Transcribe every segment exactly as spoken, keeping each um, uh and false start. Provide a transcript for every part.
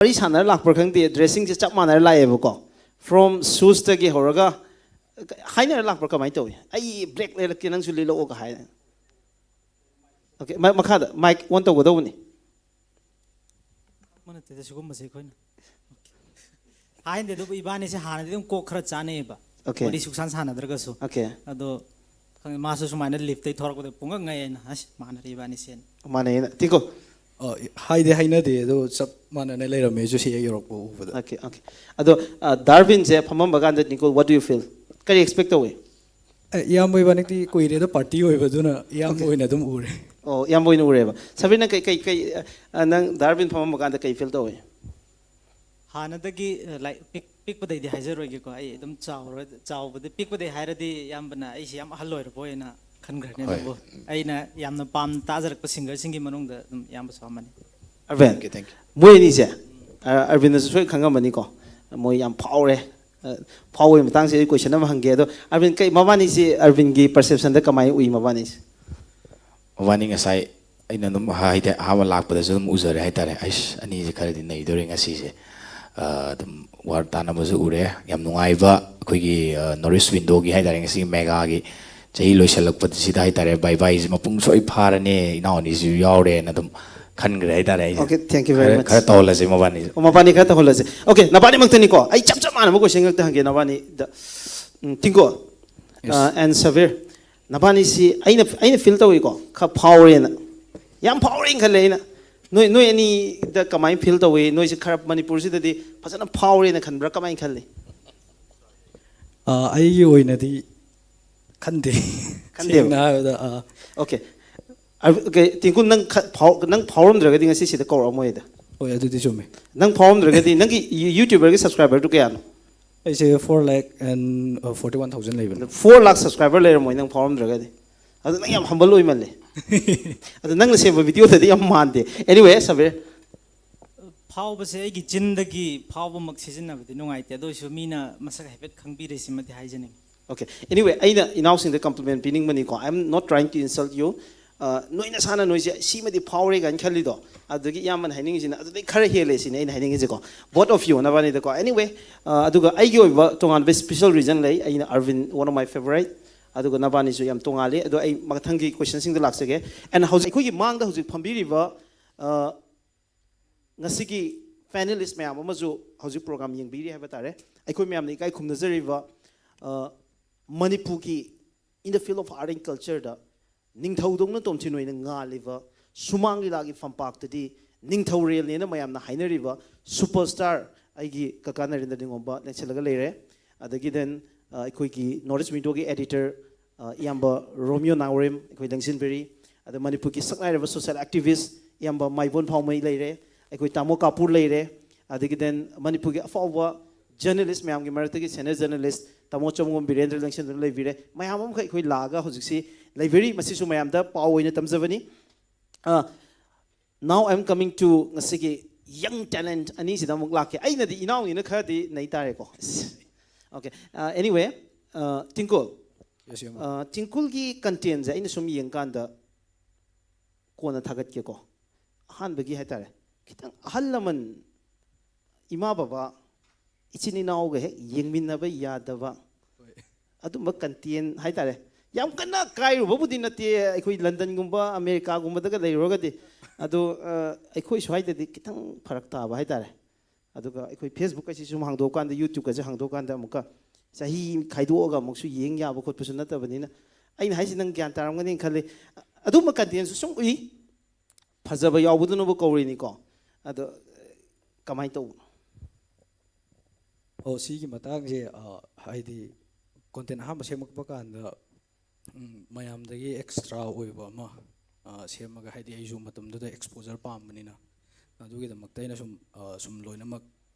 ꯋꯥꯔꯤ ꯁꯥꯟꯅꯔ ꯂꯥꯛꯄ꯭ꯔꯥ ꯈꯪꯗꯦ, ꯗ꯭ꯔꯦꯁꯤꯡꯁꯦ ꯆꯞ ꯃꯥꯟꯅꯔ ꯂꯥꯛꯑꯦꯕꯀꯣ꯫ ꯐ꯭ꯔꯣꯝ ꯁꯨꯁꯇꯒꯤ ꯍꯧꯔꯒ ꯍꯥꯏꯅꯔ ꯂꯥꯛꯄ꯭ꯔꯥ, ꯀꯃꯥꯏꯅ ꯇꯧꯏ? "ꯑꯩ ꯕ꯭ꯂꯦꯛ ꯂꯩꯔꯛꯀꯦ, ꯅꯪꯁꯨ ꯂꯤꯠꯂꯛꯑꯣꯒ" ꯍꯥꯏ꯫ ꯑꯣꯀꯦ, ꯃ- ꯃꯈꯥꯗ ꯃꯥꯏꯛ ꯑꯣꯟ ꯇꯧꯒꯗꯧꯕꯅꯤ꯫ ꯅꯠꯇꯦꯗ, ꯁꯤꯒꯨꯝꯕꯁꯦ ꯑꯩꯈꯣꯏꯅ ꯍꯥꯏꯅꯗꯦ꯫ ꯑꯗꯨꯕꯨ ꯏꯕꯥꯅꯤꯁꯦ ꯍꯥꯟꯅꯗꯤ ꯑꯗꯨꯝ ꯀꯣꯛ ꯈꯔ ꯆꯥꯅꯩꯌꯦꯕ꯫ ꯑꯣꯀꯦ꯫ ꯋꯥꯔꯤ ꯁꯨꯛꯁꯥꯟ ꯁꯥꯟꯅꯗ꯭ꯔꯒꯁꯨ꯫ ꯑꯣꯀꯦ꯫ ꯑꯗꯣ ꯈꯪꯗꯦ, ꯃꯥꯁꯨ ꯁꯨꯃꯥꯏꯅ ꯂꯤꯐꯇꯩ ꯊꯣꯔꯛꯄꯗ ꯄꯨꯡꯉꯛ ꯉꯛꯑꯦꯅ, "ꯑꯁ, ꯃꯥꯟꯅꯔꯦ ꯏꯕꯥꯅꯤꯁꯦꯅ"꯫ ꯃꯥꯟꯅꯩꯌꯦꯅ꯫ ꯇꯤꯡꯀꯣ? ꯑ, ꯍꯥꯏꯗꯤ ꯍꯥꯏꯅꯗꯦ, ꯑꯗꯣ ꯆꯞ ꯃꯥꯟꯅꯅ ꯂꯩꯔꯝꯃꯦ ꯑꯩꯁꯨ ꯁꯤ ꯍꯦꯛ ꯌꯧꯔꯛꯄ ꯎꯕꯗ꯫ Okay, okay. ꯑꯗꯣ, ꯑ, ꯗꯥꯔꯕꯤꯟꯁꯦ ꯐꯝꯃꯝꯕ ꯀꯥꯟꯗ, Nicole, what do you feel? ꯀꯔꯤ ꯑꯦꯛꯁꯄꯦꯛ ꯇꯧꯏ? ꯑꯦ, ꯏꯌꯥꯝꯕ ꯏꯕꯥꯅꯤꯗꯤ ꯀꯨꯏꯔꯦꯗ ꯄꯥꯔꯇꯤ ꯑꯣꯏꯕꯗꯨꯅ ꯏꯌꯥꯝꯕ ꯑꯣꯀꯦ꯫ ꯑꯣꯏꯅ ꯑꯗꯨꯝ ꯎꯔꯦ꯫ ꯑꯣ, ꯏꯌꯥꯝꯕ ꯑꯣꯏꯅ ꯎꯔꯦꯕ꯫ ꯁꯕꯤꯔꯅ ꯀꯩ, ꯀꯩ, ꯀꯩ, ꯑ, ꯅꯪ ꯗꯥꯔꯕꯤꯟ ꯐꯝꯃꯝꯕ ꯀꯥꯟꯗ ꯀꯩ ꯐꯤꯜ ꯇꯧꯏ? ꯍꯥꯟꯅꯗꯒꯤ, ꯑ, ꯂꯥꯏꯛ, ꯄꯤꯛ-, ꯄꯤꯛꯄꯗꯩꯗꯤ ꯍꯥꯏꯖꯔꯣꯏꯒꯦꯀꯣ꯫ ꯑꯩ ꯑꯗꯨꯝ ꯆꯥꯎꯔ-, ꯆꯥꯎꯕꯗꯤ, ꯄꯤꯛꯄꯗꯩ ꯍꯥꯏꯔꯗꯤ ꯏꯌꯥꯝꯕꯅ ꯑꯩꯁꯦ ꯌꯥꯝ ꯑꯍꯜ ꯑꯣꯏꯔꯕꯣꯏꯅ ꯈꯟꯈ꯭ꯔꯅꯤ꯫ ꯍꯣꯏ꯫ ꯑꯗꯨꯕꯨ ꯑꯩꯅ ꯌꯥꯝꯅ ꯄꯥꯝꯅ ꯇꯥꯖꯔꯛꯄ ꯁꯤꯡꯒꯔꯁꯤꯡꯒꯤ ꯃꯅꯨꯡꯗ ꯑꯗꯨꯝ ꯏꯌꯥꯝꯕꯁꯨ ꯑꯃꯅꯤ꯫ ꯑꯔꯕꯤꯟ, thank you, thank you꯫ ꯃꯣꯏ ꯑꯅꯤꯁꯦ, ꯑ, ꯑꯔꯕꯤꯟꯅꯁꯨ ꯁꯣꯏ ꯈꯪꯉꯝꯃꯅꯤꯀꯣ, ꯃꯣꯏ ꯌꯥꯝ ꯐꯥꯎꯔꯦ꯫ ꯑ, ꯐꯥꯎꯕꯒꯤ ꯃꯇꯥꯡꯁꯦ ꯑꯩ ꯀꯣꯏꯁꯟ ꯑꯃ ꯍꯪꯒꯦ꯫ ꯑꯗꯣ ꯑꯔꯕꯤꯟ, ꯀꯩ, ꯃꯕꯥꯅꯤꯁꯦ ꯑꯔꯕꯤꯟꯒꯤ ꯄꯔꯁꯦꯞꯁꯟꯗ ꯀꯃꯥꯏꯅ ꯎꯏ ꯃꯕꯥꯅꯤꯁꯦ? ꯃꯕꯥꯅꯤ ꯉꯁꯥꯏ ꯑꯩꯅ ꯑꯗꯨꯝ ꯍꯥꯏꯗꯤ ꯑꯍꯥꯟꯕ ꯂꯥꯛꯄꯗꯁꯨ ꯑꯗꯨꯝ ꯎꯖꯔꯦ ꯍꯥꯏꯇꯥꯔꯦ꯫ ꯑꯩꯁ, ꯑꯅꯤꯁꯦ ꯈꯔꯗꯤ ꯅꯩꯗꯣꯔꯦ ꯉꯁꯤꯁꯦ꯫ ꯑ, ꯑꯗꯨꯝ ꯋꯥꯔ ꯇꯥꯟꯅꯕꯁꯨ ꯎꯔꯦ꯫ ꯌꯥꯝ ꯅꯨꯡꯉꯥꯏꯕ ꯑꯩꯈꯣꯏꯒꯤ, ꯑ, ꯅꯣꯔꯠ ꯏꯁ ꯋꯤꯟꯗꯣꯒꯤ ꯍꯥꯏꯇꯥꯔꯦ, ꯉꯁꯤꯒꯤ ꯃꯦꯒꯥꯒꯤ ꯆꯍꯤ ꯂꯣꯏꯁꯤꯜꯂꯛꯄꯁꯤꯗ ꯍꯥꯏꯇꯥꯔꯦ, ꯕꯥꯏ ꯕꯥꯏꯁꯦ ꯃꯄꯨꯡ ꯁꯣꯏ ꯐꯥꯔꯅꯤ, ꯏꯅꯥꯎ ꯑꯅꯤꯁꯨ ꯌꯥꯎꯔꯦꯅ ꯑꯗꯨꯝ ꯈꯟꯈ꯭ꯔꯦ ꯍꯥꯏꯇꯥꯔꯦ ꯑꯩꯁꯦ꯫ Okay, thank you very ꯈꯔ, much꯫ ꯈꯔ ꯇꯧꯍꯜꯂꯁꯦ ꯃꯕꯥꯅꯤꯁꯦ꯫ ꯑꯣ, ꯃꯕꯥꯅꯤ ꯈꯔ ꯇꯧꯍꯜꯂꯁꯦ꯫ Okay, ꯅꯕꯥꯅꯤꯃꯛꯇꯅꯤꯀꯣ꯫ ꯑꯩ ꯆꯞ ꯆꯞ ꯃꯥꯟꯅꯕ ꯀꯣꯏꯁꯟ ꯉꯥꯛꯇ ꯍꯪꯒꯦ ꯅꯕꯥꯅꯤꯗ꯫ ꯎꯝ, ꯇꯤꯡꯀꯣ, Yes꯫ ꯑ, and ꯁꯕꯤꯔ, ꯅꯕꯥꯅꯤꯁꯤ ꯑꯩꯅ, ꯑꯩꯅ ꯐꯤꯜ ꯇꯧꯏꯀꯣ, ꯈꯔ ꯐꯥꯎꯔꯦꯅ꯫ ꯌꯥꯝ ꯐꯥꯎꯔꯦꯅ ꯈꯜꯂꯦ ꯑꯩꯅ꯫ ꯅꯣꯏ, ꯅꯣꯏ ꯑꯅꯤꯗ ꯀꯃꯥꯏꯅ ꯐꯤꯜ ꯇꯧꯏ? ꯅꯣꯏꯁꯦ ꯈꯔ ꯃꯅꯤꯄꯨꯔꯁꯤꯗꯗꯤ ꯐꯖꯅ ꯐꯥꯎꯔꯦꯅ ꯈꯟꯕ꯭ꯔꯥ? ꯀꯃꯥꯏꯅ ꯈꯜꯂꯤ? ꯑ, ꯑꯩꯒꯤ ꯑꯣꯏꯅꯗꯤ ꯈꯟꯗꯦ꯫ ꯈꯟꯗꯦꯕ? ꯁꯦꯡꯅ ꯍꯥꯏꯔꯕꯗ, ꯑ꯫ Okay꯫ ꯑ, okay, ꯇꯤꯡꯀꯨ, ꯅꯪ ꯈ-, ꯐꯥꯎ-, ꯅꯪ ꯐꯥꯎꯔꯝꯗ꯭ꯔꯒꯗꯤ ꯉꯁꯤ ꯁꯤꯗ ꯀꯧꯔꯛꯑꯝꯃꯣꯏꯗ꯫ ꯍꯣꯏ, ꯑꯗꯨꯗꯤ ꯆꯨꯝꯃꯦ꯫ ꯅꯪ ꯐꯥꯎꯔꯝꯗ꯭ꯔꯒꯗꯤ ꯅꯪꯒꯤ ꯌꯨ-, YouTuberꯒꯤ subscriberꯗꯨ ꯀꯌꯥꯅꯣ? ꯑꯩꯁꯦ four lakh and, uh, forty one thousand ꯂꯩꯕꯅꯦ꯫ Four lakh subscriber ꯂꯩꯔꯝꯃꯣꯏ ꯅꯪ ꯐꯥꯎꯔꯝꯗ꯭ꯔꯒꯗꯤ꯫ ꯑꯗꯨ ꯅꯪ ꯌꯥꯝ humble ꯑꯣꯏꯃꯜꯂꯦ꯫ ꯑꯗꯨ ꯅꯪꯅ ꯁꯦꯝꯕ videoꯗꯗꯤ ꯌꯥꯝ ꯃꯥꯟꯗꯦ꯫ Anyway, ꯁꯕꯤꯔ꯫ ꯐꯥꯎꯕꯁꯦ ꯑꯩꯒꯤ ꯆꯤꯟꯗꯒꯤ ꯐꯥꯎꯕꯃꯛ ꯁꯤꯖꯤꯟꯅꯕꯗꯤ ꯅꯨꯡꯉꯥꯏꯇꯦ, ꯑꯗꯨ ꯑꯣꯏꯔꯁꯨ ꯃꯤꯅ ꯃꯁꯛ ꯍꯥꯏꯐꯦꯠ ꯈꯪꯕꯤꯔꯦꯁꯤꯃꯗꯤ ꯍꯥꯏꯖꯅꯤꯡꯉꯤ꯫ Okay. Anyway, ꯑꯩꯅ ꯏꯅꯥꯎꯁꯤꯡꯗ compliment ꯄꯤꯅꯤꯡꯕꯅꯤꯀꯣ꯫ I am not trying to insult you. ꯑ, ꯅꯣꯏ ꯅꯁꯥꯅ ꯅꯣꯏꯁꯦ ꯁꯤꯃꯗꯤ ꯐꯥꯎꯔꯦ ꯀꯥꯏꯅ ꯈꯜꯂꯤꯗꯣ, ꯑꯗꯨꯗꯒꯤ ꯏꯌꯥꯝꯕꯅ ꯍꯥꯏꯅꯤꯡꯉꯤꯁꯤꯅ ꯑꯗꯨꯗꯩ ꯈꯔ ꯍꯦꯜꯂꯦ ꯁꯤꯅꯦ ꯑꯩꯅ ꯍꯥꯏꯅꯤꯡꯉꯤꯁꯦꯀꯣ, both of you ꯅꯕꯥꯅꯤꯗꯀꯣ. Anyway, ꯑ, ꯑꯗꯨꯒ ꯑꯩꯒꯤ ꯑꯣꯏꯕ ꯇꯣꯉꯥꯟꯕ special reason ꯂꯩ. ꯑꯩꯅ ꯑꯔꯕꯤꯟ, one of my favorite, ꯑꯗꯨꯒ ꯅꯕꯥꯅꯤꯁꯨ ꯌꯥꯝ ꯇꯣꯉꯥꯜꯂꯤ. ꯑꯗꯣ ꯑꯩ ꯃꯊꯪꯒꯤ questionꯁꯤꯡꯗ ꯂꯥꯛꯆꯒꯦ. And ꯍꯧꯖꯤꯛ ꯑꯩꯈꯣꯏꯒꯤ ꯃꯥꯡꯗ ꯍꯧꯖꯤꯛ ꯐꯝꯕꯤꯔꯤꯕ, ꯑ, ꯉꯁꯤꯒꯤ panelist ꯃꯌꯥꯝ ꯑꯃꯁꯨ ꯍꯧꯖꯤꯛ program ꯌꯦꯡꯕꯤꯔꯤ ꯍꯥꯏꯕ ꯇꯥꯔꯦ. ꯑꯩꯈꯣꯏ ꯃꯌꯥꯝꯅ ꯏꯀꯥꯏ ꯈꯨꯝꯅꯖꯔꯤꯕ, ꯑ, ꯃꯅꯤꯄꯨꯔꯒꯤ in the field of art and cultureꯗ ꯅꯤꯡꯊꯧꯗꯧꯅ ꯇꯣꯝꯊꯤꯟ ꯑꯣꯏꯅ ꯉꯥꯜꯂꯤꯕ ꯁꯨꯃꯥꯡ ꯂꯤꯂꯥꯒꯤ ꯐꯝꯄꯥꯛꯇꯗꯤ ꯅꯤꯡꯊꯧꯔꯦꯜꯅꯦꯅ ꯃꯌꯥꯝꯅ ꯍꯥꯏꯅꯔꯤꯕ superstar ꯑꯩꯒꯤ ꯀꯀꯥ ꯅꯔꯦꯟꯗ꯭ꯔ ꯅꯤꯡꯉꯣꯝꯕ ꯂꯦꯡꯁꯤꯜꯂꯒ ꯂꯩꯔꯦ. ꯑꯗꯒꯤ then, ꯑ, ꯑꯩꯈꯣꯏꯒꯤ North East Windowꯒꯤ editor, ꯑ, ꯏꯌꯥꯝꯕ ꯔꯣꯃꯤꯌꯣ ꯅꯥꯎꯔꯦꯝ ꯑꯩꯈꯣꯏ ꯂꯦꯡꯁꯤꯟꯕꯤꯔꯤ. ꯑꯗ ꯃꯅꯤꯄꯨꯔꯒꯤ ꯁꯛꯅꯥꯏꯔꯕ social activist ꯏꯌꯥꯝꯕ ꯃꯥꯏꯕꯣꯟ ꯐꯥꯎꯃꯩ ꯂꯩꯔꯦ. ꯑꯩꯈꯣꯏ ꯇꯥꯃꯣ ꯀꯥꯄꯨꯔ ꯂꯩꯔꯦ. ꯑꯗꯒꯤ then ꯃꯅꯤꯄꯨꯔꯒꯤ ꯑꯐꯥꯎꯕ journalist ꯃꯌꯥꯝꯒꯤ ꯃꯔꯛꯇꯒꯤ senior journalist ꯇꯥꯃꯣ ꯆꯝꯒꯣꯝ ꯕꯤꯔꯦꯟꯗ꯭ꯔ ꯂꯦꯡꯁꯤꯟꯗꯨꯅ ꯂꯩꯕꯤꯔꯦ. ꯃꯌꯥꯝ ꯑꯃꯈꯛ ꯑꯩꯈꯣꯏ ꯂꯥꯛꯑꯒ ꯍꯧꯖꯤꯛꯁꯤ ꯂꯩꯕꯤꯔꯤ꯫ ꯃꯁꯤꯁꯨ ꯃꯌꯥꯝꯗ ꯄꯥꯎ ꯑꯣꯏꯅ ꯇꯝꯖꯕꯅꯤ꯫ ꯑ, now I'm coming to ꯉꯁꯤꯒꯤ young talent ꯑꯅꯤꯁꯤꯗ ꯑꯃꯨꯛ ꯂꯥꯛꯀꯦ꯫ ꯑꯩꯅꯗꯤ ꯏꯅꯥꯎꯅꯤꯅ ꯈꯔꯗꯤ ꯅꯩ ꯇꯥꯔꯦꯀꯣ꯫ Okay, uh, anyway, uh, Tingkul, Yes, ꯌꯥꯝ uh, ꯇꯤꯡꯀꯨꯜꯒꯤ contentꯁꯦ ꯑꯩꯅ ꯁꯨꯝ ꯌꯦꯡꯀꯥꯟꯗ ꯀꯣꯟꯅ ꯊꯥꯒꯠꯀꯦꯀꯣ꯫ ꯑꯍꯥꯟꯕꯒꯤ ꯍꯥꯏꯇꯥꯔꯦ, ꯈꯤꯇꯪ ꯑꯍꯜ ꯂꯃꯟ, ꯏꯃꯥ ꯕꯕꯥ, ꯏꯆꯤꯟ ꯏꯅꯥꯎꯒ ꯍꯦꯛ ꯌꯦꯡꯃꯤꯟꯅꯕ ꯌꯥꯗꯕ ꯑꯗꯨꯝꯕ content ꯍꯥꯏꯇꯥꯔꯦ꯫ ꯌꯥꯝ ꯀꯟꯅ ꯀꯥꯏꯔꯨꯕꯕꯨꯗꯤ ꯅꯠꯇꯦ, ꯑꯩꯈꯣꯏ ꯂꯟꯗꯟꯒꯨꯝꯕ ꯑꯃꯦꯔꯤꯀꯥꯒꯨꯝꯕꯗꯒ ꯂꯩꯔꯨꯔꯒꯗꯤ꯫ ꯑꯗꯣ, ꯑ, ꯑꯩꯈꯣꯏ ꯁ꯭ꯋꯥꯏꯗꯗꯤ ꯈꯤꯇꯪ ꯐꯔꯛ ꯇꯥꯕ ꯍꯥꯏꯇꯥꯔꯦ꯫ ꯑꯗꯨꯒ ꯑꯩꯈꯣꯏ Facebook ꯑꯁꯤ ꯁꯨꯝ ꯍꯥꯡꯗꯣꯛꯑꯀꯥꯟꯗ, YouTubeꯀꯁꯦ ꯍꯥꯡꯗꯣꯛꯑꯀꯥꯟꯗ ꯑꯃꯨꯛꯀ ꯆꯍꯤ ꯈꯥꯏꯗꯣꯛꯑꯒ ꯑꯃꯨꯛꯁꯨ ꯌꯦꯡ ꯌꯥꯕ ꯈꯣꯠꯄꯁꯨ ꯅꯠꯇꯕꯅꯤꯅ, ꯑꯩꯅ ꯍꯥꯏꯁꯤ ꯅꯪ ꯒ꯭ꯌꯥꯟ ꯇꯥꯔꯝꯒꯅꯤ ꯈꯜꯂꯤ꯫ ꯑꯗꯨꯝꯕ contentꯁꯨ ꯁꯨꯝ ꯎꯏ, ꯐꯖꯕ ꯌꯥꯎꯕꯗꯨꯅꯕꯨ ꯀꯧꯔꯤꯅꯤꯀꯣ꯫ ꯑꯗꯣ ꯀꯃꯥꯏꯅ ꯇꯧꯕꯅꯣ? ꯑꯣ, ꯁꯤꯒꯤ ꯃꯇꯥꯡꯁꯦ, ꯑ, ꯍꯥꯏꯗꯤ content ꯑꯍꯥꯟꯕ ꯁꯦꯝꯃꯛꯄ ꯀꯥꯟꯗ, ꯎꯝ, ꯃꯌꯥꯝꯗꯒꯤ extra ꯑꯣꯏꯕ ꯑꯃ, ꯑ, ꯁꯦꯝꯃꯒ, ꯍꯥꯏꯗꯤ ꯑꯩꯁꯨ ꯃꯇꯝꯗꯨꯗ exposure ꯄꯥꯝꯕꯅꯤꯅ, ꯑꯗꯨꯒꯤꯗꯃꯛꯇ ꯑꯩꯅ ꯁꯨꯝ, ꯑ, ꯁꯨꯝ ꯂꯣꯏꯅꯃꯛ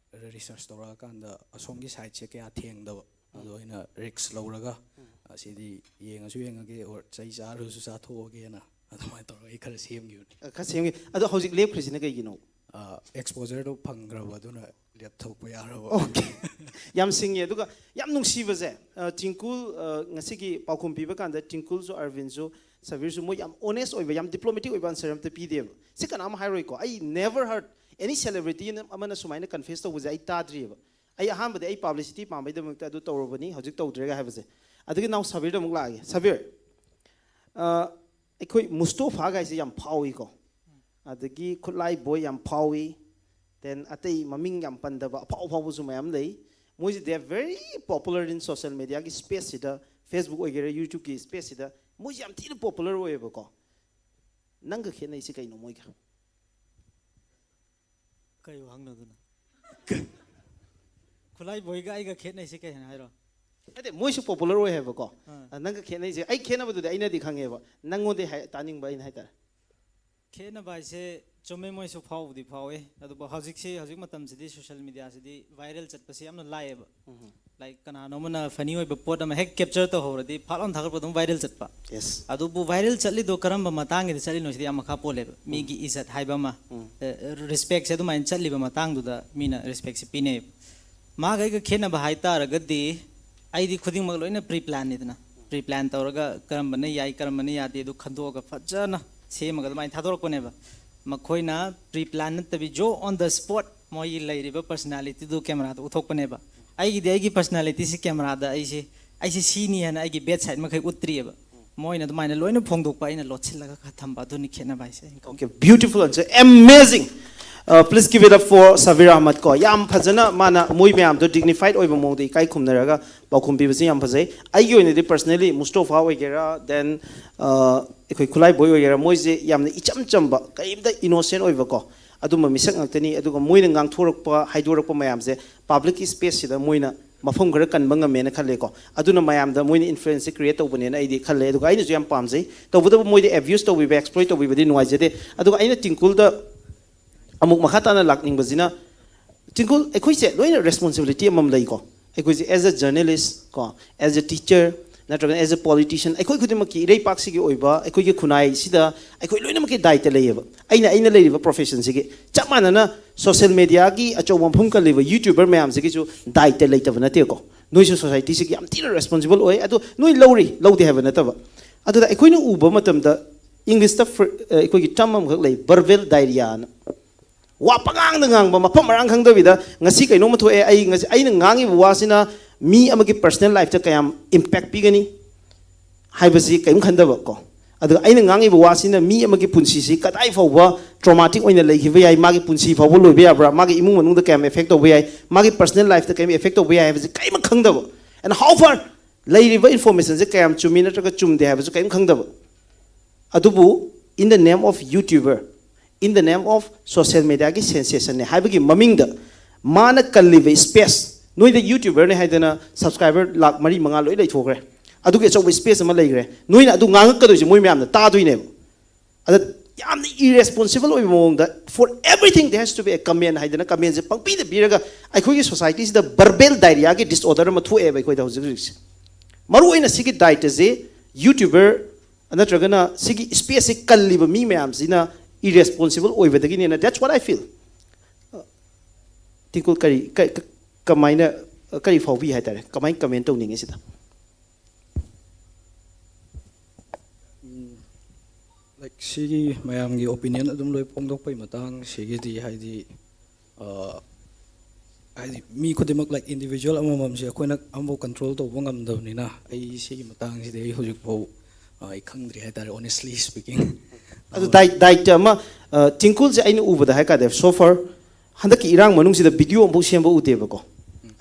research ꯇꯧꯔꯛꯑꯀꯥꯟꯗ ꯑꯁꯣꯝꯒꯤ sideꯁꯦ ꯀꯌꯥ ꯊꯦꯡꯗꯕ, ꯑꯗꯣ ꯑꯩꯅ risk ꯂꯧꯔꯒ, ꯑꯁꯤꯗꯤ ꯌꯦꯡꯉꯁꯨ ꯌꯦꯡꯉꯒꯦ, or ꯆꯩ ꯆꯥꯔꯁꯨ ꯆꯥꯊꯣꯛꯑꯒꯦꯅ ꯑꯗꯨꯃꯥꯏꯅ ꯇꯧꯔꯒ ꯑꯩ ꯈꯔ ꯁꯦꯝꯈꯤꯕꯅꯤ꯫ ꯑ, ꯈꯔ ꯁꯦꯝꯒꯦ꯫ ꯑꯗꯣ ꯍꯧꯖꯤꯛ ꯂꯦꯞꯈ꯭ꯔꯤꯁꯤꯅ ꯀꯩꯒꯤꯅꯣ? ꯑ, exposureꯗꯣ ꯐꯪꯈ꯭ꯔꯕ, ꯑꯗꯨꯅ ꯂꯦꯞꯊꯣꯛꯄ ꯌꯥꯔꯕ꯫ Okay. ꯌꯥꯝ ꯁꯤꯡꯉꯦ꯫ ꯑꯗꯨꯒ ꯌꯥꯝ ꯅꯨꯡꯁꯤꯕꯁꯦ, ꯑ, ꯇꯤꯡꯀꯨꯜ, ꯑ, ꯉꯁꯤꯒꯤ ꯄꯥꯎꯈꯨꯝ ꯄꯤꯕ ꯀꯥꯟꯗ ꯇꯤꯡꯀꯨꯜꯁꯨ ꯑꯔꯕꯤꯟꯁꯨ ꯁꯕꯤꯔꯁꯨ ꯃꯣꯏ ꯌꯥꯝ honest ꯑꯣꯏꯕ, ꯌꯥꯝ diplomatic ꯑꯣꯏꯕ answer ꯑꯝꯇ ꯄꯤꯗꯦꯕ꯫ ꯁꯤ ꯀꯅꯥꯝ ꯍꯥꯏꯔꯣꯏꯀꯣ꯫ ꯑꯩ never heard any celebrity ꯑꯃꯅ ꯁꯨꯃꯥꯏꯅ confess ꯇꯧꯕꯁꯦ ꯑꯩ ꯇꯥꯗ꯭ꯔꯤꯑꯕ꯫ ꯑꯩ ꯑꯍꯥꯟꯕꯗꯤ ꯑꯩ publicity ꯄꯥꯝꯕꯩꯗꯃꯛꯇ ꯑꯗꯨ ꯇꯧꯔꯨꯕꯅꯤ, ꯍꯧꯖꯤꯛ ꯇꯧꯗ꯭ꯔꯦꯒ ꯍꯥꯏꯕꯁꯦ꯫ ꯑꯗꯒꯤ ꯅꯥꯎ ꯁꯕꯤꯔꯗ ꯑꯃꯨꯛ ꯂꯥꯛꯑꯒꯦ꯫ ꯁꯕꯤꯔ, ꯑ, ꯑꯩꯈꯣꯏ ꯃꯨꯁꯇꯣꯐꯥꯒꯥꯏꯁꯦ ꯌꯥꯝ ꯐꯥꯎꯏꯀꯣ, ꯑꯗꯒꯤ ꯈꯨꯠꯂꯥꯏ ꯕꯣꯏ ꯌꯥꯝ ꯐꯥꯎꯏ, then ꯑꯇꯩ ꯃꯃꯤꯡ ꯌꯥꯝ ꯄꯟꯗꯕ ꯑꯐꯥꯎ ꯑꯐꯥꯎꯕꯁꯨ ꯃꯌꯥꯝ ꯂꯩ꯫ ꯃꯣꯏꯁꯦ they are very popular in social mediaꯒꯤ spaceꯁꯤꯗ, Facebook ꯑꯣꯏꯒꯦꯔꯥ YouTubeꯀꯤ spaceꯁꯤꯗ ꯃꯣꯏꯁꯦ ꯌꯥꯝ ꯊꯤꯅ popular ꯑꯣꯏꯌꯦꯕꯀꯣ꯫ ꯅꯪꯒ ꯈꯦꯠꯅꯩꯁꯦ ꯀꯩꯅꯣ ꯃꯣꯏꯒ? ꯀꯩ ꯋꯥꯍꯪꯅꯣ ꯑꯗꯨꯅ? ꯈꯨꯠꯂꯥꯏ ꯕꯣꯏꯒ ꯑꯩꯒ ꯈꯦꯠꯅꯩꯁꯦ ꯀꯩ ꯍꯥꯏꯅ ꯍꯥꯏꯔꯣ? ꯅꯠꯇꯦ, ꯃꯣꯏꯁꯨ popular ꯑꯣꯏ ꯍꯥꯏꯕꯀꯣ꯫ ꯑꯥ. ꯑ, ꯅꯪꯒ ꯈꯦꯠꯅꯩꯁꯦ, ꯑꯩ ꯈꯦꯠꯅꯕꯗꯨꯗꯤ ꯑꯩꯅꯗꯤ ꯈꯪꯉꯦꯕ, ꯅꯪꯉꯣꯟꯗꯩ ꯍꯥꯏ- ꯇꯥꯅꯤꯡꯕ ꯑꯩꯅ ꯍꯥꯏꯇꯥꯔꯦ꯫ ꯈꯦꯠꯅꯕ ꯍꯥꯏꯁꯦ ꯆꯨꯝꯃꯦ, ꯃꯣꯏꯁꯨ ꯐꯥꯎꯕꯨꯗꯤ ꯐꯥꯎꯋꯦ, ꯑꯗꯨꯕꯨ ꯍꯧꯖꯤꯛꯁꯤ, ꯍꯧꯖꯤꯛ ꯃꯇꯝꯁꯤꯗꯤ social mediaꯁꯤꯗꯤ viral ꯆꯠꯄꯁꯤ ꯌꯥꯝꯅ ꯂꯥꯏꯌꯦꯕ꯫ Like ꯀꯅꯥꯅꯣꯝꯅ funny ꯑꯣꯏꯕ ꯄꯣꯠ ꯑꯃ ꯍꯦꯛ capture ꯇꯧꯍꯧꯔꯗꯤ ꯐꯥꯠ ꯂꯥꯎꯅ ꯊꯥꯒꯠꯄ ꯑꯗꯨꯝ viral ꯆꯠꯄ꯫ Yes. ꯑꯗꯨꯕꯨ viral ꯆꯠꯂꯤꯗꯣ ꯀꯔꯝꯕ ꯃꯇꯥꯡꯒꯤꯗ ꯆꯠꯂꯤꯅꯣ ꯁꯤꯗꯤ ꯌꯥꯝ ꯃꯈꯥ ꯄꯣꯜꯂꯦꯕ꯫ ꯃꯤꯒꯤ ꯏꯖꯠ ꯍꯥꯏꯕ ꯑꯃ, respectꯁꯦ ꯑꯗꯨꯃꯥꯏꯅ ꯆꯠꯂꯤꯕ ꯃꯇꯥꯡꯗꯨꯗ ꯃꯤꯅ respectꯁꯦ ꯄꯤꯅꯩꯌꯦꯕ꯫ ꯃꯥꯒ ꯑꯩꯒ ꯈꯦꯠꯅꯕ ꯍꯥꯏꯇꯥꯔꯒꯗꯤ ꯑꯩꯗꯤ ꯈꯨꯗꯤꯡꯃꯛ ꯂꯣꯏꯅ pre planꯅꯤꯗꯅ꯫ Pre plan ꯇꯧꯔꯒ ꯀꯔꯝꯕꯅ ꯌꯥꯏ ꯀꯔꯝꯕꯅ ꯌꯥꯗꯦ ꯑꯗꯨ ꯈꯟꯗꯣꯛꯑꯒ ꯐꯖꯅ ꯁꯦꯝꯃꯒ ꯑꯗꯨꯃꯥꯏꯅ ꯊꯥꯗꯣꯔꯛꯄꯅꯦꯕ꯫ ꯃꯈꯣꯏꯅ pre plan ꯅꯠꯇꯕꯤ ꯖꯣ on the spot ꯃꯣꯏꯒꯤ ꯂꯩꯔꯤꯕ personalityꯗꯨ cameraꯗ ꯎꯠꯊꯣꯛꯄꯅꯦꯕ꯫ ꯑꯩꯒꯤꯗꯤ ꯑꯩꯒꯤ personalityꯁꯤ cameraꯗ ꯑꯩꯁꯦ, ꯑꯩꯁꯦ ꯁꯤꯅꯤ ꯍꯥꯏꯅ ꯑꯩꯒꯤ bad side ꯃꯈꯩ ꯎꯠꯇ꯭ꯔꯤꯑꯕ꯫ ꯃꯣꯏꯅ ꯑꯗꯨꯃꯥꯏꯅ ꯂꯣꯏꯅ ꯐꯣꯡꯗꯣꯛꯄ, ꯑꯩꯅ ꯂꯣꯠꯁꯤꯜꯂꯒ ꯈꯔ ꯊꯝꯕ, ꯑꯗꯨꯅꯤ ꯈꯦꯠꯅꯕ ꯍꯥꯏꯁꯦ꯫ Okay, beautiful answer, amazing. Uh, please give it up for Sabir Ahmed ꯀꯣ꯫ ꯌꯥꯝ ꯐꯖꯅ ꯃꯥꯅ ꯃꯣꯏ ꯃꯌꯥꯝꯗꯣ dignified ꯑꯣꯏꯕ ꯃꯑꯣꯡꯗ ꯏꯀꯥꯏ ꯈꯨꯝꯅꯔꯒ ꯄꯥꯎꯈꯨꯝ ꯄꯤꯕꯁꯦ ꯌꯥꯝ ꯐꯖꯩ꯫ ꯑꯩꯒꯤ ꯑꯣꯏꯅꯗꯤ personally ꯃꯨꯁꯇꯣꯐꯥ ꯑꯣꯏꯒꯦꯔꯥ, then, uh, ꯑꯩꯈꯣꯏ ꯈꯨꯠꯂꯥꯏ ꯕꯣꯏ ꯑꯣꯏꯒꯦꯔꯥ, ꯃꯣꯏꯁꯦ ꯌꯥꯝꯅ ꯏꯆꯝ ꯆꯝꯕ, ꯀꯔꯤꯝꯇ innocent ꯑꯣꯏꯕꯀꯣ, ꯑꯗꯨꯝꯕ ꯃꯤꯁꯛ ꯉꯥꯛꯇꯅꯤ꯫ ꯑꯗꯨꯒ ꯃꯣꯏꯅ ꯉꯥꯡꯊꯣꯔꯛꯄ, ꯍꯥꯏꯗꯣꯔꯛꯄ ꯃꯌꯥꯝꯁꯦ publicꯀꯤ spaceꯁꯤꯗ ꯃꯣꯏꯅ ꯃꯐꯝ ꯈꯔ ꯀꯟꯕ ꯉꯝꯃꯦꯅ ꯈꯜꯂꯦꯀꯣ꯫ ꯑꯗꯨꯅ ꯃꯌꯥꯝꯗ ꯃꯣꯏꯅ influenceꯁꯦ create ꯇꯧꯕꯅꯦꯅ ꯑꯩꯗꯤ ꯈꯜꯂꯦ꯫ ꯑꯗꯨꯒ ꯑꯩꯅꯁꯨ ꯌꯥꯝ ꯄꯥꯝꯖꯩ꯫ ꯇꯧꯕꯇꯕꯨ ꯃꯣꯏꯗꯤ abuse ꯇꯧꯕꯤꯕ, exploit ꯇꯧꯕꯤꯕꯗꯤ ꯅꯨꯡꯉꯥꯏꯖꯗꯦ꯫ ꯑꯗꯨꯒ ꯑꯩꯅ ꯇꯤꯡꯀꯨꯜꯗ ꯑꯃꯨꯛ ꯃꯈꯥ ꯇꯥꯅ ꯂꯥꯛꯅꯤꯡꯕꯁꯤꯅ, ꯇꯤꯡꯀꯨꯜ, ꯑꯩꯈꯣꯏꯁꯦ ꯂꯣꯏꯅ responsibility ꯑꯃꯃꯝ ꯂꯩꯀꯣ꯫ ꯑꯩꯈꯣꯏꯁꯦ as a journalist ꯀꯣ, as a teacher, ꯅꯠꯇ꯭ꯔꯒꯅ as a politician, ꯑꯩꯈꯣꯏ ꯈꯨꯗꯤꯡꯃꯛꯀꯤ ꯏꯔꯩꯄꯥꯛꯁꯤꯒꯤ ꯑꯣꯏꯕ, ꯑꯩꯈꯣꯏꯒꯤ ꯈꯨꯟꯅꯥꯏꯁꯤꯗ ꯑꯩꯈꯣꯏ ꯂꯣꯏꯅꯃꯛꯀꯤ ꯗꯥꯏꯇ ꯂꯩꯌꯦꯕ꯫ ꯑꯩꯅ, ꯑꯩꯅ ꯂꯩꯔꯤꯕ professionꯁꯤꯒꯤ ꯆꯞ ꯃꯥꯟꯅꯅ social mediaꯒꯤ ꯑꯆꯧꯕ ꯃꯐꯝ ꯀꯜꯂꯤꯕ YouTuber ꯃꯌꯥꯝꯁꯤꯒꯤꯁꯨ ꯗꯥꯏꯇ ꯂꯩꯇꯕ ꯅꯠꯇꯦꯀꯣ꯫ ꯅꯣꯏꯁꯨ societyꯁꯤꯒꯤ ꯌꯥꯝ ꯊꯤꯅ responsible ꯑꯣꯏ꯫ ꯑꯗꯣ ꯅꯣꯏ ꯂꯧꯔꯤ, ꯂꯧꯗꯦ ꯍꯥꯏꯕ ꯅꯠꯇꯕ, ꯑꯗꯨꯗ ꯑꯩꯈꯣꯏꯅ ꯎꯕ ꯃꯇꯝꯗ ꯏꯪꯂꯤꯁꯇ ꯐ꯭ꯔ- ꯑ, ꯑꯩꯈꯣꯏꯒꯤ ꯇꯔꯝ ꯑꯃꯈꯛ ꯂꯩ, ꯕꯔꯕꯦꯜ ꯗꯥꯏꯔꯤꯌꯥꯅ꯫ ꯋꯥ ꯄꯉꯥꯡꯗ ꯉꯥꯡꯕ, ꯃꯐꯝ ꯃꯔꯥꯡ ꯈꯪꯗꯕꯤꯗ, "ꯉꯁꯤ ꯀꯩꯅꯣꯝꯃ ꯊꯣꯛꯑꯦ, ꯑꯩ ꯉꯁꯤ ꯑꯩꯅ ꯉꯥꯡꯉꯤꯕ ꯋꯥꯁꯤꯅ ꯃꯤ ꯑꯃꯒꯤ ꯄꯔꯁꯅꯦꯜ ꯂꯥꯏꯐꯇ ꯀꯌꯥꯝ ꯏꯝꯄꯦꯛ ꯄꯤꯒꯅꯤ ꯍꯥꯏꯕꯁꯤ ꯀꯔꯤꯝ ꯈꯟꯗꯕ ꯀꯣ꯫ ꯑꯗꯨꯒ ꯑꯩꯅ ꯉꯥꯡꯉꯤꯕ ꯋꯥꯁꯤꯅ ꯃꯤ ꯑꯃꯒꯤ ꯄꯨꯟꯁꯤꯁꯤ ꯀꯗꯥꯏ ꯐꯥꯎꯕ ꯇ꯭ꯔꯣꯃꯥꯇꯤꯛ ꯑꯣꯏꯅ ꯂꯩꯈꯤꯕ ꯌꯥꯏ, ꯃꯥꯒꯤ ꯄꯨꯟꯁꯤ ꯐꯥꯎꯕ ꯂꯣꯏꯕ ꯌꯥꯕ꯭ꯔꯥ, ꯃꯥꯒꯤ ꯏꯃꯨꯡ ꯃꯅꯨꯡꯗ ꯀꯌꯥꯝ ꯑꯦꯐꯦꯛ ꯇꯧꯕ ꯌꯥꯏ, ꯃꯥꯒꯤ ꯄꯔꯁꯅꯦꯜ ꯂꯥꯏꯐꯇ ꯀꯔꯤꯝ ꯑꯦꯐꯦꯛ ꯇꯧꯕ ꯌꯥꯏ ꯍꯥꯏꯕꯁꯤ ꯀꯔꯤꯝ ꯈꯪꯗꯕ꯫ And how far ꯂꯩꯔꯤꯕ ꯏꯟꯐꯣꯔꯃꯦꯁꯟꯁꯦ ꯀꯌꯥꯝ ꯆꯨꯝꯃꯤ ꯅꯠꯇ꯭ꯔꯒ ꯆꯨꯝꯗꯦ ꯍꯥꯏꯕꯁꯨ ꯀꯔꯤꯝ ꯈꯪꯗꯕ꯫ ꯑꯗꯨꯕꯨ in the name of YouTuber, in the name of social mediaꯒꯤ ꯁꯦꯟꯁꯦꯁꯟꯅꯦ ꯍꯥꯏꯕꯒꯤ ꯃꯃꯤꯡꯗ ꯃꯥꯅ ꯀꯜꯂꯤꯕ ꯁ꯭ꯄꯦꯁ, ꯅꯣꯏꯗ ꯌꯨꯇ꯭ꯌꯨꯕꯔꯅꯦ ꯍꯥꯏꯗꯅ ꯁꯕꯁꯀ꯭ꯔꯥꯏꯕꯔ ꯂꯥꯛ ꯃꯔꯤ ꯃꯉꯥ ꯂꯣꯏ ꯂꯩꯊꯣꯛꯈ꯭ꯔꯦ, ꯑꯗꯨꯒꯤ ꯑꯆꯧꯕ ꯁ꯭ꯄꯦꯁ ꯑꯃ ꯂꯩꯈ꯭ꯔꯦ, ꯅꯣꯏꯅ ꯑꯗꯨ ꯉꯥꯡꯉꯛꯀꯗꯣꯏꯁꯦ ꯃꯣꯏ ꯃꯌꯥꯝꯅ ꯇꯥꯗꯣꯏꯅꯦꯕ꯫ ꯑꯗ ꯌꯥꯝꯅ ꯏꯔꯦꯁꯄꯣꯟꯁꯤꯕꯜ ꯑꯣꯏꯕ ꯃꯑꯣꯡꯗ, "For everything there has to be a comment" ꯍꯥꯏꯗꯅ ꯀꯃꯦꯟꯁꯦ ꯄꯪꯄꯤꯗ ꯄꯤꯔꯒ, ꯑꯩꯈꯣꯏꯒꯤ ꯁꯣꯁꯥꯏꯇꯤꯁꯤꯗ ꯕꯔꯕꯦꯜ ꯗꯥꯏꯔꯤꯌꯥꯒꯤ ꯗꯤꯁꯑꯣꯔꯗꯔ ꯑꯃ ꯊꯣꯛꯑꯦꯕ ꯑꯩꯈꯣꯏꯗ ꯍꯧꯖꯤꯛ ꯍꯧꯖꯤꯛꯁꯦ꯫ ꯃꯔꯨꯑꯣꯏꯅ ꯁꯤꯒꯤ ꯗꯥꯏꯇꯁꯦ ꯌꯨꯇ꯭ꯌꯨꯕꯔ ꯅꯠꯇ꯭ꯔꯒꯅ ꯁꯤꯒꯤ ꯁ꯭ꯄꯦꯁꯁꯦ ꯀꯜꯂꯤꯕ ꯃꯤ ꯃꯌꯥꯝꯁꯤꯅ ꯏꯔꯦꯁꯄꯣꯟꯁꯤꯕꯜ ꯑꯣꯏꯕꯗꯒꯤꯅꯦꯅ, that's what I feel꯫ Tingkul, ꯀꯔꯤ, ꯀ- ꯀ- ꯀꯃꯥꯏꯅ, ꯀꯔꯤ ꯐꯥꯎꯕꯤ ꯍꯥꯏꯇꯥꯔꯦ, ꯀꯃꯥꯏꯅ ꯀꯃꯦꯟ ꯇꯧꯅꯤꯡꯉꯤ ꯁꯤꯗ? ꯂꯥꯏꯛ, ꯁꯤꯒꯤ ꯃꯌꯥꯝꯒꯤ ꯑꯣꯄꯤꯅꯤꯌꯟ ꯑꯗꯨꯝ ꯂꯣꯏ ꯐꯣꯡꯗꯣꯛꯄꯩ ꯃꯇꯥꯡ ꯁꯤꯒꯤꯗꯤ, ꯍꯥꯏꯗꯤ, ꯑ, ꯍꯥꯏꯗꯤ ꯃꯤ ꯈꯨꯗꯤꯡꯃꯛ, ꯂꯥꯏꯛ, ꯏꯟꯗꯤꯕꯤꯖꯨꯋꯦꯜ ꯑꯃꯃꯝꯁꯦ ꯑꯩꯈꯣꯏꯅ ꯑꯃꯐꯥꯎ ꯀꯟꯇ꯭ꯔꯣꯜ ꯇꯧꯕ ꯉꯝꯗꯕꯅꯤꯅ, ꯑꯩ ꯁꯤꯒꯤ ꯃꯇꯥꯡꯁꯤꯗꯤ ꯑꯩ ꯍꯧꯖꯤꯛꯐꯥꯎ, ꯑ, ꯑꯩ ꯈꯪꯗ꯭ꯔꯤ ꯍꯥꯏꯇꯥꯔꯦ, honestly speaking꯫ ꯑꯗꯨ ꯗꯥꯏꯠ ꯗꯥꯏꯠꯇ ꯑꯃ, ꯑ, ꯇꯤꯡꯀꯨꯜꯁꯦ ꯑꯩꯅ ꯎꯕꯗ ꯍꯥꯏ ꯀꯥꯟꯗ, so far ꯍꯟꯗꯛꯀꯤ ꯏꯔꯥꯡ ꯃꯅꯨꯡꯁꯤꯗ ꯚꯤꯗꯤꯑꯣ ꯑꯃꯐꯥꯎ ꯁꯦꯝꯕ ꯎꯗꯦꯕꯀꯣ꯫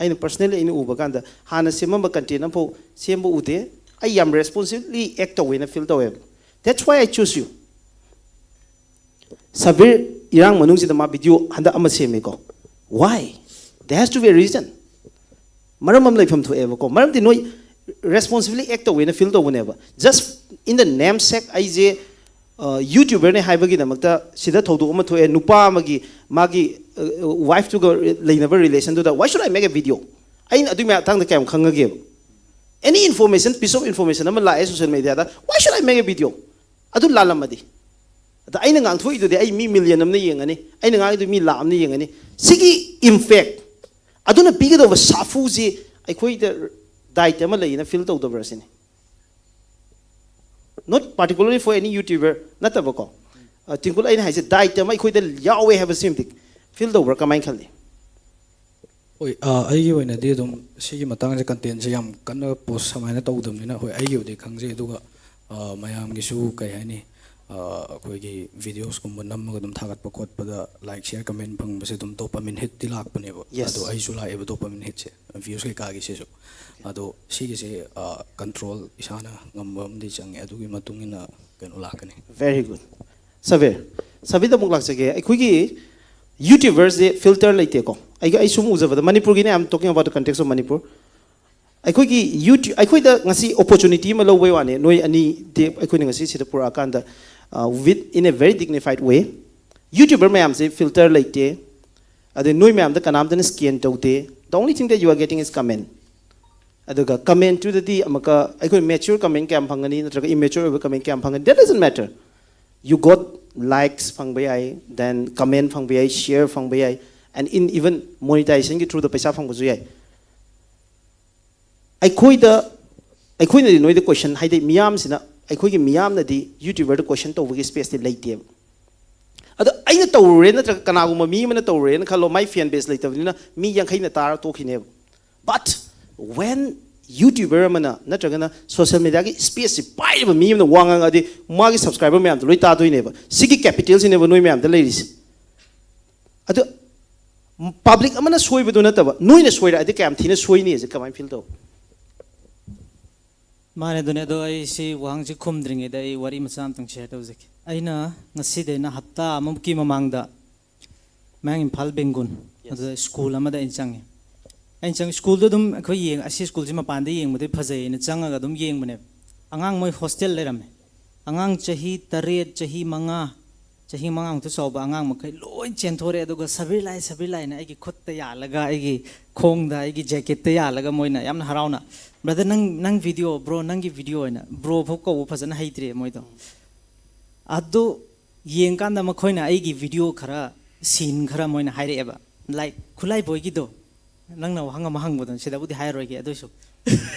ꯑꯩꯅ ꯄꯔꯁꯅꯦꯜꯂꯤ ꯑꯩꯅ ꯎꯕ ꯀꯥꯟꯗ ꯍꯥꯟꯅ ꯁꯦꯝꯃꯝꯕ ꯀꯟꯇꯦꯟ ꯑꯃꯐꯥꯎ ꯁꯦꯝꯕ ꯎꯗꯦ꯫ ꯑꯩ ꯌꯥꯝ ꯔꯦꯁꯄꯣꯟꯁꯤꯕꯂꯤ ꯑꯦꯛ ꯇꯧꯋꯦꯅ ꯐꯤꯜ ꯇꯧꯋꯦꯕ꯫ That's why I choose you꯫ Sabir, ꯏꯔꯥꯡ ꯃꯅꯨꯡꯁꯤꯗ ꯃꯥ ꯚꯤꯗꯤꯑꯣ ꯍꯟꯗꯛ ꯑꯃ ꯁꯦꯝꯃꯦꯀꯣ꯫ Why? There has to be a reason꯫ ꯃꯔꯝ ꯑꯃ ꯂꯩꯐꯝ ꯊꯣꯛꯑꯦꯕꯀꯣ꯫ ꯃꯔꯝꯗꯤ ꯅꯣꯏ ꯔꯦꯁꯄꯣꯟꯁꯤꯕꯂꯤ ꯑꯦꯛ ꯇꯧꯋꯦꯅ ꯐꯤꯜ ꯇꯧꯕꯅꯦꯕ꯫ Just in the namesake, ꯑꯩꯁꯦ ꯌꯨꯇ꯭ꯌꯨꯕꯔꯅꯦ ꯍꯥꯏꯕꯒꯤꯗꯃꯛꯇ ꯁꯤꯗ ꯊꯧꯗꯣꯛ ꯑꯃ ꯊꯣꯛꯑꯦ, ꯅꯨꯄꯥ ꯑꯃꯒꯤ, ꯃꯥꯒꯤ ꯋꯥꯏꯐꯇꯨꯒ ꯂꯩꯅꯕ ꯔꯤꯂꯦꯁꯟꯗꯨꯗ, "Why should I make a video?" ꯑꯩꯅ ꯑꯗꯨꯒꯤ ꯃꯇꯥꯡꯗ ꯀꯌꯥꯝ ꯈꯪꯉꯒꯦꯕ? Any information, piece of information ꯑꯃ ꯂꯥꯛꯑꯦ ꯁꯣꯁꯤꯌꯦꯜ ꯃꯦꯗꯤꯌꯥꯗ, "Why should I make a video?" ꯑꯗꯨ ꯂꯥꯜꯂꯝꯃꯗꯤ? ꯑꯗ ꯑꯩꯅ ꯉꯥꯡꯊꯣꯛꯏꯗꯨꯗꯤ ꯑꯩ ꯃꯤ ꯃꯤꯂꯤꯌꯟ ꯑꯃꯅ ꯌꯦꯡꯉꯅꯤ, ꯑꯩꯅ ꯉꯥꯡꯉꯤꯗꯨ ꯃꯤ ꯂꯥꯛ ꯑꯃꯅ ꯌꯦꯡꯉꯅꯤ꯫ ꯁꯤꯒꯤ ꯏꯝꯄꯦꯛ ꯑꯗꯨꯅ ꯄꯤꯒꯗꯧꯕ ꯁꯥꯐꯨꯁꯤ ꯑꯩꯈꯣꯏꯗ ꯗꯥꯏꯠ ꯑꯃ ꯂꯩꯌꯦꯅ ꯐꯤꯜ ꯇꯧꯗꯕ꯭ꯔꯥ ꯁꯤꯅꯤ꯫ Not particularly for any YouTuber ꯅꯠꯇꯕꯀꯣ, ꯑ, ꯇ꯭ꯋꯤꯡꯀꯜ, ꯑꯩꯅ ꯍꯥꯏꯁꯦ ꯗꯥꯏꯠ ꯑꯃ ꯑꯩꯈꯣꯏꯗ ꯌꯥꯎꯋꯦ ꯍꯥꯏꯕꯁꯤꯃꯗꯤ ꯐꯤꯜ ꯇꯧꯕ꯭ꯔꯥ, ꯀꯃꯥꯏꯅ ꯈꯜꯂꯤ? ꯍꯣꯏ, ꯑ, ꯑꯩꯒꯤ ꯑꯣꯏꯅꯗꯤ ꯑꯗꯨꯝ ꯁꯤꯒꯤ ꯃꯇꯥꯡꯁꯦ ꯀꯟꯇꯦꯟꯁꯦ ꯌꯥꯝ ꯀꯟꯅ ꯄꯣꯁ ꯁꯨꯃꯥꯏꯅ ꯇꯧꯗꯕꯅꯤꯅ, ꯍꯣꯏ, ꯑꯩꯒꯤꯕꯨꯗꯤ ꯈꯪꯖꯩ꯫ ꯑꯗꯨꯒ, ꯑ, ꯃꯌꯥꯝꯒꯤꯁꯨ ꯀꯩ ꯍꯥꯏꯅꯤ, ꯑ, ꯑꯩꯈꯣꯏꯒꯤ ꯚꯤꯗꯤꯑꯣꯁꯀꯨꯝꯕ ꯅꯝꯃꯒ ꯑꯗꯨꯝ ꯊꯥꯒꯠꯄ ꯈꯣꯠꯄꯗ ꯂꯥꯏꯛ, ꯁꯤꯌꯔ, ꯀꯃꯦꯟ ꯐꯪꯕꯁꯦ ꯑꯗꯨꯝ ꯗꯣꯄꯥꯃꯤꯟ ꯍꯤꯠꯇꯤ ꯂꯥꯛꯄꯅꯦꯕ꯫ Yes. ꯑꯗꯣ ꯑꯩꯁꯨ ꯂꯥꯛꯑꯦꯕ ꯗꯣꯄꯥꯃꯤꯟ ꯍꯤꯠꯁꯦ, ꯚ꯭ꯌꯨꯁ ꯀꯩꯀꯥꯒꯤꯁꯤꯁꯨ꯫ ꯑꯗꯣ ꯁꯤꯒꯤꯁꯦ, ꯑ, ꯀꯟꯇ꯭ꯔꯣꯜ ꯏꯁꯥꯅ ꯉꯝꯕ ꯑꯃꯗꯤ ꯆꯪꯉꯦ꯫ ꯑꯗꯨꯒꯤ ꯃꯇꯨꯡ ꯏꯟꯅ ꯀꯩꯅꯣ ꯂꯥꯛꯀꯅꯤ꯫ Very good. ꯁꯕꯤꯔ, ꯁꯕꯤꯔꯗ ꯑꯃꯨꯛ ꯂꯥꯛꯆꯒꯦ꯫ ꯑꯩꯈꯣꯏꯒꯤ YouTuberꯁꯦ ꯐꯤꯜꯇꯔ ꯂꯩꯇꯦꯀꯣ꯫ ꯑꯩꯒ, ꯑꯩ ꯁꯨꯝ ꯎꯖꯕꯗ, ꯃꯅꯤꯄꯨꯔꯒꯤꯅꯦ, I am talking about the context of Manipur. ꯑꯩꯈꯣꯏꯒꯤ YouTube, ꯑꯩꯈꯣꯏꯗ ꯉꯁꯤ ꯑꯣꯄꯣꯔꯆꯨꯅꯤꯇꯤ ꯑꯃ ꯂꯧꯕꯩ ꯋꯥꯅꯦ, ꯅꯣꯏ ꯑꯅꯤꯗꯤ ꯑꯩꯈꯣꯏꯅ ꯉꯁꯤ ꯁꯤꯗ ꯄꯨꯔꯛꯑꯀꯥꯟꯗ, uh, with, in a very dignified way, YouTuber ꯃꯌꯥꯝꯁꯦ ꯐꯤꯜꯇꯔ ꯂꯩꯇꯦ, ꯑꯗꯩ ꯅꯣꯏ ꯃꯌꯥꯝꯗ ꯀꯅꯥꯝꯇꯅ ꯁ꯭ꯀꯦꯟ ꯇꯧꯗꯦ꯫ The only thing that you are getting is comment. ꯑꯗꯨꯒ ꯀꯃꯦꯟꯇꯨꯗꯗꯤ ꯑꯃꯨꯛꯀ ꯑꯩꯈꯣꯏ ꯃꯦꯆ꯭ꯌꯨꯔ ꯀꯃꯦꯟ ꯀꯌꯥꯝ ꯐꯪꯒꯅꯤ ꯅꯠꯇ꯭ꯔꯒ ꯏꯃꯦꯆ꯭ꯌꯨꯔ ꯑꯣꯏꯕ ꯀꯃꯦꯟ ꯀꯌꯥꯝ ꯐꯪꯒꯅꯤ, that doesn't matter. You got likes ꯐꯪꯕ ꯌꯥꯏ, then comment ꯐꯪꯕ ꯌꯥꯏ, share ꯐꯪꯕ ꯌꯥꯏ, and in even monetizationꯒꯤ throughꯗ ꯄꯩꯁꯥ ꯐꯪꯕꯁꯨ ꯌꯥꯏ꯫ ꯑꯩꯈꯣꯏꯗ, ꯑꯩꯈꯣꯏꯅꯗꯤ ꯅꯣꯏꯗ ꯀꯣꯏꯁꯟ, ꯍꯥꯏꯗꯤ ꯃꯤꯌꯥꯝꯁꯤꯅ, ꯑꯩꯈꯣꯏꯒꯤ ꯃꯤꯌꯥꯝꯅꯗꯤ YouTuberꯗ ꯀꯣꯏꯁꯟ ꯇꯧꯕꯒꯤ ꯁ꯭ꯄꯦꯁꯇꯤ ꯂꯩꯇꯦꯕ꯫ ꯑꯗꯣ ꯑꯩꯅ ꯇꯧꯔꯨꯔꯦ ꯅꯠꯇ꯭ꯔꯒ ꯀꯅꯥꯒꯨꯝꯕ ꯃꯤ ꯑꯃꯅ ꯇꯧꯔꯨꯔꯦꯅ ꯈꯜꯂꯣ, my fan base ꯂꯩꯇꯕꯅꯤꯅ ꯃꯤ ꯌꯥꯡꯈꯩꯅ ꯇꯥꯔ ꯇꯣꯛꯈꯤꯅꯦꯕ꯫ But when YouTuber ꯑꯃꯅ ꯅꯠꯇ꯭ꯔꯒꯅ social mediaꯒꯤ ꯁ꯭ꯄꯦꯁꯁꯤ ꯄꯥꯏꯔꯤꯕ ꯃꯤ ꯑꯃꯅ ꯋꯥ ꯉꯥꯡꯉꯛꯑꯗꯤ ꯃꯥꯒꯤ subscriber ꯃꯌꯥꯝꯗꯣ ꯂꯣꯏ ꯇꯥꯗꯣꯏꯅꯦꯕ꯫ ꯁꯤꯒꯤ capitalꯁꯤꯅꯦꯕ ꯅꯣꯏ ꯃꯌꯥꯝꯗ ꯂꯩꯔꯤꯁꯦ꯫ ꯑꯗꯣ public ꯑꯃꯅ ꯁꯣꯏꯕꯗꯨ ꯅꯠꯇꯕ, ꯅꯣꯏꯅ ꯁꯣꯏꯔꯛꯑꯗꯤ ꯀꯌꯥꯝ ꯊꯤꯅ ꯁꯣꯏꯅꯤ ꯍꯥꯏꯁꯦ ꯀꯃꯥꯏꯅ feel ꯇꯧ? ꯃꯥꯅꯦ, ꯑꯗꯨꯅꯦ꯫ ꯑꯗꯣ ꯑꯩ ꯁꯤ ꯋꯥꯍꯪꯁꯤ ꯈꯨꯝꯗ꯭ꯔꯤꯉꯩꯗ ꯑꯩ ꯋꯥꯔꯤ ꯃꯆꯥ ꯑꯃꯇꯪ share ꯇꯧꯖꯒꯦ꯫ ꯑꯩꯅ ꯉꯁꯤꯗꯩꯅ ꯍꯞꯇꯥ ꯑꯃꯃꯨꯛꯀꯤ ꯃꯃꯥꯡꯗ ꯃꯌꯥꯡ ꯏꯝꯐꯥꯜ ꯕꯦꯡꯒꯨꯟ, ꯑꯗꯨꯗ ꯁ꯭ꯀꯨꯜ ꯑꯃꯗ ꯑꯩꯅ ꯆꯪꯉꯦ꯫ ꯑꯩꯅ ꯆꯪꯉꯦ, ꯁ꯭ꯀꯨꯜꯗꯣ ꯑꯗꯨꯝ ꯑꯩꯈꯣꯏ ꯌꯦꯡ-, ꯑꯁꯤ ꯁ꯭ꯀꯨꯜꯁꯤ ꯃꯄꯥꯟꯗ ꯌꯦꯡꯕꯗꯤ ꯐꯖꯩꯅ ꯆꯪꯉꯒ ꯑꯗꯨꯝ ꯌꯦꯡꯕꯅꯦꯕ꯫ ꯑꯉꯥꯡ ꯃꯣꯏ ꯍꯣꯁꯇꯦꯜ ꯂꯩꯔꯝꯃꯦ꯫ ꯑꯉꯥꯡ ꯆꯍꯤ ꯇꯔꯦꯠ, ꯆꯍꯤ ꯃꯉꯥ, ꯆꯍꯤ ꯃꯉꯥꯃꯨꯛꯇ ꯆꯥꯎꯕ ꯑꯉꯥꯡ ꯃꯈꯩ ꯂꯣꯏ ꯆꯦꯟꯊꯣꯔꯛꯑꯦ꯫ ꯑꯗꯨꯒ "ꯁꯕꯤꯔ ꯂꯥꯛꯑꯦ, ꯁꯕꯤꯔ ꯂꯥꯛꯑꯦꯅ" ꯑꯩꯒꯤ ꯈꯨꯠꯇ ꯌꯥꯜꯂꯒ, ꯑꯩꯒꯤ ꯈꯣꯡꯗ, ꯑꯩꯒꯤ ꯖꯦꯀꯦꯠꯇ ꯌꯥꯜꯂꯒ ꯃꯣꯏꯅ ꯌꯥꯝꯅ ꯍꯔꯥꯎꯅ, "Brother, ꯅꯪ, ꯅꯪ video, bro, ꯅꯪꯒꯤ video" ꯍꯥꯏꯅ꯫ Bro ꯐꯥꯎ ꯀꯧꯕ ꯐꯖꯅ ꯍꯩꯇ꯭ꯔꯦ ꯃꯣꯏꯗꯣ꯫ ꯑꯗꯨ ꯌꯦꯡꯀꯥꯟꯗ ꯃꯈꯣꯏꯅ ꯑꯩꯒꯤ video ꯈꯔ, scene ꯈꯔ ꯃꯣꯏꯅ ꯍꯥꯏꯔꯛꯑꯦꯕ, like ꯈꯨꯠꯂꯥꯏꯕꯣꯏꯒꯤꯗꯣ, ꯅꯪꯅ ꯋꯥꯍꯪ ꯑꯃ ꯍꯪꯕꯗꯣ ꯁꯤꯗꯕꯨꯗꯤ ꯍꯥꯏꯔꯣꯏꯒꯦ, ꯑꯗꯨꯏꯁꯨ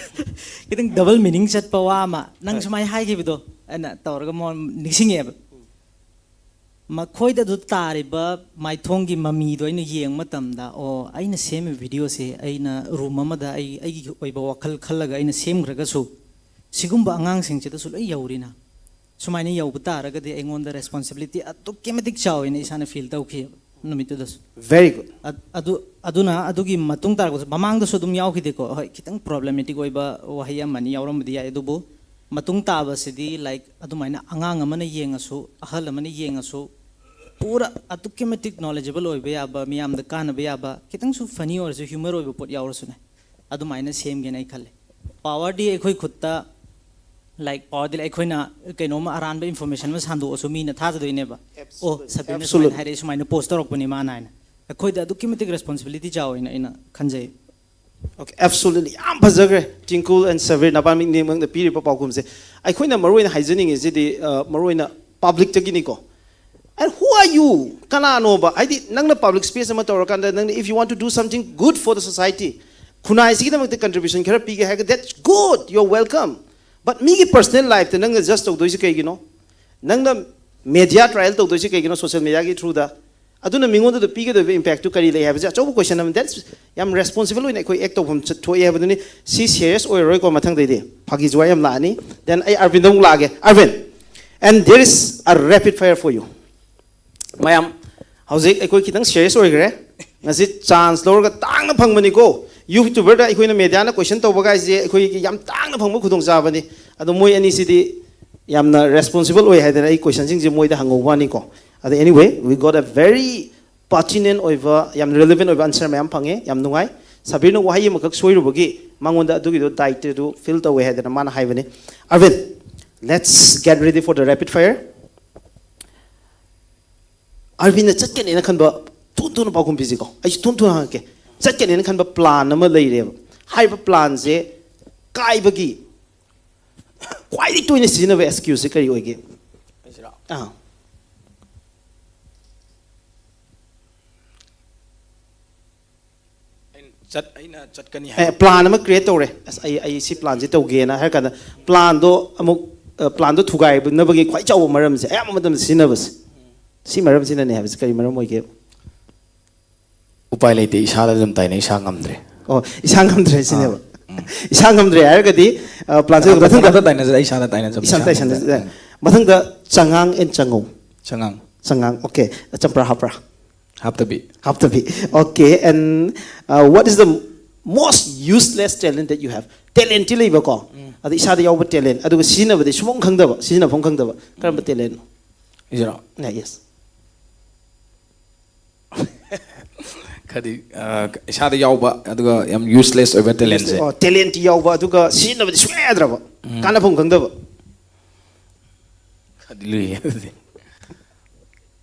ꯈꯤꯇꯪ double meaning ꯆꯠꯄ ꯋꯥ ꯑꯃ ꯅꯪ ꯁꯨꯃꯥꯏꯅ ꯍꯥꯏꯈꯤꯕꯗꯣ, ꯑꯩꯅ ꯇꯧꯔꯒ ꯃꯉꯣꯟ ꯅꯤꯡꯁꯤꯡꯉꯦꯕ꯫ ꯃꯈꯣꯏꯗ ꯑꯗꯨ ꯇꯥꯔꯤꯕ ꯃꯥꯏꯊꯣꯡꯒꯤ ꯃꯃꯤꯗꯣ ꯑꯩꯅ ꯌꯦꯡꯕ ꯃꯇꯝꯗ, ꯑꯣ, ꯑꯩꯅ ꯁꯦꯝꯃꯤꯕ ꯚꯤꯗꯤꯑꯣꯁꯦ ꯑꯩꯅ ꯔꯨꯝ ꯑꯃꯗ ꯑꯩ ꯑꯩꯒꯤ ꯑꯣꯏꯕ ꯋꯥꯈꯜ ꯈꯜꯂꯒ ꯑꯩꯅ ꯁꯦꯝꯈ꯭ꯔꯒꯁꯨ, ꯁꯤꯒꯨꯝꯕ ꯑꯉꯥꯡꯁꯤꯡꯁꯤꯗꯁꯨ ꯂꯣꯏ ꯌꯧꯔꯤꯅ꯫ ꯁꯨꯃꯥꯏꯅ ꯌꯧꯕ ꯇꯥꯔꯒꯗꯤ ꯑꯩꯉꯣꯟꯗ ꯔꯦꯁꯄꯣꯟꯁꯤꯕꯤꯂꯤꯇꯤ ꯑꯗꯨꯛꯀꯤ ꯃꯇꯤꯛ ꯆꯥꯎꯋꯦꯅ ꯏꯁꯥꯅ ꯐꯤꯜ ꯇꯧꯈꯤꯑꯕ ꯅꯨꯃꯤꯠꯇꯨꯗꯁꯨ꯫ Very good. ꯑꯗꯨ ꯑꯗꯨꯅ ꯑꯗꯨꯒꯤ ꯃꯇꯨꯡ ꯇꯥꯔꯛꯄꯁꯨ, ꯃꯃꯥꯡꯗꯁꯨ ꯑꯗꯨꯝ ꯌꯥꯎꯈꯤꯗꯦꯀꯣ꯫ ꯍꯣꯏ, ꯈꯤꯇꯪ ꯄ꯭ꯔꯣꯕ꯭ꯂꯦꯃꯦꯇꯤꯛ ꯑꯣꯏꯕ ꯋꯥꯍꯩ ꯑꯃꯅꯤ ꯌꯥꯎꯔꯝꯕꯗꯤ ꯌꯥꯏ, ꯑꯗꯨꯕꯨ ꯃꯇꯨꯡ ꯇꯥꯕꯁꯤꯗꯤ, ꯂꯥꯏꯛ, ꯑꯗꯨꯃꯥꯏꯅ ꯑꯉꯥꯡ ꯑꯃꯅ ꯌꯦꯡꯉꯁꯨ, ꯑꯍꯜ ꯑꯃꯅ ꯌꯦꯡꯉꯁꯨ, ꯄꯨꯔꯥ ꯑꯗꯨꯛꯀꯤ ꯃꯇꯤꯛ ꯅꯣꯂꯦꯖꯦꯕꯜ ꯑꯣꯏꯕ ꯌꯥꯕ, ꯃꯤꯌꯥꯝꯗ ꯀꯥꯟꯅꯕ ꯌꯥꯕ, ꯈꯤꯇꯪꯁꯨ ꯐꯅꯤ ꯑꯣꯏꯔꯁꯨ, ꯍ꯭ꯌꯨꯃꯔ ꯑꯣꯏꯕ ꯄꯣꯠ ꯌꯥꯎꯔꯁꯨꯅꯦ, ꯑꯗꯨꯃꯥꯏꯅ ꯁꯦꯝꯒꯦꯅ ꯑꯩ ꯈꯜꯂꯦ꯫ ꯄꯋꯥꯔꯗꯤ ꯑꯩꯈꯣꯏ ꯈꯨꯠꯇ, ꯂꯥꯏꯛ, ꯄꯋꯥꯔꯗꯤ ꯑꯩꯈꯣꯏꯅ ꯀꯩꯅꯣꯝꯃ ꯑꯔꯥꯟꯕ ꯏꯟꯐꯣꯔꯃꯦꯁꯟ ꯑꯃ ꯁꯟꯗꯣꯛꯑꯁꯨ ꯃꯤꯅ ꯊꯥꯖꯗꯣꯏꯅꯦꯕ꯫ ꯑꯣ, ꯁꯕꯤꯔꯅ ꯁꯨꯃꯥꯏꯅ ꯍꯥꯏꯔꯛꯑꯦ, ꯁꯨꯃꯥꯏꯅ ꯄꯣꯁ ꯇꯧꯔꯛꯄꯅꯤ ꯃꯥꯅ ꯍꯥꯏꯅ꯫ ꯑꯩꯈꯣꯏꯗ ꯑꯗꯨꯛꯀꯤ ꯃꯇꯤꯛ ꯔꯦꯁꯄꯣꯟꯁꯤꯕꯤꯂꯤꯇꯤ ꯆꯥꯎꯋꯦꯅ ꯑꯩꯅ ꯈꯟꯖꯩ꯫ Okay, absolutely. ꯌꯥꯝ ꯐꯖꯈ꯭ꯔꯦ, ꯇꯤꯡꯀꯨꯜ and ꯁꯕꯤꯔ, ꯅꯕꯥꯅꯤꯃꯛꯅ ꯄꯤꯔꯤꯕ ꯄꯥꯎꯈꯨꯝꯁꯦ꯫ ꯑꯩꯈꯣꯏꯅ ꯃꯔꯨ ꯑꯣꯏꯅ ꯍꯥꯏꯖꯅꯤꯡꯉꯤꯁꯤꯗꯤ, ꯑ, ꯃꯔꯨ ꯑꯣꯏꯅ ꯄꯕ꯭ꯂꯤꯛꯇꯒꯤꯅꯤꯀꯣ꯫ And who are you? ꯀꯅꯥꯅꯣꯕ? ꯍꯥꯏꯗꯤ, ꯅꯪꯅ ꯄꯕ꯭ꯂꯤꯛ ꯁ꯭ꯄꯦꯁ ꯑꯃ ꯇꯧꯔꯀꯥꯟꯗ, ꯅꯪꯅ, if you want to do something good for the society, ꯈꯨꯟꯅꯥꯏꯁꯤꯒꯤꯗꯃꯛꯇ ꯀꯟꯇ꯭ꯔꯤꯕ꯭ꯌꯨꯁꯟ ꯈꯔ ꯄꯤꯒꯦ ꯍꯥꯏꯔꯒ, that's good, you're welcome. But ꯃꯤꯒꯤ ꯄꯔꯁꯅꯦꯜ ꯂꯥꯏꯐꯇ ꯅꯪꯅ ꯖꯁ ꯇꯧꯗꯣꯏꯁꯤ ꯀꯩꯒꯤꯅꯣ? ꯅꯪꯅ ꯃꯦꯗꯤꯌꯥ ꯇ꯭ꯔꯥꯏꯌꯦꯜ ꯇꯧꯗꯣꯏꯁꯤ ꯀꯩꯒꯤꯅꯣ, ꯁꯣꯁꯤꯌꯦꯜ ꯃꯦꯗꯤꯌꯥꯒꯤ ꯊ꯭ꯔꯨꯗ? ꯑꯗꯨꯅ ꯃꯤꯉꯣꯟꯗ ꯄꯤꯒꯗꯧꯔꯤꯕ ꯏꯝꯄꯦꯛꯇꯨ ꯀꯔꯤ ꯂꯩ ꯍꯥꯏꯕꯁꯦ ꯑꯆꯧꯕ ꯀꯣꯏꯁꯟ ꯑꯃ꯫ That's ꯌꯥꯝ ꯔꯦꯁꯄꯣꯟꯁꯤꯕꯜ ꯑꯣꯏꯅ ꯑꯩꯈꯣꯏ ꯑꯦꯛ ꯇꯧꯐꯝ ꯆꯠ-, ꯊꯣꯛꯑꯦ ꯍꯥꯏꯕꯗꯨꯅꯤ꯫ ꯁꯤ ꯁꯦꯔꯤꯌꯁ ꯑꯣꯏꯔꯔꯣꯏꯀꯣ, ꯃꯊꯪꯗꯩꯗꯤ ꯐꯥꯒꯤ ꯖꯨꯋꯥꯏ ꯌꯥꯝ ꯂꯥꯛꯑꯅꯤ꯫ Then ꯑꯩ ꯑꯔꯕꯤꯟꯗ ꯑꯃꯨꯛ ꯂꯥꯛꯑꯒꯦ꯫ Arvin, and there is a rapid fire for you. ꯃꯌꯥꯝ, ꯍꯧꯖꯤꯛ ꯑꯩꯈꯣꯏ ꯈꯤꯇꯪ ꯁꯦꯔꯤꯌꯁ ꯑꯣꯏꯈ꯭ꯔꯦ꯫ ꯉꯁꯤ ꯆꯥꯟꯁ ꯂꯧꯔꯒ ꯇꯥꯡꯅ ꯐꯪꯕꯅꯤꯀꯣ꯫ ꯌꯨꯇ꯭ꯌꯨꯕꯔꯗ ꯑꯩꯈꯣꯏꯅ ꯃꯦꯗꯤꯌꯥꯅ ꯀꯣꯏꯁꯟ ꯇꯧꯕ ꯀꯥꯏꯁꯦ ꯑꯩꯈꯣꯏꯒꯤ ꯌꯥꯝ ꯇꯥꯡꯅ ꯐꯪꯕ ꯈꯨꯗꯣꯡꯆꯥꯕꯅꯤ꯫ ꯑꯗꯣ ꯃꯣꯏ ꯑꯅꯤꯁꯤꯗꯤ ꯌꯥꯝꯅ ꯔꯦꯁꯄꯣꯟꯁꯤꯕꯜ ꯑꯣꯏ ꯍꯥꯏꯗꯅ ꯑꯩ ꯀꯣꯏꯁꯟꯁꯤꯡꯁꯦ ꯃꯣꯏꯗ ꯍꯪꯍꯧꯕ ꯋꯥꯅꯤꯀꯣ꯫ ꯑꯗꯣ, anyway, we got a very pertinent ꯑꯣꯏꯕ, ꯌꯥꯝ ꯔꯤꯂꯤꯚꯦꯟ ꯑꯣꯏꯕ ꯑꯟꯁꯔ ꯃꯌꯥꯝ ꯐꯪꯉꯦ꯫ ꯌꯥꯝ ꯅꯨꯡꯉꯥꯏ꯫ ꯁꯕꯤꯔꯅ ꯋꯥꯍꯩ ꯑꯃꯈꯛ ꯁꯣꯏꯔꯨꯕꯒꯤ ꯃꯉꯣꯟꯗ ꯑꯗꯨꯒꯤꯗꯣ ꯗꯥꯏꯠꯇꯨ ꯐꯤꯜ ꯇꯧꯋꯦ ꯍꯥꯏꯗꯅ ꯃꯥꯅ ꯍꯥꯏꯕꯅꯤ꯫ Arvin, let's get ready for the rapid fire. ꯑꯔꯕꯤꯟꯅ ꯆꯠꯀꯅꯦꯅ ꯈꯟꯕ, ꯊꯨꯅ ꯊꯨꯅ ꯄꯥꯎꯈꯨꯝ ꯄꯤꯁꯤꯀꯣ꯫ ꯑꯩꯁꯨ ꯊꯨꯅ ꯊꯨꯅ ꯍꯪꯉꯛꯀꯦ꯫ ꯆꯠꯀꯅꯦꯅ ꯈꯟꯕ ꯄ꯭ꯂꯥꯟ ꯑꯃ ꯂꯩꯔꯦꯕ꯫ ꯍꯥꯏꯔꯤꯕ ꯄ꯭ꯂꯥꯟꯁꯦ ꯀꯥꯏꯕꯒꯤ ꯈ꯭ꯋꯥꯏꯗꯒꯤ ꯇꯣꯏꯅ ꯁꯤꯖꯤꯟꯅꯕ ꯑꯦꯛꯁꯀ꯭ꯌꯨꯁꯁꯦ ꯀꯔꯤ ꯑꯣꯏꯒꯦ? ꯑꯩꯁꯤꯔꯣ? ꯑꯥ꯫ ꯑꯩꯅ ꯆꯠ ꯑꯩꯅ ꯆꯠꯀꯅꯤ ꯑꯦ, ꯍꯥꯏ꯫ ꯄ꯭ꯂꯥꯟ ꯑꯃ ꯀ꯭ꯔꯤꯌꯦꯠ ꯇꯧꯔꯦ꯫ ꯑꯁ, ꯑꯩ ꯑꯩ ꯁꯤ ꯄ꯭ꯂꯥꯟꯁꯦ ꯇꯧꯒꯦꯅ ꯍꯥꯏꯔ ꯀꯥꯟꯗ, ꯄ꯭ꯂꯥꯟꯗꯣ ꯑꯃꯨꯛ ꯄ꯭ꯂꯥꯟꯗꯣ ꯊꯨꯒꯥꯏꯅꯕꯒꯤ ꯈ꯭ꯋꯥꯏ ꯆꯥꯎꯕ ꯃꯔꯝꯁꯦ, ꯑꯌꯥꯝꯕ ꯃꯇꯝꯗ ꯁꯤꯖꯤꯟꯅꯕꯁꯦ, ꯁꯤ ꯃꯔꯝꯁꯤꯅꯅꯦ ꯍꯥꯏꯕꯁꯦ ꯀꯔꯤ ꯃꯔꯝ ꯑꯣꯏꯒꯦ? ꯎꯄꯥꯏ ꯂꯩꯇꯦ, ꯏꯁꯥꯗ ꯑꯗꯨꯝ ꯇꯥꯏꯅꯩ, ꯏꯁꯥ ꯉꯝꯗ꯭ꯔꯦ꯫ ꯑꯣ, ꯏꯁꯥ ꯉꯝꯗ꯭ꯔꯦ ꯁꯤꯅꯦꯕ꯫ ꯏꯁꯥ ꯉꯝꯗ꯭ꯔꯦ ꯍꯥꯏꯔꯒꯗꯤ ꯄ꯭ꯂꯥꯟꯁꯦ ꯃꯊꯪꯗ ꯀꯅꯥꯝꯇ ꯇꯥꯏꯅꯖꯗꯦ, ꯏꯁꯥꯗ ꯇꯥꯏꯅꯖꯕ, ꯏꯁꯥꯅ ꯏꯁꯥ ꯇꯥꯏꯁꯟꯗ ꯉꯝꯗ꯭ꯔꯦ꯫ ꯃꯊꯪꯗ ꯆꯉꯥꯡ ꯑꯦꯟ ꯆꯉꯧ꯫ ꯆꯉꯥꯡ꯫ ꯆꯉꯥꯡ꯫ ꯑꯣꯀꯦ꯫ ꯆꯝꯄ꯭ꯔꯥ ꯍꯥꯞꯄ꯭ꯔꯥ? ꯍꯥꯞꯇꯕꯤ꯫ ꯍꯥꯞꯇꯕꯤ꯫ Okay, and uh, what is the most useless talent that you have? ꯇꯦꯂꯦꯟꯇꯤ ꯂꯩꯕꯀꯣ, ꯑꯗ ꯏꯁꯥꯗ ꯌꯥꯎꯕ ꯇꯦꯂꯦꯟ, ꯑꯗꯨꯒ ꯁꯤꯖꯤꯟꯅꯕꯗꯤ ꯁꯨꯡꯐꯝ ꯈꯪꯗꯕ, ꯁꯤꯖꯤꯟꯅꯐꯝ ꯈꯪꯗꯕ ꯀꯔꯝꯕ ꯇꯦꯂꯦꯟꯅꯣ? ꯑꯩꯁꯤꯔꯣ? Yeah, yes. ꯈꯔꯗꯤ ꯑ, ꯏꯁꯥꯗ ꯌꯥꯎꯕ ꯑꯗꯨꯒ ꯌꯥꯝ ꯌꯨꯁꯂꯦꯁ ꯑꯣꯏꯕ ꯇꯦꯂꯦꯟꯁꯦ꯫ ꯑꯣ, ꯇꯦꯂꯦꯟꯇꯤ ꯌꯥꯎꯕ ꯑꯗꯨꯒ ꯁꯤꯖꯤꯟꯅꯕꯗꯤ ꯁꯨꯡꯌꯥ ꯌꯥꯗ꯭ꯔꯕ, ꯀꯥꯟꯅꯐꯝ ꯈꯪꯗꯕ꯫ ꯈꯔꯗꯤ ꯂꯨꯏꯌꯦ ꯑꯗꯨꯗꯤ꯫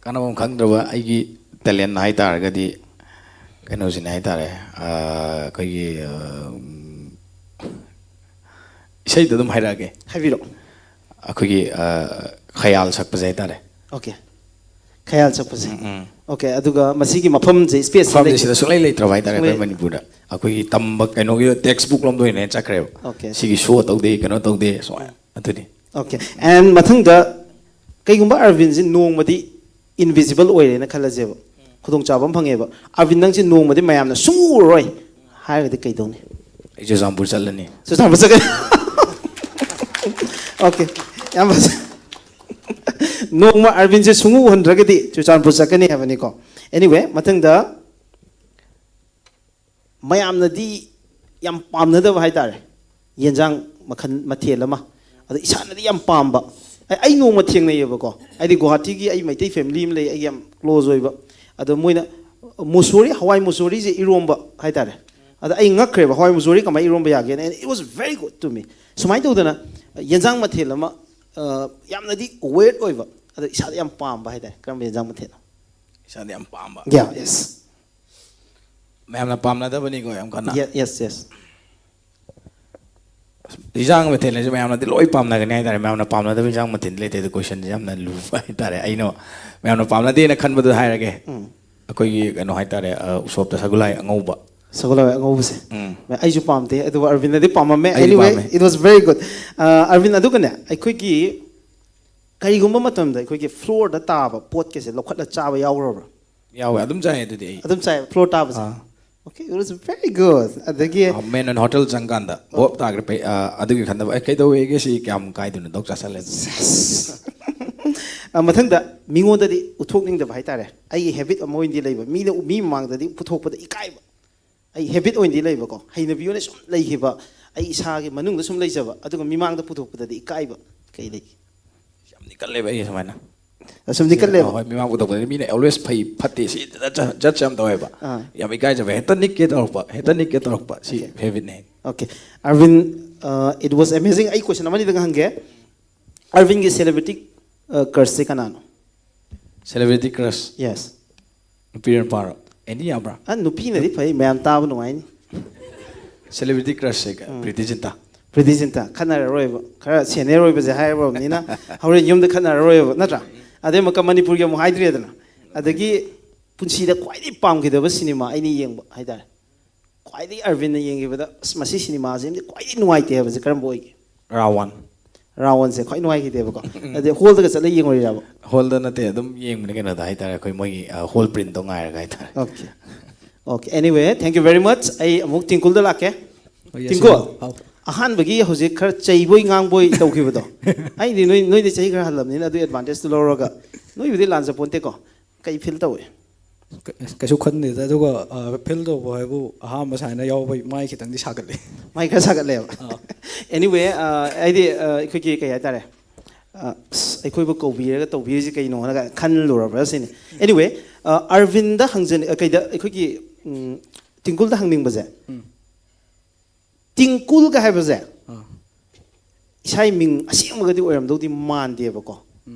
ꯀꯥꯟꯅꯐꯝ ꯈꯪꯗ꯭ꯔꯕ ꯑꯩꯒꯤ ꯇꯦꯂꯦꯟ ꯍꯥꯏꯇꯥꯔꯒꯗꯤ ꯀꯩꯅꯣꯁꯤꯅꯦ ꯍꯥꯏꯇꯥꯔꯦ, ꯑ, ꯑꯩꯈꯣꯏꯒꯤ ꯑ, ꯎꯝ, ꯏꯁꯩꯗ ꯑꯗꯨꯝ ꯍꯥꯏꯔꯛꯑꯒꯦ꯫ ꯍꯥꯏꯕꯤꯔꯛꯑꯣ꯫ ꯑꯩꯈꯣꯏꯒꯤ ꯑ, ꯈꯌꯥꯜ ꯁꯛꯄꯁꯦ ꯍꯥꯏꯇꯥꯔꯦ꯫ Okay. ꯈꯌꯥꯜ ꯁꯛꯄꯁꯦ꯫ Okay, ꯑꯗꯨꯒ ꯃꯁꯤꯒꯤ ꯃꯐꯝꯁꯦ, ꯁ꯭ꯄꯦꯁꯁꯦ ꯃꯐꯝꯁꯦ ꯂꯩ- ꯁꯤꯗ ꯁꯨꯡꯂꯩ ꯂꯩꯇ꯭ꯔꯕ ꯍꯥꯏꯇꯥꯔꯦ ꯁꯨꯡꯂꯩ- ꯑꯩꯈꯣꯏ ꯃꯅꯤꯄꯨꯔꯗ꯫ ꯑꯩꯈꯣꯏꯒꯤ ꯇꯝꯕ ꯀꯩꯅꯣꯒꯤ ꯇꯦꯛꯁ ꯕꯨꯛ ꯂꯣꯝꯗ ꯑꯣꯏꯅ ꯆꯠꯈ꯭ꯔꯦꯕ꯫ Okay. ꯁꯤꯒꯤ ꯁꯣ ꯇꯧꯗꯦ, ꯀꯩꯅꯣ ꯇꯧꯗꯦ, ꯁꯨꯃꯥꯏꯅ꯫ ꯑꯗꯨꯅꯤ꯫ Okay, and ꯃꯊꯪꯗ ꯀꯩꯒꯨꯝꯕ ꯑꯔꯕꯤꯟꯁꯤ ꯅꯣꯡꯃꯗꯤ invisible ꯑꯣꯏꯔꯦꯅ ꯈꯜꯂꯁꯦꯕ, ꯈꯨꯗꯣꯡꯆꯥꯕ ꯑꯃ ꯐꯪꯉꯦꯕ, ꯑꯔꯕꯤꯟ ꯅꯪꯁꯦ ꯅꯣꯡꯃꯗꯤ ꯃꯌꯥꯝꯅ ꯁꯨꯡꯎ ꯎꯔꯔꯣꯏ ꯍꯥꯏꯔꯒꯗꯤ ꯀꯩꯗꯧꯅꯤ? ꯑꯩ ꯆꯨꯔꯆꯥꯟꯄꯨꯔ ꯆꯠꯂꯅꯤ꯫ ꯆꯨꯔꯆꯥꯟꯄꯨꯔ ꯆꯠꯀꯅꯤ꯫ Okay, ꯌꯥꯝ ꯐꯖꯩ꯫ ꯅꯣꯡꯃ ꯑꯔꯕꯤꯟꯁꯦ ꯁꯨꯡꯎ ꯎꯍꯟꯗ꯭ꯔꯒꯗꯤ ꯆꯨꯔꯆꯥꯟꯄꯨꯔ ꯆꯠꯀꯅꯤ ꯍꯥꯏꯕꯅꯤꯀꯣ꯫ Anyway, ꯃꯊꯪꯗ ꯃꯌꯥꯝꯅꯗꯤ ꯌꯥꯝ ꯄꯥꯝꯅꯗꯕ ꯍꯥꯏꯇꯥꯔꯦ, ꯌꯦꯟꯖꯥꯡ ꯃꯈꯜ, ꯃꯊꯦꯜ ꯑꯃ, ꯑꯗ ꯏꯁꯥꯅꯗꯤ ꯌꯥꯝ ꯄꯥꯝꯕ꯫ ꯑꯩ, ꯑꯩ ꯅꯣꯡꯃ ꯊꯦꯡꯅꯩꯌꯦꯕꯀꯣ, ꯍꯥꯏꯗꯤ ꯒꯨꯋꯥꯍꯥꯇꯤꯒꯤ ꯑꯩ ꯃꯩꯇꯩ ꯐꯦꯃꯤꯂꯤ ꯑꯃ ꯂꯩ, ꯑꯩꯒꯤ ꯌꯥꯝ ꯀ꯭ꯂꯣꯖ ꯑꯣꯏꯕ꯫ ꯑꯗꯣ ꯃꯣꯏꯅ ꯃꯨꯁꯣꯔꯤ, ꯍꯋꯥꯏ ꯃꯨꯁꯣꯔꯤꯁꯦ ꯏꯔꯣꯝꯕ ꯍꯥꯏꯇꯥꯔꯦ꯫ ꯑꯗ ꯑꯩ ꯉꯛꯈ꯭ꯔꯦꯕ, ꯍꯋꯥꯏ ꯃꯨꯁꯣꯔꯤ ꯀꯃꯥꯏꯅ ꯏꯔꯣꯝꯕ ꯌꯥꯒꯦꯅ, and it was very good to me꯫ ꯁꯨꯃꯥꯏꯅ ꯇꯧꯗꯅ ꯌꯦꯟꯖꯥꯡ ꯃꯊꯦꯜ ꯑꯃ, ꯑ, ꯌꯥꯝꯅꯗꯤ ꯋꯦꯔꯗ ꯑꯣꯏꯕ, ꯑꯗ ꯏꯁꯥꯗ ꯌꯥꯝ ꯄꯥꯝꯕ ꯍꯥꯏꯇꯥꯔꯦ꯫ ꯀꯔꯝꯕ ꯌꯦꯟꯖꯥꯡ ꯃꯊꯦꯜꯅꯣ? ꯏꯁꯥꯗ ꯌꯥꯝ ꯄꯥꯝꯕ꯫ Yeah, yes. ꯃꯌꯥꯝꯅ ꯄꯥꯝꯅꯗꯕꯅꯤꯀꯣ ꯌꯥꯝ ꯀꯟꯅ꯫ Ye- yes, yes. ꯏꯟꯖꯥꯡ ꯃꯊꯦꯜ ꯍꯥꯏꯁꯦ ꯃꯌꯥꯝꯅꯗꯤ ꯂꯣꯏ ꯄꯥꯝꯅꯒꯅꯤ ꯍꯥꯏꯇꯥꯔꯦ꯫ ꯃꯌꯥꯝꯅ ꯄꯥꯝꯅꯗꯕ ꯏꯟꯖꯥꯡ ꯃꯊꯦꯜꯗꯤ ꯂꯩꯇꯦ꯫ ꯑꯗꯣ ꯀꯣꯏꯁꯟꯁꯦ ꯌꯥꯝꯅ ꯂꯨꯕ ꯍꯥꯏꯇꯥꯔꯦ꯫ ꯑꯩꯅ ꯃꯌꯥꯝꯅ ꯄꯥꯝꯅꯗꯦꯅ ꯈꯟꯕꯗꯣ ꯍꯥꯏꯔꯒꯦ꯫ ꯑꯩꯈꯣꯏꯒꯤ ꯀꯩꯅꯣ ꯍꯥꯏꯇꯥꯔꯦ, ꯑ, ꯎꯁꯣꯞꯇ ꯁꯒꯨꯂꯥꯏ ꯑꯉꯧꯕ꯫ ꯁꯒꯣꯜ ꯍꯋꯥꯏ ꯑꯉꯧꯕꯁꯦ꯫ ꯎꯝ꯫ ꯑꯩꯁꯨ ꯄꯥꯝꯗꯦ, ꯑꯗꯨꯕꯨ ꯑꯔꯕꯤꯟꯗꯗꯤ ꯄꯥꯝꯃꯝꯃꯦ꯫ ꯑꯩꯗꯤ Anyway, ꯄꯥꯝꯃꯦ꯫ It was very good. ꯑ, ꯑꯔꯕꯤꯟ, ꯑꯗꯨꯒꯅꯦ, ꯑꯩꯈꯣꯏꯒꯤ ꯀꯔꯤꯒꯨꯝꯕ ꯃꯇꯝꯗ ꯑꯩꯈꯣꯏꯒꯤ ꯐ꯭ꯂꯣꯔꯗ ꯇꯥꯕ ꯄꯣꯠꯀꯁꯦ ꯂꯧꯈꯠꯂ ꯆꯥꯕ ꯌꯥꯎꯈ꯭ꯔꯕ꯭ꯔꯥ? ꯌꯥꯎꯋꯦ, ꯑꯗꯨꯝ ꯆꯥꯏ ꯑꯗꯨꯗꯤ ꯑꯩ꯫ ꯑꯗꯨꯝ ꯆꯥꯏ, ꯐ꯭ꯂꯣꯔ ꯇꯥꯕꯁꯦ? ꯑꯥ꯫ Okay, it was very good. ꯑꯗꯒꯤ ꯃꯦꯟ ꯑꯣꯏꯅ ꯍꯣꯇꯦꯜ ꯆꯪꯀꯥꯟꯗ ꯕꯣꯞ ꯇꯥꯈ꯭ꯔꯦ, ꯄꯩ-, ꯑ, ꯑꯗꯨꯒꯤ ꯈꯟꯗꯕ, "ꯑꯦ, ꯀꯩꯗꯧꯋꯦꯒꯦ, ꯁꯤ ꯀꯌꯥꯝ ꯀꯥꯏꯗꯣꯏꯅꯣ?" ꯗꯣꯛ ꯆꯥꯁꯜꯂꯦ꯫ ꯑ, ꯃꯊꯪꯗ ꯃꯤꯉꯣꯟꯗꯗꯤ ꯎꯠꯊꯣꯛꯅꯤꯡꯗꯕ ꯍꯥꯏꯇꯥꯔꯦ꯫ ꯑꯩꯒꯤ ꯍꯦꯕꯤꯠ ꯑꯃ ꯑꯣꯏꯅꯗꯤ ꯂꯩꯕ, ꯃꯤꯅ ꯃꯤ ꯃꯃꯥꯡꯗꯗꯤ ꯄꯨꯊꯣꯛꯄꯗ ꯏꯀꯥꯏꯕ꯫ ꯑꯩ ꯍꯦꯕꯤꯠ ꯑꯣꯏꯅꯗꯤ ꯂꯩꯕꯀꯣ, ꯍꯩꯅꯕꯤ ꯑꯣꯏꯅ ꯁꯨꯝ ꯂꯩꯈꯤꯕ, ꯑꯩ ꯏꯁꯥꯒꯤ ꯃꯅꯨꯡꯗ ꯁꯨꯝ ꯂꯩꯖꯕ, ꯑꯗꯨꯒ ꯃꯤꯃꯥꯡꯗ ꯄꯨꯊꯣꯛꯄꯗꯗꯤ ꯏꯀꯥꯏꯕ꯫ ꯀꯩ ꯂꯩꯒꯦ? ꯌꯥꯝꯗꯤ ꯀꯜꯂꯦꯕ ꯑꯩ ꯁꯨꯃꯥꯏꯅ꯫ ꯑꯁꯨꯝꯗꯤ ꯀꯜꯂꯦꯕ꯫ ꯍꯣꯏ, ꯃꯤꯃꯥꯡ ꯄꯨꯊꯣꯛꯄꯗꯗꯤ ꯃꯤꯅ always ꯐꯩ ꯐꯠꯇꯦ ꯁꯤ ꯖꯠꯁ ꯌꯥꯝ ꯇꯧꯋꯦꯕ꯫ ꯑꯥ꯫ ꯌꯥꯝ ꯏꯀꯥꯏꯖꯕ, ꯍꯦꯛꯇ ꯅꯤꯛꯀꯦ ꯇꯧꯔꯛꯄ, ꯍꯦꯛꯇ ꯅꯤꯛꯀꯦ ꯇꯧꯔꯛꯄ, ꯁꯤ ꯍꯦꯕꯤꯠꯅꯦ꯫ Okay, Arvin, uh, it was amazing. ꯑꯩ ꯀꯣꯏꯁꯟ ꯑꯃꯅꯤꯗꯪ ꯍꯪꯒꯦ꯫ ꯑꯔꯕꯤꯟꯒꯤ ꯁꯦꯂꯦꯕ꯭ꯔꯤꯇꯤ ꯀ꯭ꯔꯁꯁꯦ ꯀꯅꯥꯅꯣ? Celebrity crush. Yes. ꯅꯨꯄꯤꯔ ꯅꯨꯄꯥꯔꯣ? ꯑꯦꯅꯤ ꯌꯥꯕ꯭ꯔꯥ? ꯑ, ꯅꯨꯄꯤꯅꯗꯤ ꯐꯩ, ꯃꯌꯥꯝ ꯇꯥꯕ ꯅꯨꯡꯉꯥꯏꯅꯤ꯫ ꯁꯦꯂꯦꯕ꯭ꯔꯤꯇꯤ ꯀ꯭ꯔꯁꯁꯦ ꯄ꯭ꯔꯤꯇꯤ ꯖꯤꯟꯇꯥ꯫ ꯄ꯭ꯔꯤꯇꯤ ꯖꯤꯟꯇꯥ ꯈꯠꯅꯔꯔꯣꯏꯕ, ꯈꯔ ꯁꯦꯅꯤꯌꯔ ꯑꯣꯏꯕꯁꯦ ꯍꯥꯏꯔꯕꯅꯤꯅ ꯍꯣꯔꯦꯟ ꯌꯨꯝꯗ ꯈꯠꯅꯔꯔꯣꯏꯕ, ꯅꯠꯇ꯭ꯔꯥ? ꯑꯗꯩ ꯑꯃꯨꯛꯀ ꯃꯅꯤꯄꯨꯔꯒꯤ ꯑꯃꯨꯛ ꯍꯥꯏꯗ꯭ꯔꯦꯗꯅ꯫ ꯑꯗꯒꯤ ꯄꯨꯟꯁꯤꯗ ꯈ꯭ꯋꯥꯏꯗꯒꯤ ꯄꯥꯝꯈꯤꯗꯕ ꯁꯤꯅꯦꯃꯥ ꯑꯩꯅ ꯌꯦꯡꯕ ꯍꯥꯏꯇꯥꯔꯦ, ꯈ꯭ꯋꯥꯏꯗꯒꯤ ꯑꯔꯕꯤꯟꯅ ꯌꯦꯡꯈꯤꯕꯗ, "ꯑꯁ, ꯃꯁꯤ ꯁꯤꯅꯦꯃꯥꯁꯤꯃꯗꯤ ꯈ꯭ꯋꯥꯏꯗꯒꯤ ꯅꯨꯡꯉꯥꯏꯇꯦ" ꯍꯥꯏꯕꯁꯦ ꯀꯔꯝꯕ ꯑꯣꯏꯒꯦ? ꯔꯥꯋꯥꯟ꯫ ꯔꯥꯋꯟꯁꯦ ꯈ꯭ꯋꯥꯏ ꯅꯨꯡꯉꯥꯏꯈꯤꯗꯦꯕꯀꯣ꯫ ꯑꯗꯩ ꯍꯣꯜꯗꯒ ꯆꯠꯂ ꯌꯦꯡꯉꯨꯔꯤꯔꯕ? ꯍꯣꯜꯗ ꯅꯠꯇꯦ, ꯑꯗꯨꯝ ꯌꯦꯡꯕꯅꯦ ꯀꯩꯅꯣꯗ ꯍꯥꯏꯇꯥꯔꯦ, ꯑꯩꯈꯣꯏ ꯃꯣꯏꯒꯤ, ꯑ, ꯍꯣꯜ ꯄ꯭ꯔꯤꯟꯠꯇꯣ ꯉꯥꯏꯔꯒ ꯍꯥꯏꯇꯥꯔꯦ꯫ Okay. Okay, anyway, thank you very much. ꯑꯩ ꯑꯃꯨꯛ ꯇꯤꯡꯀꯨꯜꯗ ꯂꯥꯛꯀꯦ꯫ ꯍꯣꯏ, yes, ꯇꯤꯡꯀꯨꯜ, ꯍꯥꯎ꯫ ꯑꯍꯥꯟꯕꯒꯤ ꯍꯧꯖꯤꯛ ꯈꯔ ꯆꯩꯕꯣꯏ ꯉꯥꯡꯕꯣꯏ ꯇꯧꯈꯤꯕꯗꯣ, ꯑꯩꯗꯤ ꯅꯣꯏ, ꯅꯣꯏꯗꯤ ꯆꯍꯤ ꯈꯔ ꯍꯜꯂꯝꯅꯤꯅ ꯑꯗꯨ ꯑꯦꯗꯚꯥꯟꯇꯦꯖꯇꯨ ꯂꯧꯔꯒ, ꯅꯣꯏꯕꯨꯗꯤ ꯂꯥꯟꯖꯄꯣꯟꯇꯦꯀꯣ, ꯀꯩ ꯐꯤꯜ ꯇꯧꯏ? ꯀ-, ꯀꯩꯁꯨ ꯈꯟꯗꯦꯗ꯫ ꯑꯗꯨꯒ, ꯑ, ꯐꯤꯜ ꯇꯧꯕ ꯍꯥꯏꯕꯨ ꯑꯍꯥꯟꯕ ꯁꯨꯃꯥꯏꯅ ꯌꯥꯎꯕꯩ ꯃꯥꯏ ꯈꯤꯇꯪꯗꯤ ꯁꯥꯒꯠꯂꯦ꯫ ꯃꯥꯏ ꯈꯔ ꯁꯥꯒꯠꯂꯦꯕ꯫ ꯑꯥ꯫ Anyway, ꯑ, ꯑꯩꯗꯤ, ꯑ, ꯑꯩꯈꯣꯏꯒꯤ ꯀꯩ ꯍꯥꯏꯇꯥꯔꯦ, ꯑ, ꯑꯁ, ꯑꯩꯈꯣꯏꯕꯨ ꯀꯧꯕꯤꯔꯒ ꯇꯧꯕꯤꯔꯤꯁꯤ ꯀꯩꯅꯣ ꯍꯥꯏꯅ ꯈꯜꯂꯨꯔꯕ꯭ꯔꯥ ꯁꯤꯅꯤ꯫ Anyway, ꯑ, ꯑꯔꯕꯤꯟꯗ ꯍꯪꯖꯅꯤ-, ꯑ, ꯀꯩꯗ, ꯑꯩꯈꯣꯏꯒꯤ, ꯎꯝ, ꯇꯤꯡꯀꯨꯜꯗ ꯍꯪꯅꯤꯡꯕꯁꯦ, ꯎꯝ꯫ ꯇꯤꯡꯀꯨꯜꯒ ꯍꯥꯏꯕꯁꯦ ꯑꯥ꯫ ꯏꯁꯥꯒꯤ ꯃꯤꯡ ꯑꯁꯦꯡꯕꯒꯗꯤ ꯑꯣꯏꯔꯝꯗꯧꯗꯤ ꯃꯥꯟꯗꯦꯕꯀꯣ꯫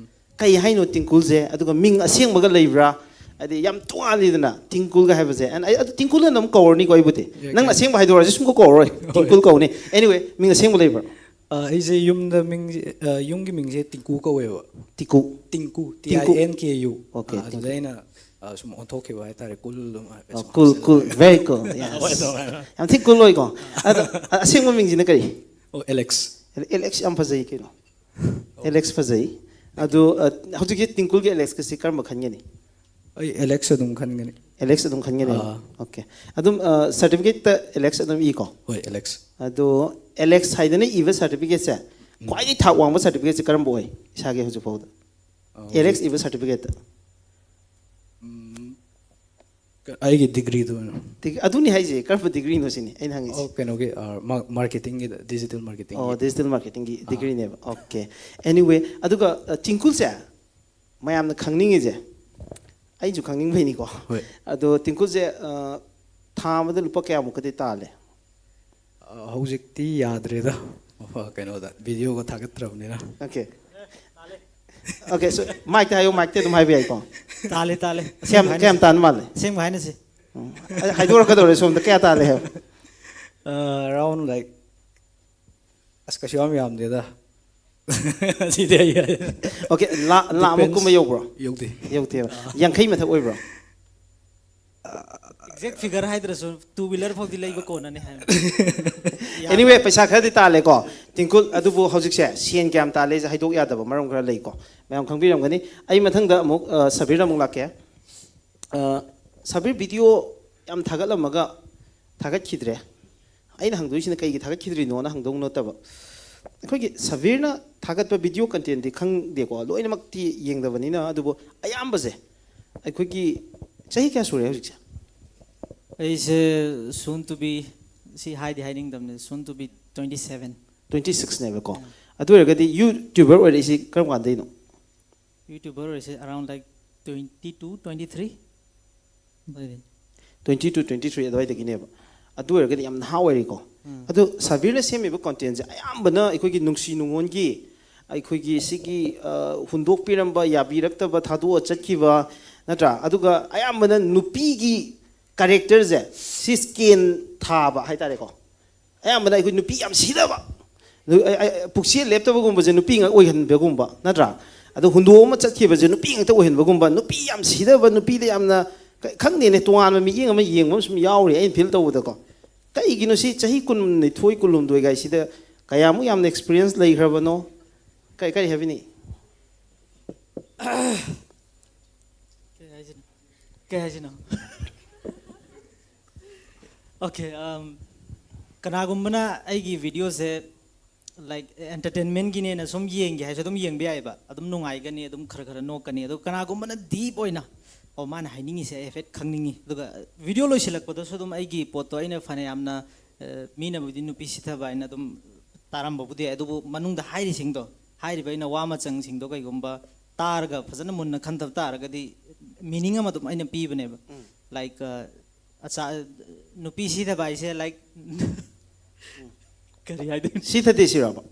ꯀꯩ ꯍꯥꯏꯅꯣ ꯇꯤꯡꯀꯨꯜꯁꯦ? ꯑꯗꯨꯒ ꯃꯤꯡ ꯑꯁꯦꯡꯕꯒ ꯂꯩꯕ꯭ꯔꯥ? ꯍꯥꯏꯗꯤ ꯌꯥꯝ ꯇꯣꯉꯥꯜꯂꯤꯗꯅ ꯇꯤꯡꯀꯨꯜꯒ ꯍꯥꯏꯕꯁꯦ꯫ And ꯑꯩ ꯑꯗꯨ ꯇꯤꯡꯀꯨꯜ ꯑꯅ ꯑꯗꯨꯝ ꯀꯧꯔꯅꯤꯀꯣ ꯑꯩꯕꯨꯗꯤ꯫ ꯌꯥꯏ, ꯅꯪꯅ ꯀꯩ- ꯑꯁꯦꯡꯕ ꯍꯥꯏꯗꯣꯔꯛꯑꯁꯨ ꯁꯨꯝ ꯀꯧꯔꯣꯏ꯫ ꯇꯤꯡꯀꯨꯜ ꯀꯧꯅꯤ꯫ Anyway, ꯃꯤꯡ ꯑꯁꯦꯡꯕ ꯂꯩꯕ꯭ꯔꯥ? ꯑ, ꯑꯩꯁꯦ ꯌꯨꯝꯗ ꯃꯤꯡꯁꯦ, ꯑ, ꯌꯨꯝꯒꯤ ꯃꯤꯡꯁꯦ ꯇꯤꯡꯀꯨ ꯀꯧꯋꯦꯕ꯫ ꯇꯤꯀꯨ꯫ ꯇꯤꯡꯀꯨ, T ꯇꯤꯡꯀꯨ꯫ I N K U꯫ Okay, ꯑ, ꯑꯗꯨꯗ ꯇꯤꯡꯀꯨ꯫ ꯑꯩꯅ ꯑ, ꯁꯨꯝ ꯑꯣꯟꯊꯣꯛꯈꯤꯕ ꯍꯥꯏꯇꯥꯔꯦ, ꯀꯨꯜ ꯑꯗꯨꯝ ꯍꯥꯏꯐꯦꯠ ꯁꯨꯝ ꯀꯨꯜ ꯍꯥꯞꯆꯤꯜꯂꯒ꯫ ꯀꯨꯜ ꯚꯦꯔꯤ ꯀꯨꯜ ꯍꯣꯏ, ꯑꯗꯨꯃꯥꯏꯅ꯫ ꯌꯥꯝ ꯊꯤ ꯀꯨꯜ ꯑꯣꯏꯀꯣ꯫ ꯑꯗꯣ ꯑ, ꯑꯁꯦꯡꯕ ꯃꯤꯡꯁꯤꯅ ꯀꯔꯤ? ꯑꯣ, ꯑꯦꯂꯦꯛꯁ꯫ ꯑꯦꯂꯦꯛꯁ ꯌꯥꯝ ꯐꯖꯩ ꯀꯩꯅꯣ꯫ ꯑꯦꯂꯦꯛꯁ ꯐꯖꯩ꯫ ꯑꯗꯨ ꯑ, ꯍꯧꯖꯤꯛꯀꯤ ꯇꯤꯡꯀꯨꯜꯒꯤ ꯑꯦꯂꯦꯛꯁꯀꯁꯤ ꯀꯔꯝꯕ ꯈꯟꯒꯅꯤ? ꯑꯩ ꯑꯦꯂꯦꯛꯁ ꯑꯗꯨꯝ ꯈꯟꯒꯅꯤ꯫ ꯑꯦꯂꯦꯛꯁ ꯑꯗꯨꯝ ꯈꯟꯒꯅꯤ꯫ ꯑꯥ꯫ ꯑꯣꯀꯦ꯫ ꯑꯗꯨꯝ ꯁꯥꯔꯇꯤꯐꯤꯀꯦꯠꯇ ꯑꯦꯂꯦꯛꯁ ꯑꯗꯨꯝ ꯏꯀꯣ꯫ ꯍꯣꯏ, ꯑꯦꯂꯦꯛꯁ꯫ ꯑꯗꯣ ꯑꯦꯂꯦꯛꯁ ꯍꯥꯏꯗꯅ ꯏꯕ ꯁꯥꯔꯇꯤꯐꯤꯀꯦꯠꯁꯦ ꯈ꯭ꯋꯥꯏꯗꯒꯤ ꯊꯥꯛ ꯋꯥꯡꯕ ꯁꯥꯔꯇꯤꯐꯤꯀꯦꯠꯁꯦ ꯀꯔꯝꯕ ꯑꯣꯏ ꯏꯁꯥꯒꯤ ꯍꯧꯖꯤꯛ ꯐꯥꯎꯗ? ꯑ, ꯑꯦꯂꯦꯛꯁ ꯍꯧꯖꯤꯛ ꯏꯕ ꯁꯥꯔꯇꯤꯐꯤꯀꯦꯠꯇ꯫ ꯎꯝ, ꯀ-, ꯑꯩꯒꯤ ꯗꯤꯒ꯭ꯔꯤꯗꯨ ꯑꯣꯏꯅ꯫ ꯗꯤꯒ-, ꯑꯗꯨꯅꯤ ꯍꯥꯏꯁꯦ, ꯀꯔꯝꯕ ꯗꯤꯒ꯭ꯔꯤꯅꯣ ꯁꯤꯅꯤ ꯑꯩꯅ ꯍꯪꯉꯤꯁꯦ꯫ ꯑꯣ, ꯀꯩꯅꯣꯒꯤ, ꯑ, ꯃꯥ-, ꯃꯥꯔꯀꯦꯇꯤꯡꯒꯤꯗ, ꯗꯤꯖꯤꯇꯦꯜ ꯃꯥꯔꯀꯦꯇꯤꯡꯒꯤ꯫ ꯑꯣ, ꯗꯤꯖꯤꯇꯦꯜ ꯃꯥꯔꯀꯦꯇꯤꯡꯒꯤ ꯑꯥ꯫ ꯗꯤꯒ꯭ꯔꯤꯅꯦꯕ꯫ ꯑꯣꯀꯦ꯫ ꯑꯦꯅꯤꯋꯦ, ꯑꯗꯨꯒ ꯑ, ꯇꯤꯡꯀꯨꯜꯁꯦ ꯃꯌꯥꯝꯅ ꯈꯪꯅꯤꯡꯉꯤꯁꯦ, ꯑꯩꯁꯨ ꯈꯪꯅꯤꯡꯕꯩꯅꯤꯀꯣ꯫ ꯍꯣꯏ꯫ ꯑꯗꯣ ꯇꯤꯡꯀꯨꯜꯁꯦ ꯑ, ꯊꯥ ꯑꯃꯗ ꯂꯨꯄꯥ ꯀꯌꯥꯃꯨꯛꯀꯗꯤ ꯇꯥꯜꯂꯦ? ꯑ, ꯍꯧꯖꯤꯛꯇꯤ ꯌꯥꯗ꯭ꯔꯦꯗ꯫ ꯑ, ꯀꯩꯅꯣꯗ, ꯚꯤꯗꯤꯑꯣꯒ ꯊꯥꯒꯠꯇ꯭ꯔꯕꯅꯤꯅ꯫ ꯑꯣꯀꯦ꯫ ꯑꯣꯀꯦ, ꯁꯣ, ꯃꯥꯏꯛꯇ ꯍꯥꯏꯌꯣ, ꯃꯥꯏꯛꯇ ꯑꯗꯨꯝ ꯍꯥꯏꯕ ꯌꯥꯏꯀꯣ꯫ ꯇꯥꯜꯂꯦ, ꯇꯥꯜꯂꯦ꯫ ꯀꯌꯥꯝ, ꯑꯁꯦꯡꯕ ꯀꯌꯥꯝ ꯍꯥꯏꯅꯁꯦ꯫ ꯇꯥꯟ ꯃꯥꯜꯂꯦ? ꯑꯁꯦꯡꯕ ꯍꯥꯏꯅꯁꯦ꯫ ꯎꯝ꯫ ꯑ, ꯍꯥꯏꯗꯣꯔꯛꯀꯗꯧꯔꯦ ꯁꯣꯝꯗ, ꯀꯌꯥ ꯇꯥꯜꯂꯦ ꯍꯥꯏꯕ? ꯑ, ꯑꯔꯥꯎꯟ, ꯂꯥꯏꯛ, ꯑꯁ, ꯀꯩꯁꯨ ꯌꯥꯝ ꯌꯥꯝꯗꯦꯗ꯫ ꯁꯤꯗꯤ ꯑꯩ ꯍꯥꯏ-, ꯑꯣꯀꯦ, ꯂꯥ-, ꯂꯥ ꯑꯃ Depends. ꯀꯨꯝꯕ ꯌꯧꯕ꯭ꯔꯣ? ꯌꯧꯗꯦ꯫ ꯌꯧꯗꯦꯕ꯫ ꯌꯥꯡꯈꯩ ꯃꯊꯛ ꯑꯣꯏꯕ꯭ꯔꯣ? ꯑꯦꯛꯖꯦꯛ ꯐꯤꯒꯔ ꯍꯥꯏꯗ꯭ꯔꯁꯨ ꯇꯨ ꯋꯤꯂꯔ ꯐꯥꯎꯗꯤ ꯂꯩꯕ ꯀꯣꯟꯅꯅꯤ ꯍꯥꯏꯕ꯫ ꯑꯦꯅꯤꯋꯦ, ꯄꯩꯁꯥ ꯈꯔꯗꯤ ꯇꯥꯜꯂꯦꯀꯣ꯫ ꯇꯤꯡꯀꯨꯜ, ꯑꯗꯨꯕꯨ ꯍꯧꯖꯤꯛꯁꯦ ꯁꯦꯟ ꯀꯌꯥꯝ ꯇꯥꯜꯂꯦꯁꯦ ꯍꯥꯏꯗꯣꯛ ꯌꯥꯗꯕ ꯃꯔꯝ ꯈꯔ ꯂꯩꯀꯣ꯫ ꯃꯌꯥꯝ ꯈꯪꯕꯤꯔꯝꯒꯅꯤ꯫ ꯑꯩ ꯃꯊꯪꯗ ꯑꯃꯨꯛ, ꯑ, ꯁꯕꯤꯔꯗ ꯑꯃꯨꯛ ꯂꯥꯛꯀꯦ꯫ ꯑ, ꯁꯕꯤꯔ, ꯚꯤꯗꯤꯑꯣ ꯌꯥꯝ ꯊꯥꯒꯠꯂꯝꯃꯒ ꯊꯥꯒꯠꯈꯤꯗ꯭ꯔꯦ꯫ ꯑꯩꯅ ꯍꯪꯗꯣꯏꯁꯤꯅ ꯀꯩꯒꯤ ꯊꯥꯒꯠꯈꯤꯗ꯭ꯔꯤꯅꯣꯅ ꯍꯪꯗꯧ ꯅꯠꯇꯕ, ꯑꯩꯈꯣꯏꯒꯤ ꯁꯕꯤꯔꯅ ꯊꯥꯒꯠꯄ ꯚꯤꯗꯤꯑꯣ ꯀꯟꯇꯦꯟꯗꯤ ꯈꯪꯗꯦꯀꯣ, ꯂꯣꯏꯅꯃꯛꯇꯤ ꯌꯦꯡꯗꯕꯅꯤꯅ, ꯑꯗꯨꯕꯨ ꯑꯌꯥꯝꯕꯁꯦ ꯑꯩꯈꯣꯏꯒꯤ, ꯆꯍꯤ ꯀꯌꯥ ꯁꯨꯔꯦ ꯍꯧꯖꯤꯛꯁꯦ? ꯑꯩꯁꯦ soon to be, ꯁꯤ ꯍꯥꯏꯗꯤ ꯍꯥꯏꯅꯤꯡꯗꯕꯅꯤ, soon to be twenty seven꯫ Twenty ꯁꯤꯛꯁꯅꯦꯕꯀꯣ꯫ ꯑꯗꯨ ꯑꯣꯏꯔꯒꯗꯤ ꯌꯨꯇ꯭ꯌꯨꯕꯔ ꯑꯣꯏꯔꯛꯏꯁꯤ ꯀꯔꯝ ꯀꯥꯟꯗꯩꯅꯣ? ꯌꯨꯇ꯭ꯌꯨꯕꯔ ꯑꯣꯏꯔꯤꯁꯦ around, like, twenty two, twenty three ꯑꯗꯨꯋꯥꯏꯗꯩ꯫ ꯇ꯭ꯋꯦꯟꯇꯤ ꯇꯨ, ꯇ꯭ꯋꯦꯟꯇꯤ ꯊ꯭ꯔꯤ ꯑꯗꯨꯋꯥꯏꯗꯒꯤꯅꯦꯕ꯫ ꯑꯗꯨ ꯑꯣꯏꯔꯒꯗꯤ ꯌꯥꯝ ꯅꯍꯥ ꯑꯣꯏꯔꯤꯀꯣ꯫ ꯑꯗꯣ ꯁꯕꯤꯔꯅ ꯁꯦꯝꯃꯤꯕ ꯀꯣꯟꯇꯦꯟꯁꯦ ꯑꯌꯥꯝꯕꯅ ꯑꯩꯈꯣꯏꯒꯤ ꯅꯨꯡꯁꯤ ꯅꯨꯡꯉꯣꯟꯒꯤ, ꯑꯩꯈꯣꯏꯒꯤ ꯁꯤꯒꯤ, ꯑ, ꯍꯨꯟꯗꯣꯛꯄꯤꯔꯝꯕ, ꯌꯥꯕꯤꯔꯛꯇꯕ, ꯊꯥꯗꯣꯛꯑ ꯆꯠꯈꯤꯕ, ꯅꯠꯇ꯭ꯔꯥ? ꯑꯗꯨꯒ ꯑꯌꯥꯝꯕꯅ ꯅꯨꯄꯤꯒꯤ ꯀꯦꯔꯦꯛꯇꯔꯁꯦ ꯁꯤ ꯁ꯭ꯀꯦꯟ ꯊꯥꯕ ꯍꯥꯏꯇꯥꯔꯦꯀꯣ꯫ ꯑꯌꯥꯝꯕꯅ ꯑꯩꯈꯣꯏ ꯅꯨꯄꯤ ꯌꯥꯝ ꯁꯤꯗꯕ, ꯅꯨ-, ꯑ-, ꯑ-, ꯄꯨꯛꯆꯦꯜ ꯂꯦꯞꯇꯕꯒꯨꯝꯕꯁꯦ ꯅꯨꯄꯤ ꯉꯥꯛ ꯑꯣꯏꯍꯟꯕꯒꯨꯝꯕ, ꯅꯠꯇ꯭ꯔꯥ? ꯑꯗꯣ ꯍꯨꯟꯗꯣꯛ ꯑꯃ ꯆꯠꯈꯤꯕꯁꯦ ꯅꯨꯄꯤ ꯉꯥꯛꯇ ꯑꯣꯏꯍꯟꯕꯒꯨꯝꯕ, ꯅꯨꯄꯤ ꯌꯥꯝ ꯁꯤꯊꯕ, ꯅꯨꯄꯤꯗ ꯌꯥꯝꯅ ꯈ-, ꯈꯪꯗꯦꯅꯦ, ꯇꯣꯉꯥꯟꯕ ꯃꯤꯠꯌꯦꯡ ꯑꯃ ꯌꯦꯡꯕ ꯑꯃ ꯁꯨꯝ ꯌꯥꯎꯔꯤ ꯑꯩꯅ ꯐꯤꯜ ꯇꯧꯕꯗꯀꯣ꯫ ꯀꯩꯒꯤꯅꯣ ꯁꯤ ꯆꯍꯤ ꯀꯨꯟꯅꯤꯊꯣꯏ, ꯀꯨꯟꯍꯨꯝꯗꯣꯏ ꯒꯥꯏꯁꯤꯗ ꯀꯌꯥꯃꯨꯛ ꯌꯥꯝꯅ ꯑꯦꯛꯁꯄꯤꯔꯤꯌꯦꯟꯁ ꯂꯩꯈ꯭ꯔꯕꯅꯣ? ꯀꯩ, ꯀꯔꯤ ꯍꯥꯏꯕꯤꯅꯤ? ꯀꯩ ꯍꯥꯏꯁꯤꯅꯣ? ꯀꯩ ꯍꯥꯏꯁꯤꯅꯣ? Okay, um, ꯀꯅꯥꯒꯨꯝꯕꯅ ꯑꯩꯒꯤ ꯚꯤꯗꯤꯑꯣꯁꯦ, like, ꯑꯦꯟꯇꯔꯇꯦꯟꯃꯦꯟꯒꯤꯅꯦꯅ ꯁꯨꯝ ꯌꯦꯡꯒꯦ ꯍꯥꯏꯁꯨ ꯑꯗꯨꯝ ꯌꯦꯡꯕ ꯌꯥꯏꯑꯕ, ꯑꯗꯨꯝ ꯅꯨꯡꯉꯥꯏꯒꯅꯤ, ꯑꯗꯨꯝ ꯈꯔ ꯈꯔ ꯅꯣꯛꯀꯅꯤ꯫ ꯑꯗꯣ ꯀꯅꯥꯒꯨꯝꯕꯅ ꯗꯤꯞ ꯑꯣꯏꯅ, ꯑꯣ, ꯃꯥꯅ ꯍꯥꯏꯅꯤꯡꯉꯤꯁꯦ ꯑꯩ ꯍꯥꯏꯐꯦꯠ ꯈꯪꯅꯤꯡꯉꯤ꯫ ꯑꯗꯨꯒ ꯚꯤꯗꯤꯑꯣ ꯂꯣꯏꯁꯤꯜꯂꯛꯄꯗꯁꯨ ꯑꯗꯨꯝ ꯑꯩꯒꯤ ꯄꯣꯠꯇꯣ ꯑꯩꯅ ꯐꯅꯌꯥꯝꯅ, ꯑ, ꯃꯤꯅꯕꯨꯗꯤ ꯅꯨꯄꯤ ꯁꯤꯊꯕ ꯍꯥꯏꯅ ꯑꯗꯨꯝ ꯇꯥꯔꯝꯕꯕꯨꯗꯤ ꯌꯥꯏ, ꯑꯗꯨꯕꯨ ꯃꯅꯨꯡꯗ ꯍꯥꯏꯔꯤꯁꯤꯡꯗꯣ, ꯍꯥꯏꯔꯤꯕ ꯑꯩꯅ ꯋꯥ ꯃꯆꯪꯁꯤꯡꯗꯣ ꯀꯩꯒꯨꯝꯕ ꯇꯥꯔꯒ ꯐꯖꯅ ꯃꯨꯟꯅ ꯈꯟꯊꯕ ꯇꯥꯔꯒꯗꯤ, ꯃꯤꯅꯤꯡ ꯑꯃ ꯑꯗꯨꯝ ꯑꯩꯅ ꯄꯤꯕꯅꯦꯕ꯫ ꯂꯥꯏꯛ, ꯑ, ꯑꯆꯥ, ꯅꯨꯄꯤ ꯁꯤꯊꯕ ꯍꯥꯏꯁꯦ, ꯂꯥꯏꯛ, ꯀꯔꯤ ꯍꯥꯏꯗꯣꯏꯅꯣ? ꯁꯤꯊꯗꯦ ꯁꯤꯔꯕ?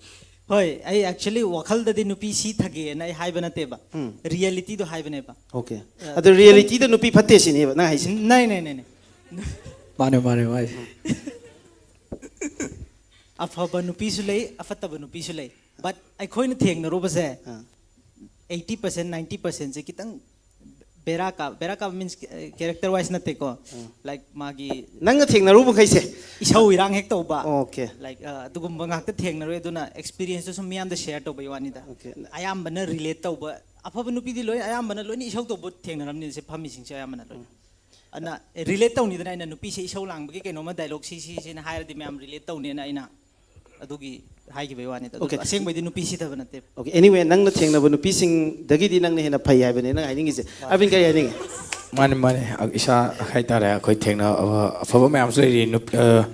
ꯍꯣꯏ, ꯑꯩ ꯑꯦꯛꯆꯨꯋꯦꯂꯤ ꯋꯥꯈꯜꯗꯗꯤ ꯅꯨꯄꯤ ꯁꯤꯊꯒꯦꯅ ꯑꯩ ꯍꯥꯏꯕ ꯅꯠꯇꯦꯕ, ꯎꯝ. ꯔꯤꯌꯦꯂꯤꯇꯤꯗꯣ ꯍꯥꯏꯕꯅꯦꯕ꯫ Okay. ꯑꯗꯣ ꯔꯤꯌꯦꯂꯤꯇꯤꯗ ꯅꯨꯄꯤ ꯐꯠꯇꯦ ꯁꯤꯅꯦꯕ ꯅꯪ ꯍꯥꯏꯁꯦ? ꯅꯩ ꯅꯩ ꯅꯩ ꯅꯩ ꯃꯥꯅꯦ ꯃꯥꯅꯦ ꯃꯥꯏ ꯑꯐꯕ ꯅꯨꯄꯤꯁꯨ ꯂꯩ, ꯑꯐꯠꯇꯕ ꯅꯨꯄꯤꯁꯨ ꯂꯩ, ꯕꯠ ꯑꯩꯈꯣꯏꯅ ꯊꯦꯡꯅꯔꯨꯕꯁꯦ ꯑꯥ. ꯑꯩꯠꯇꯤ ꯄꯥꯔꯁꯦꯟ, ꯅꯥꯏꯟꯇꯤ ꯄꯥꯔꯁꯦꯟꯁꯦ ꯈꯤꯇꯪ ꯕꯦꯔꯥ ꯀꯥ ꯕꯦꯔꯥ ꯀꯥꯕ ꯃꯤꯟꯁ ꯀꯦꯔꯦꯛꯇꯔ ꯋꯥꯏꯁ ꯅꯠꯇꯦꯀꯣ, ꯂꯥꯏꯛ ꯃꯥꯒꯤ ꯅꯪꯅ ꯊꯦꯡꯅꯔꯨꯕ ꯃꯈꯩꯁꯦ? ꯏꯁꯧ ꯏꯔꯥꯡ ꯍꯦꯛ ꯇꯧꯕ, Okay. ꯂꯥꯏꯛ ꯑꯗꯨꯒꯨꯝꯕ ꯉꯥꯛꯇ ꯊꯦꯡꯅꯔꯣꯏ꯫ ꯑꯗꯨꯅ ꯑꯦꯛꯁꯄꯤꯔꯤꯌꯦꯟꯁꯇꯣ ꯁꯨꯝ ꯃꯤꯌꯥꯝꯗ ꯁꯦꯌꯔ ꯇꯧꯕꯒꯤ ꯋꯥꯅꯤꯗ꯫ Okay. ꯑꯌꯥꯝꯕꯅ ꯔꯤꯂꯦꯠ ꯇꯧꯕ, ꯑꯐꯕ ꯅꯨꯄꯤꯗꯤ ꯂꯣꯏ ꯑꯌꯥꯝꯕꯅ ꯂꯣꯏꯅ ꯏꯁꯧ ꯇꯧꯕ ꯊꯦꯡꯅꯔꯝꯅꯤ ꯁꯤ ꯐꯝꯃꯤꯁꯤꯡꯁꯦ ꯑꯌꯥꯝꯕꯅ ꯂꯣꯏꯅ꯫ ꯑꯗꯨꯅ ꯔꯤꯂꯦꯠ ꯇꯧꯅꯤꯗꯅ, ꯑꯩꯅ ꯅꯨꯄꯤꯁꯦ ꯏꯁꯧ ꯂꯥꯡꯕꯒꯤ ꯀꯩꯅꯣꯝꯃ ꯗꯥꯏꯂꯣꯛ ꯁꯤ ꯁꯤ ꯁꯤꯅ ꯍꯥꯏꯔꯗꯤ ꯃꯌꯥꯝ ꯔꯤꯂꯦꯠ ꯇꯧꯅꯦꯅ ꯑꯩꯅ ꯑꯗꯨꯒꯤ ꯍꯥꯏꯈꯤꯕꯒꯤ ꯋꯥꯅꯤꯗ꯫ ꯑꯗꯨ Okay. ꯑꯁꯦꯡꯕꯩꯗꯤ ꯅꯨꯄꯤ ꯁꯤꯊꯕ ꯅꯠꯇꯦ꯫ Okay, anyway, ꯅꯪꯅ ꯊꯦꯡꯅꯕ ꯅꯨꯄꯤꯁꯤꯡꯗꯒꯤꯗꯤ ꯅꯪꯅ ꯍꯦꯟꯅ ꯐꯩ ꯍꯥꯏꯕꯅꯦ ꯅꯪ ꯍꯥꯏꯅꯤꯡꯉꯤꯁꯦ꯫ ꯑꯔꯕꯤꯟ, ꯀꯔꯤ ꯍꯥꯏꯅꯤꯡꯉꯤ? ꯃꯥꯅꯦ ꯃꯥꯅꯦ꯫ ꯑ, ꯏꯁꯥ ꯍꯥꯏꯇꯥꯔꯦ, ꯑꯩꯈꯣꯏ ꯊꯦꯡꯅ ꯑ, ꯑꯐꯕ ꯃꯌꯥꯝꯁꯨ ꯂꯩꯔꯤ꯫ ꯅꯨꯞ- ꯑ,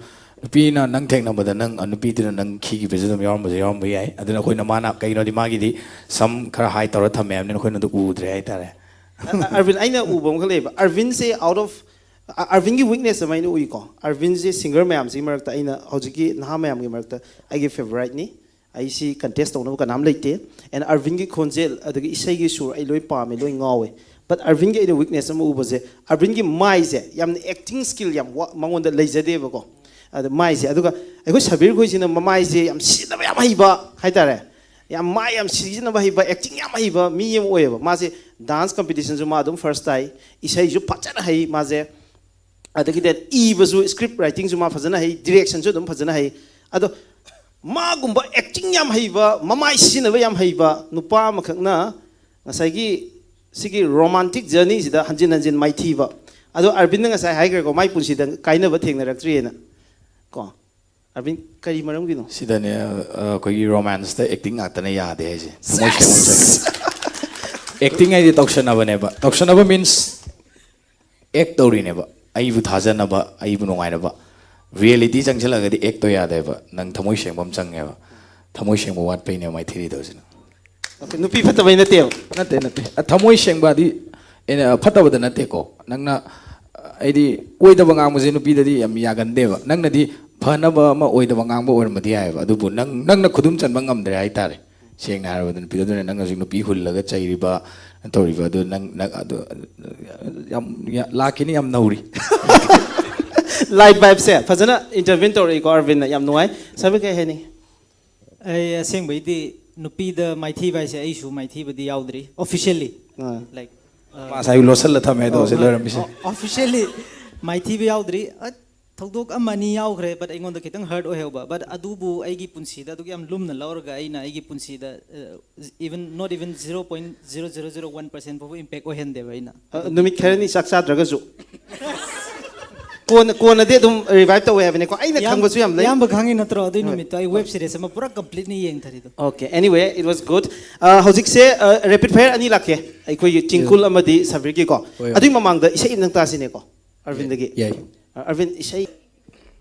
ꯅꯨꯄꯤꯅ ꯅꯪ ꯊꯦꯡꯅꯕꯗ ꯅꯪ, ꯑ, ꯅꯨꯄꯤꯗꯨꯅ ꯅꯪ ꯈꯤꯈꯤꯕꯁꯨ ꯑꯗꯨꯝ ꯌꯥꯎꯔꯝꯕꯁꯨ ꯌꯥꯎꯔꯝꯕ ꯌꯥꯏ꯫ ꯑꯗꯨꯅ ꯑꯩꯈꯣꯏꯅ ꯃꯥꯅ ꯀꯩꯒꯤꯅꯣꯗꯤ ꯃꯥꯒꯤꯗꯤ ꯁꯝ ꯈꯔ ꯍꯥꯏ ꯇꯧꯔ ꯊꯝꯃꯦ ꯍꯥꯏꯕꯅꯤꯅ ꯑꯩꯈꯣꯏꯅ ꯑꯗꯨ ꯎꯗ꯭ꯔꯦ ꯍꯥꯏꯇꯥꯔꯦ꯫ ꯑ-, ꯑ-, ꯑꯔꯕꯤꯟ, ꯑꯩꯅ ꯎꯕ ꯑꯃꯈꯛ ꯂꯩꯌꯦꯕ, ꯑꯔꯕꯤꯟꯁꯦ out of, ꯑ-, ꯑꯔꯕꯤꯟꯒꯤ ꯋꯤꯛꯅꯦꯁ ꯑꯃ ꯑꯩꯅ ꯎꯏꯀꯣ꯫ ꯑꯔꯕꯤꯟꯁꯦ ꯁꯤꯡꯒꯔ ꯃꯌꯥꯝꯁꯤꯒꯤ ꯃꯔꯛꯇ, ꯑꯩꯅ ꯍꯧꯖꯤꯛꯀꯤ ꯅꯍꯥ ꯃꯌꯥꯝꯒꯤ ꯃꯔꯛꯇ ꯑꯩꯒꯤ ꯐꯦꯚꯣꯔꯥꯏꯠꯅꯤ꯫ ꯑꯩ ꯁꯤ ꯀꯟꯇꯦꯁ ꯇꯧꯅꯕ ꯀꯅꯥꯝ ꯂꯩꯇꯦ꯫ ꯑꯦꯟ ꯑꯔꯕꯤꯟꯒꯤ ꯈꯣꯟꯖꯦꯜ ꯑꯗꯒꯤ ꯏꯁꯩꯒꯤ ꯁꯨꯔ ꯑꯩ ꯂꯣꯏ ꯄꯥꯝꯃꯦ, ꯂꯣꯏ ꯉꯥꯎꯋꯦ꯫ ꯕꯠ ꯑꯔꯕꯤꯟꯒꯤ ꯑꯩꯅ ꯋꯤꯛꯅꯦꯁ ꯑꯃ ꯎꯕꯁꯦ, ꯑꯔꯕꯤꯟꯒꯤ ꯃꯥꯏꯁꯦ ꯌꯥꯝꯅ ꯑꯦꯛꯇꯤꯡ ꯁ꯭ꯀꯤꯜ ꯌꯥꯝ ꯋꯥ-, ꯃꯉꯣꯟꯗ ꯂꯩꯖꯗꯦꯕꯀꯣ꯫ ꯑꯗ ꯃꯥꯏꯁꯦ, ꯑꯗꯨꯒ ꯑꯩꯈꯣꯏ ꯁꯕꯤꯔ ꯈꯣꯏꯁꯤꯅ ꯃꯃꯥꯏꯁꯦ ꯌꯥꯝ ꯁꯤꯖꯤꯟꯅꯕ ꯌꯥꯝ ꯍꯩꯕ ꯍꯥꯏꯇꯥꯔꯦ꯫ ꯌꯥꯝ ꯃꯥꯏ ꯌꯥꯝ ꯁꯤꯖꯤꯟꯅꯕ ꯍꯩꯕ, ꯑꯦꯛꯇꯤꯡ ꯌꯥꯝ ꯍꯩꯕ ꯃꯤ ꯑꯃ ꯑꯣꯏꯌꯦꯕ꯫ ꯃꯥꯁꯦ ꯗꯥꯟꯁ ꯀꯝꯄꯤꯇꯤꯁꯟꯁꯨ ꯃꯥ ꯑꯗꯨꯝ ꯐꯥꯔꯁ ꯇꯥꯏ, ꯏꯁꯩꯁꯨ ꯐꯖꯅ ꯍꯩ ꯃꯥꯁꯦ꯫ ꯑꯗꯒꯤꯗꯤ ꯏꯕꯁꯨ, ꯁ꯭ꯀ꯭ꯔꯤꯞ ꯔꯥꯏꯇꯤꯡꯁꯨ ꯃꯥ ꯐꯖꯅ ꯍꯩ, ꯗꯤꯔꯦꯛꯁꯟꯁꯨ ꯑꯗꯨꯝ ꯐꯖꯅ ꯍꯩ꯫ ꯑꯗꯣ ꯃꯥꯒꯨꯝꯕ ꯑꯦꯛꯇꯤꯡ ꯌꯥꯝ ꯍꯩꯕ, ꯃꯃꯥꯏ ꯁꯤꯖꯤꯟꯅꯕ ꯌꯥꯝ ꯍꯩꯕ ꯅꯨꯄꯥ ꯑꯃꯈꯛꯅ ꯉꯁꯥꯏꯒꯤ ꯁꯤꯒꯤ ꯔꯣꯃꯥꯟꯇꯤꯛ ꯖꯔꯅꯤꯁꯤꯗ ꯍꯟꯖꯤꯟ ꯍꯟꯖꯤꯟ ꯃꯥꯏꯊꯤꯕ꯫ ꯑꯗꯣ ꯑꯔꯕꯤꯟꯗ ꯉꯁꯥꯏ ꯍꯥꯏꯈ꯭ꯔꯦꯀꯣ, ꯃꯥꯏ ꯄꯨꯟꯁꯤꯗ ꯀꯥꯏꯅꯕ ꯊꯦꯡꯅꯔꯛꯇ꯭ꯔꯤꯑꯅ꯫ ꯀꯣ, ꯑꯔꯕꯤꯟ, ꯀꯔꯤ ꯃꯔꯝꯒꯤꯅꯣ? ꯁꯤꯗꯅꯦ ꯑ, ꯑꯩꯈꯣꯏꯒꯤ ꯔꯣꯃꯥꯟꯁꯇ ꯑꯦꯛꯇꯤꯡ ꯉꯥꯛꯇꯅ ꯌꯥꯗꯦ ꯍꯥꯏꯁꯦ꯫ ꯊꯃꯣꯏ ꯁꯦꯡꯕ ꯑꯃ ꯆꯪꯉꯦ꯫ ꯑꯦꯛꯇꯤꯡ ꯍꯥꯏꯗꯤ ꯇꯧꯁꯟꯅꯕꯅꯦꯕ꯫ ꯇꯧꯁꯟꯅꯕ ꯃꯤꯟꯁ ꯑꯦꯛ ꯇꯧꯔꯤꯅꯦꯕ, ꯑꯩꯕꯨ ꯊꯥꯖꯅꯕ, ꯑꯩꯕꯨ ꯅꯨꯡꯉꯥꯏꯅꯕ꯫ ꯔꯤꯌꯦꯂꯤꯇꯤ ꯆꯪꯁꯤꯜꯂꯒꯗꯤ ꯑꯦꯛꯇꯣ ꯌꯥꯗꯦꯕ, ꯅꯪ ꯊꯃꯣꯏ ꯁꯦꯡꯕ ꯑꯃ ꯆꯪꯉꯦꯕ꯫ ꯊꯃꯣꯏ ꯁꯦꯡꯕ ꯋꯥꯠꯄꯩꯅꯦ ꯃꯥꯏꯊꯤꯔꯤꯗꯣ ꯍꯧꯖꯤꯛ꯫ ꯑꯣꯀꯦ, ꯅꯨꯄꯤ ꯐꯠꯇꯕꯩ ꯅꯠꯇꯦꯕ꯫ ꯅꯠꯇꯦ ꯅꯠꯇꯦ꯫ ꯑ, ꯊꯃꯣꯏ ꯁꯦꯡꯕꯗꯤ ꯑꯩꯅ ꯐꯠꯇꯕꯗ ꯅꯠꯇꯦꯀꯣ꯫ ꯅꯪꯅ, ꯑ, ꯑꯩꯗꯤ ꯑꯣꯏꯗꯕ ꯉꯥꯡꯕꯁꯦ ꯅꯨꯄꯤꯗꯗꯤ ꯌꯥꯝ ꯌꯥꯒꯟꯗꯦꯕ꯫ ꯅꯪꯅꯗꯤ ꯐꯅꯕ ꯑꯃ ꯑꯣꯏꯗꯕ ꯉꯥꯡꯕ ꯑꯣꯏꯔꯝꯕꯗꯤ ꯌꯥꯏꯑꯕ, ꯑꯗꯨꯕꯨ ꯅꯪ, ꯅꯪꯅ ꯈꯨꯗꯨꯝ ꯆꯟꯕ ꯉꯝꯗ꯭ꯔꯦ ꯍꯥꯏꯇꯥꯔꯦ꯫ ꯁꯦꯡꯅ ꯍꯥꯏꯔꯕꯗ ꯅꯨꯄꯤꯗꯣ, ꯑꯗꯨꯅ ꯅꯪ ꯍꯧꯖꯤꯛ ꯅꯨꯄꯤ ꯍꯨꯜꯂꯒ ꯆꯩꯔꯤꯕ ꯇꯧꯔꯤꯕ ꯑꯗꯨ ꯅꯪ, ꯅꯪ ꯑꯗꯨ ꯌꯥꯝ, ꯌꯥ-, ꯂꯥꯛꯈꯤꯅꯤ, ꯌꯥꯝ ꯅꯧꯔꯤ꯫ ꯂꯥꯏꯠ ꯚꯥꯏꯞꯁꯦ ꯐꯖꯅ ꯏꯟꯇꯔꯚꯤꯌꯨ ꯇꯧꯔꯛꯏꯀꯣ ꯑꯔꯕꯤꯟꯅ, ꯌꯥꯝ ꯅꯨꯡꯉꯥꯏ꯫ ꯁꯥꯕꯤꯔ, ꯀꯩ ꯍꯥꯏꯅꯤꯡꯉꯤ? ꯑꯩ ꯑꯁꯦꯡꯕꯩꯗꯤ ꯅꯨꯄꯤꯗ ꯃꯥꯏꯊꯤꯕ ꯍꯥꯏꯁꯦ ꯑꯩꯁꯨ ꯃꯥꯏꯊꯤꯕꯗꯤ ꯌꯥꯎꯗ꯭ꯔꯤ, officially. ꯑꯥ. Like, uh, ꯃꯥꯁꯥꯏ ꯂꯣꯠꯁꯤꯜꯂ ꯊꯝꯃꯦ ꯑꯗꯣ ꯍꯧꯖꯤꯛ ꯂꯩꯔꯝꯃꯤꯁꯦ꯫ Officially ꯃꯥꯏꯊꯤꯕ ꯌꯥꯎꯗ꯭ꯔꯤ꯫ ꯑ, ꯊꯧꯗꯣꯛ ꯑꯃ ꯑꯅꯤ ꯌꯥꯎꯈ꯭ꯔꯦ, but ꯑꯩꯉꯣꯟꯗ ꯈꯤꯇꯪ ꯍꯔꯠ ꯑꯣꯏꯍꯧꯕ꯫ But ꯑꯗꯨꯕꯨ ꯑꯩꯒꯤ ꯄꯨꯟꯁꯤꯗ ꯑꯗꯨꯛ ꯌꯥꯝ ꯂꯨꯝꯅ ꯂꯧꯔꯒ ꯑꯩꯅ ꯑꯩꯒꯤ ꯄꯨꯟꯁꯤꯗ, uh, even, not even zero point zero zero zero one percent ꯐꯥꯎꯕ ꯏꯝꯄꯦꯛ ꯑꯣꯏꯍꯟꯗꯦꯕ ꯑꯩꯅ꯫ ꯑ, ꯅꯨꯃꯤꯠ ꯈꯔꯅꯤ ꯆꯥꯛ ꯆꯥꯗ꯭ꯔꯒꯁꯨ ꯀꯣꯟꯅ, ꯀꯣꯟꯅꯗꯤ ꯑꯗꯨꯝ ꯔꯤꯚꯥꯏꯞ ꯇꯧꯋꯦ ꯍꯥꯏꯕꯅꯤꯀꯣ꯫ ꯑꯩꯅ ꯈꯪꯕꯁꯨ ꯌꯥꯝ ꯂꯩ꯫ ꯏꯌꯥꯝꯕ ꯈꯪꯉꯤ ꯅꯠꯇ꯭ꯔꯣ? ꯑꯗꯨꯏ ꯍꯣꯏ. ꯅꯨꯃꯤꯠꯇꯣ ꯑꯩ ꯋꯦꯕ ꯁꯤꯔꯤꯁ ꯑꯃ ꯄꯨꯔꯥ completely ꯌꯦꯡꯊꯔꯤꯗꯣ꯫ Okay, anyway, it was good. ꯑ, ꯍꯧꯖꯤꯛꯁꯦ, ꯑ, ꯔꯦꯄꯤꯗ ꯐꯥꯌꯔ ꯑꯅꯤ ꯂꯥꯛꯀꯦ, ꯑꯩꯈꯣꯏꯒꯤ ꯆꯤꯡꯀꯨꯜ ꯑꯃꯗꯤ ꯁꯕꯤꯔꯒꯤꯀꯣ꯫ ꯍꯣꯏ. ꯑꯗꯨꯒꯤ ꯃꯃꯥꯡꯗ ꯏꯁꯩ ꯑꯝꯇꯪ ꯇꯥꯁꯤꯅꯦꯀꯣ, ꯑꯔꯕꯤꯟꯗꯒꯤ꯫ ꯌꯥꯏ꯫ ꯑ, ꯑꯔꯕꯤꯟ, ꯏꯁꯩ,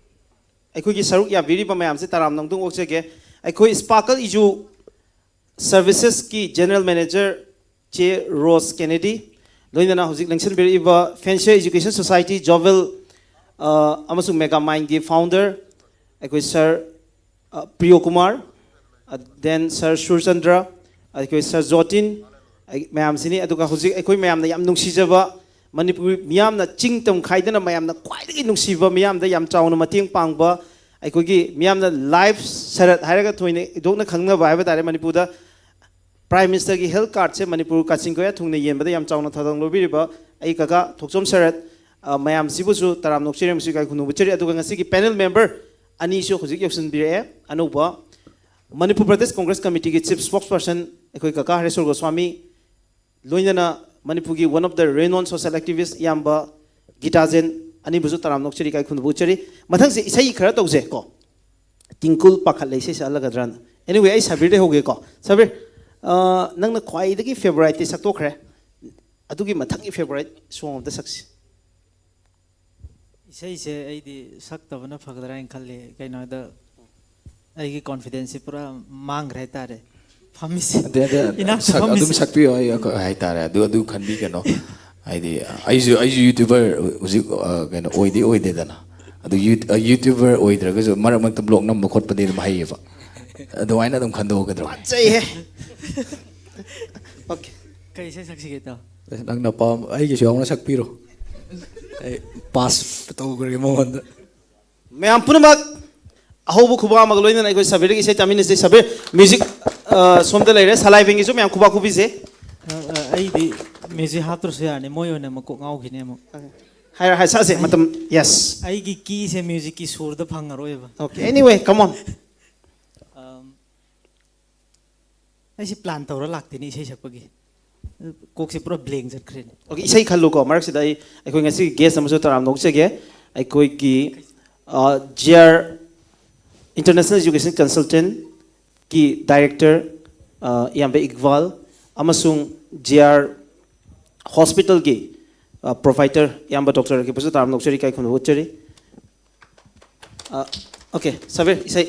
ꯑꯩꯈꯣꯏꯒꯤ ꯁꯔꯨꯛ ꯌꯥꯕꯤꯔꯤꯕ ꯃꯌꯥꯝꯁꯦ ꯇꯔꯥꯝꯅ ꯑꯃꯨꯛꯇꯪ ꯑꯣꯛꯆꯒꯦ꯫ ꯑꯩꯈꯣꯏ ꯁ꯭ꯄꯥꯔꯀꯜ ꯏꯖꯨ, ꯁꯔꯚꯤꯁꯦꯁꯀꯤ ꯖꯦꯅꯔꯦꯜ ꯃꯦꯅꯦꯖꯔ ꯆꯦ ꯔꯣꯁ ꯀꯦꯅꯦꯗꯤ, ꯂꯣꯏꯅꯅ ꯍꯧꯖꯤꯛ ꯂꯦꯡꯁꯤꯟꯕꯤꯔꯛꯏꯕ ꯐꯦꯟꯁꯤꯌꯔ ꯏꯖꯨꯀꯦꯁꯟ ꯁꯣꯁꯥꯏꯇꯤ, ꯖꯣꯕꯦꯜ, ꯑ, ꯑꯃꯁꯨꯡ ꯃꯦꯒꯥ ꯃꯥꯏꯟꯒꯤ ꯐꯥꯎꯟꯗꯔ ꯑꯩꯈꯣꯏ ꯁꯥꯔ, ꯑ, ꯄ꯭ꯔꯤꯌꯣ ꯀꯨꯃꯥꯔ, ꯑ, then ꯁꯥꯔ ꯁꯨꯔꯆꯟꯗ꯭ꯔ, ꯑꯩꯈꯣꯏ ꯁꯥꯔ ꯖꯣꯇꯤꯟ, ꯑꯩ, ꯃꯌꯥꯝꯁꯤꯅꯤ꯫ ꯑꯗꯨꯒ ꯍꯧꯖꯤꯛ ꯑꯩꯈꯣꯏ ꯃꯌꯥꯝꯅ ꯌꯥꯝ ꯅꯨꯡꯁꯤꯖꯕ, ꯃꯅꯤꯄꯨꯔ ꯃꯤꯌꯥꯝꯅ ꯆꯤꯡ ꯇꯝ ꯈꯥꯏꯗꯅ ꯃꯌꯥꯝꯅ ꯈ꯭ꯋꯥꯏꯗꯒꯤ ꯅꯨꯡꯁꯤꯕ, ꯃꯤꯌꯥꯝꯗ ꯌꯥꯝ ꯆꯥꯎꯅ ꯃꯇꯦꯡ ꯄꯥꯡꯕ ꯑꯩꯈꯣꯏꯒꯤ ꯃꯤꯌꯥꯝꯅ ꯂꯥꯏꯐ ꯁꯔꯠ ꯍꯥꯏꯔꯒ ꯊꯣꯏꯅ ꯏꯗꯣꯛꯅ ꯈꯪꯅꯕ ꯍꯥꯏꯕ ꯇꯥꯔꯦ, ꯃꯅꯤꯄꯨꯔꯗ ꯄ꯭ꯔꯥꯏꯝ ꯃꯤꯅꯤꯁꯇꯔꯒꯤ ꯍꯦꯜꯊ ꯀꯥꯔꯗꯁꯦ ꯃꯅꯤꯄꯨꯔ ꯀꯥꯆꯤꯟ ꯀꯣꯌꯥ ꯊꯨꯡꯅ ꯌꯦꯟꯕꯗ ꯌꯥꯝ ꯆꯥꯎꯅ ꯊꯧꯗꯥꯡ ꯂꯧꯕꯤꯔꯤꯕ ꯑꯩ ꯀꯀꯥ ꯊꯣꯛꯆꯣꯝ ꯁꯔꯠ, ꯑ, ꯃꯌꯥꯝꯁꯤꯕꯨꯁꯨ ꯇꯔꯥꯝꯅ ꯑꯣꯛꯆꯔꯤ ꯑꯃꯁꯨꯡ ꯏꯀꯥꯏ ꯈꯨꯝꯅꯕ ꯎꯠꯆꯔꯤ꯫ ꯑꯗꯨꯒ ꯉꯁꯤꯒꯤ ꯄꯦꯅꯦꯜ ꯃꯦꯝꯕꯔ ꯑꯅꯤꯁꯨ ꯍꯧꯖꯤꯛ ꯌꯧꯁꯤꯟꯕꯤꯔꯛꯑꯦ꯫ ꯑꯅꯧꯕ ꯃꯅꯤꯄꯨꯔ ꯄ꯭ꯔꯗꯦꯁ ꯀꯣꯡꯒ꯭ꯔꯦꯁ ꯀꯃꯤꯇꯤꯒꯤ ꯆꯤꯐ ꯁ꯭ꯄꯣꯛꯁ ꯄꯔꯁꯟ ꯑꯩꯈꯣꯏ ꯀꯀꯥ ꯍꯔꯦꯁꯣꯔ ꯒꯣꯁ꯭ꯋꯥꯃꯤ, ꯂꯣꯏꯅꯅ ꯃꯅꯤꯄꯨꯔꯒꯤ one of the renowned social activist ꯏꯌꯥꯝꯕ ꯒꯤꯇꯥꯖꯦꯟ, ꯑꯅꯤꯕꯨꯁꯨ ꯇꯔꯥꯝꯅ ꯑꯣꯛꯆꯔꯤ, ꯏꯀꯥꯏ ꯈꯨꯝꯅꯕ ꯎꯠꯆꯔꯤ꯫ ꯃꯊꯪꯁꯦ ꯏꯁꯩ ꯈꯔ ꯇꯧꯁꯦ ꯀꯣ꯫ ꯇꯤꯡꯀꯨꯜ ꯄꯥꯈꯠꯂꯦ ꯏꯁꯩ ꯁꯛꯍꯜꯂꯒꯗ꯭ꯔꯅ꯫ Anyway, ꯑꯩ ꯁꯕꯤꯔꯗꯩ ꯍꯧꯒꯦꯀꯣ꯫ ꯁꯕꯤꯔ, ꯑ, ꯅꯪꯅ ꯈ꯭ꯋꯥꯏꯗꯒꯤ ꯐꯦꯚꯣꯔꯥꯏꯠꯇꯤ ꯁꯛꯇꯣꯛꯈ꯭ꯔꯦ, ꯑꯗꯨꯒꯤ ꯃꯊꯪꯒꯤ ꯐꯦꯚꯣꯔꯥꯏꯠ ꯁꯣꯡ ꯑꯝꯇ ꯁꯛꯁꯤ꯫ ꯏꯁꯩꯁꯦ ꯑꯩꯗꯤ ꯁꯛꯇꯕꯅ ꯐꯒꯗ꯭ꯔꯥ ꯍꯥꯏꯅ ꯈꯜꯂꯤ꯫ ꯀꯩꯅꯣꯗ ꯑꯩꯒꯤ ꯀꯣꯟꯐꯤꯗꯦꯟꯁꯁꯤ ꯄꯨꯔꯥ ꯃꯥꯡꯈ꯭ꯔꯦ ꯍꯥꯏꯇꯥꯔꯦ ꯐꯝꯃꯤꯁꯦ꯫ ꯑꯗꯩꯗ ꯏꯅꯥꯛꯇ ꯁꯛ- ꯑꯗꯨꯝ ꯐꯝꯃꯤꯁꯦ꯫ ꯁꯛꯄꯤꯌꯣ ꯑꯩ ꯑꯩꯈꯣꯏ ꯍꯥꯏꯇꯥꯔꯦ, ꯑꯗꯨ ꯑꯗꯨ ꯈꯟꯕꯤꯒꯅꯣ꯫ ꯍꯥꯏꯗꯤ ꯑꯩꯁꯨ ꯑꯩꯁꯨ ꯌꯨꯇ꯭ꯌꯨꯕꯔ ꯍꯧꯖꯤꯛ, ꯑ, ꯀꯩꯅꯣ ꯑꯣꯏꯗꯤ ꯑꯣꯏꯗꯦꯗꯅ, ꯑꯗꯨ ꯌꯨ- ꯑ, ꯌꯨꯇ꯭ꯌꯨꯕꯔ ꯑꯣꯏꯗ꯭ꯔꯒꯁꯨ ꯃꯔꯛ ꯃꯔꯛꯇ ꯕ꯭ꯂꯣꯛ ꯅꯝꯕ ꯈꯣꯠꯄꯗꯤ ꯑꯗꯨꯝ ꯍꯩꯌꯦꯕ꯫ ꯑꯗꯨꯃꯥꯏꯅ ꯑꯗꯨꯝ ꯈꯟꯗꯣꯛꯑꯒꯗ꯭ꯔꯣ? ꯐꯖꯩꯍꯦ꯫ Okay. ꯀꯩ ꯏꯁꯩ ꯁꯛꯁꯤꯒꯦ ꯏꯇꯥꯎ? ꯅꯪꯅ ꯄꯥꯝ ꯑꯩꯒꯤꯁꯨ ꯌꯥꯎꯅ ꯁꯛꯄꯤꯔꯣ꯫ ꯑꯩ ꯄꯥꯁ ꯇꯧꯈ꯭ꯔꯒꯦ ꯃꯉꯣꯟꯗ꯫ ꯃꯌꯥꯝ ꯄꯨꯝꯅꯃꯛ ꯑꯍꯧꯕ ꯈꯨꯕꯥꯛ ꯑꯃꯒ ꯂꯣꯏꯅꯅ ꯑꯩꯈꯣꯏ ꯁꯕꯤꯔꯒꯤ ꯏꯁꯩ ꯇꯥꯃꯤꯟꯅꯁꯤ꯫ ꯁꯕꯤꯔ, ꯃ꯭ꯌꯨꯖꯤꯛ, ꯑ, ꯁꯣꯝꯗ ꯂꯩꯔꯦ꯫ ꯁꯂꯥꯏꯕꯦꯟꯒꯤꯁꯨ ꯃꯌꯥꯝ ꯈꯨꯕꯥꯛ ꯈꯨꯕꯤꯁꯦ꯫ ꯑ, ꯑ, ꯑꯩꯗꯤ ꯃ꯭ꯌꯨꯖꯤꯛ ꯍꯥꯞꯇ꯭ꯔꯁꯨ ꯌꯥꯔꯅꯤ, ꯃꯣꯏ ꯑꯣꯏꯅ ꯃꯀꯣꯛ ꯉꯥꯎꯈꯤꯅꯤ ꯑꯃꯨꯛ꯫ ꯍꯥꯏꯔ ꯍꯥꯏ ꯁꯛꯑꯁꯦ, ꯃꯇꯝ꯫ Yes. ꯑꯩꯒꯤ ꯀꯤꯁꯦ ꯃ꯭ꯌꯨꯖꯤꯛꯀꯤ ꯁꯨꯔꯗ ꯐꯪꯉꯔꯣꯏꯕ꯫ Okay, anyway, come on. ꯑꯝ, ꯑꯩꯁꯦ ꯄ꯭ꯂꯥꯟ ꯇꯧꯔ ꯂꯥꯛꯇꯦꯅꯦ ꯏꯁꯩ ꯁꯛꯄꯒꯤ꯫ ꯀꯣꯛꯁꯦ ꯄꯨꯔꯥ ꯕ꯭ꯂꯦꯡ ꯆꯠꯈ꯭ꯔꯦꯅꯦ꯫ Okay, ꯏꯁꯩ ꯈꯜꯂꯨꯀꯣ꯫ ꯃꯔꯛꯁꯤꯗ ꯑꯩ ꯑꯩꯈꯣꯏ ꯉꯁꯤꯒꯤ ꯒꯦꯁ ꯑꯃꯁꯨ ꯇꯔꯥꯝꯅ ꯑꯣꯛꯆꯒꯦ꯫ ꯑꯩꯈꯣꯏꯒꯤ, ꯑ, G R International Education Consultant ꯀꯤ ꯗꯥꯏꯔꯦꯛꯇꯔ, ꯑ, ꯏꯌꯥꯝꯕ ꯏꯛꯕꯥꯜ ꯑꯃꯁꯨꯡ ꯖꯤ ꯑꯥꯔ ꯍꯣꯁꯄꯤꯇꯥꯜꯒꯤ, ꯑ, ꯄ꯭ꯔꯣꯚꯥꯏꯗꯔ ꯏꯌꯥꯝꯕ ꯗꯣꯛꯇꯔ ꯑꯀꯤꯕꯁꯨ ꯇꯔꯥꯝꯅ ꯑꯣꯛꯆꯔꯤ, ꯏꯀꯥꯏ ꯈꯨꯝꯅꯕ ꯎꯠꯆꯔꯤ꯫ ꯑ, okay, ꯁꯕꯤꯔ, ꯏꯁꯩ꯫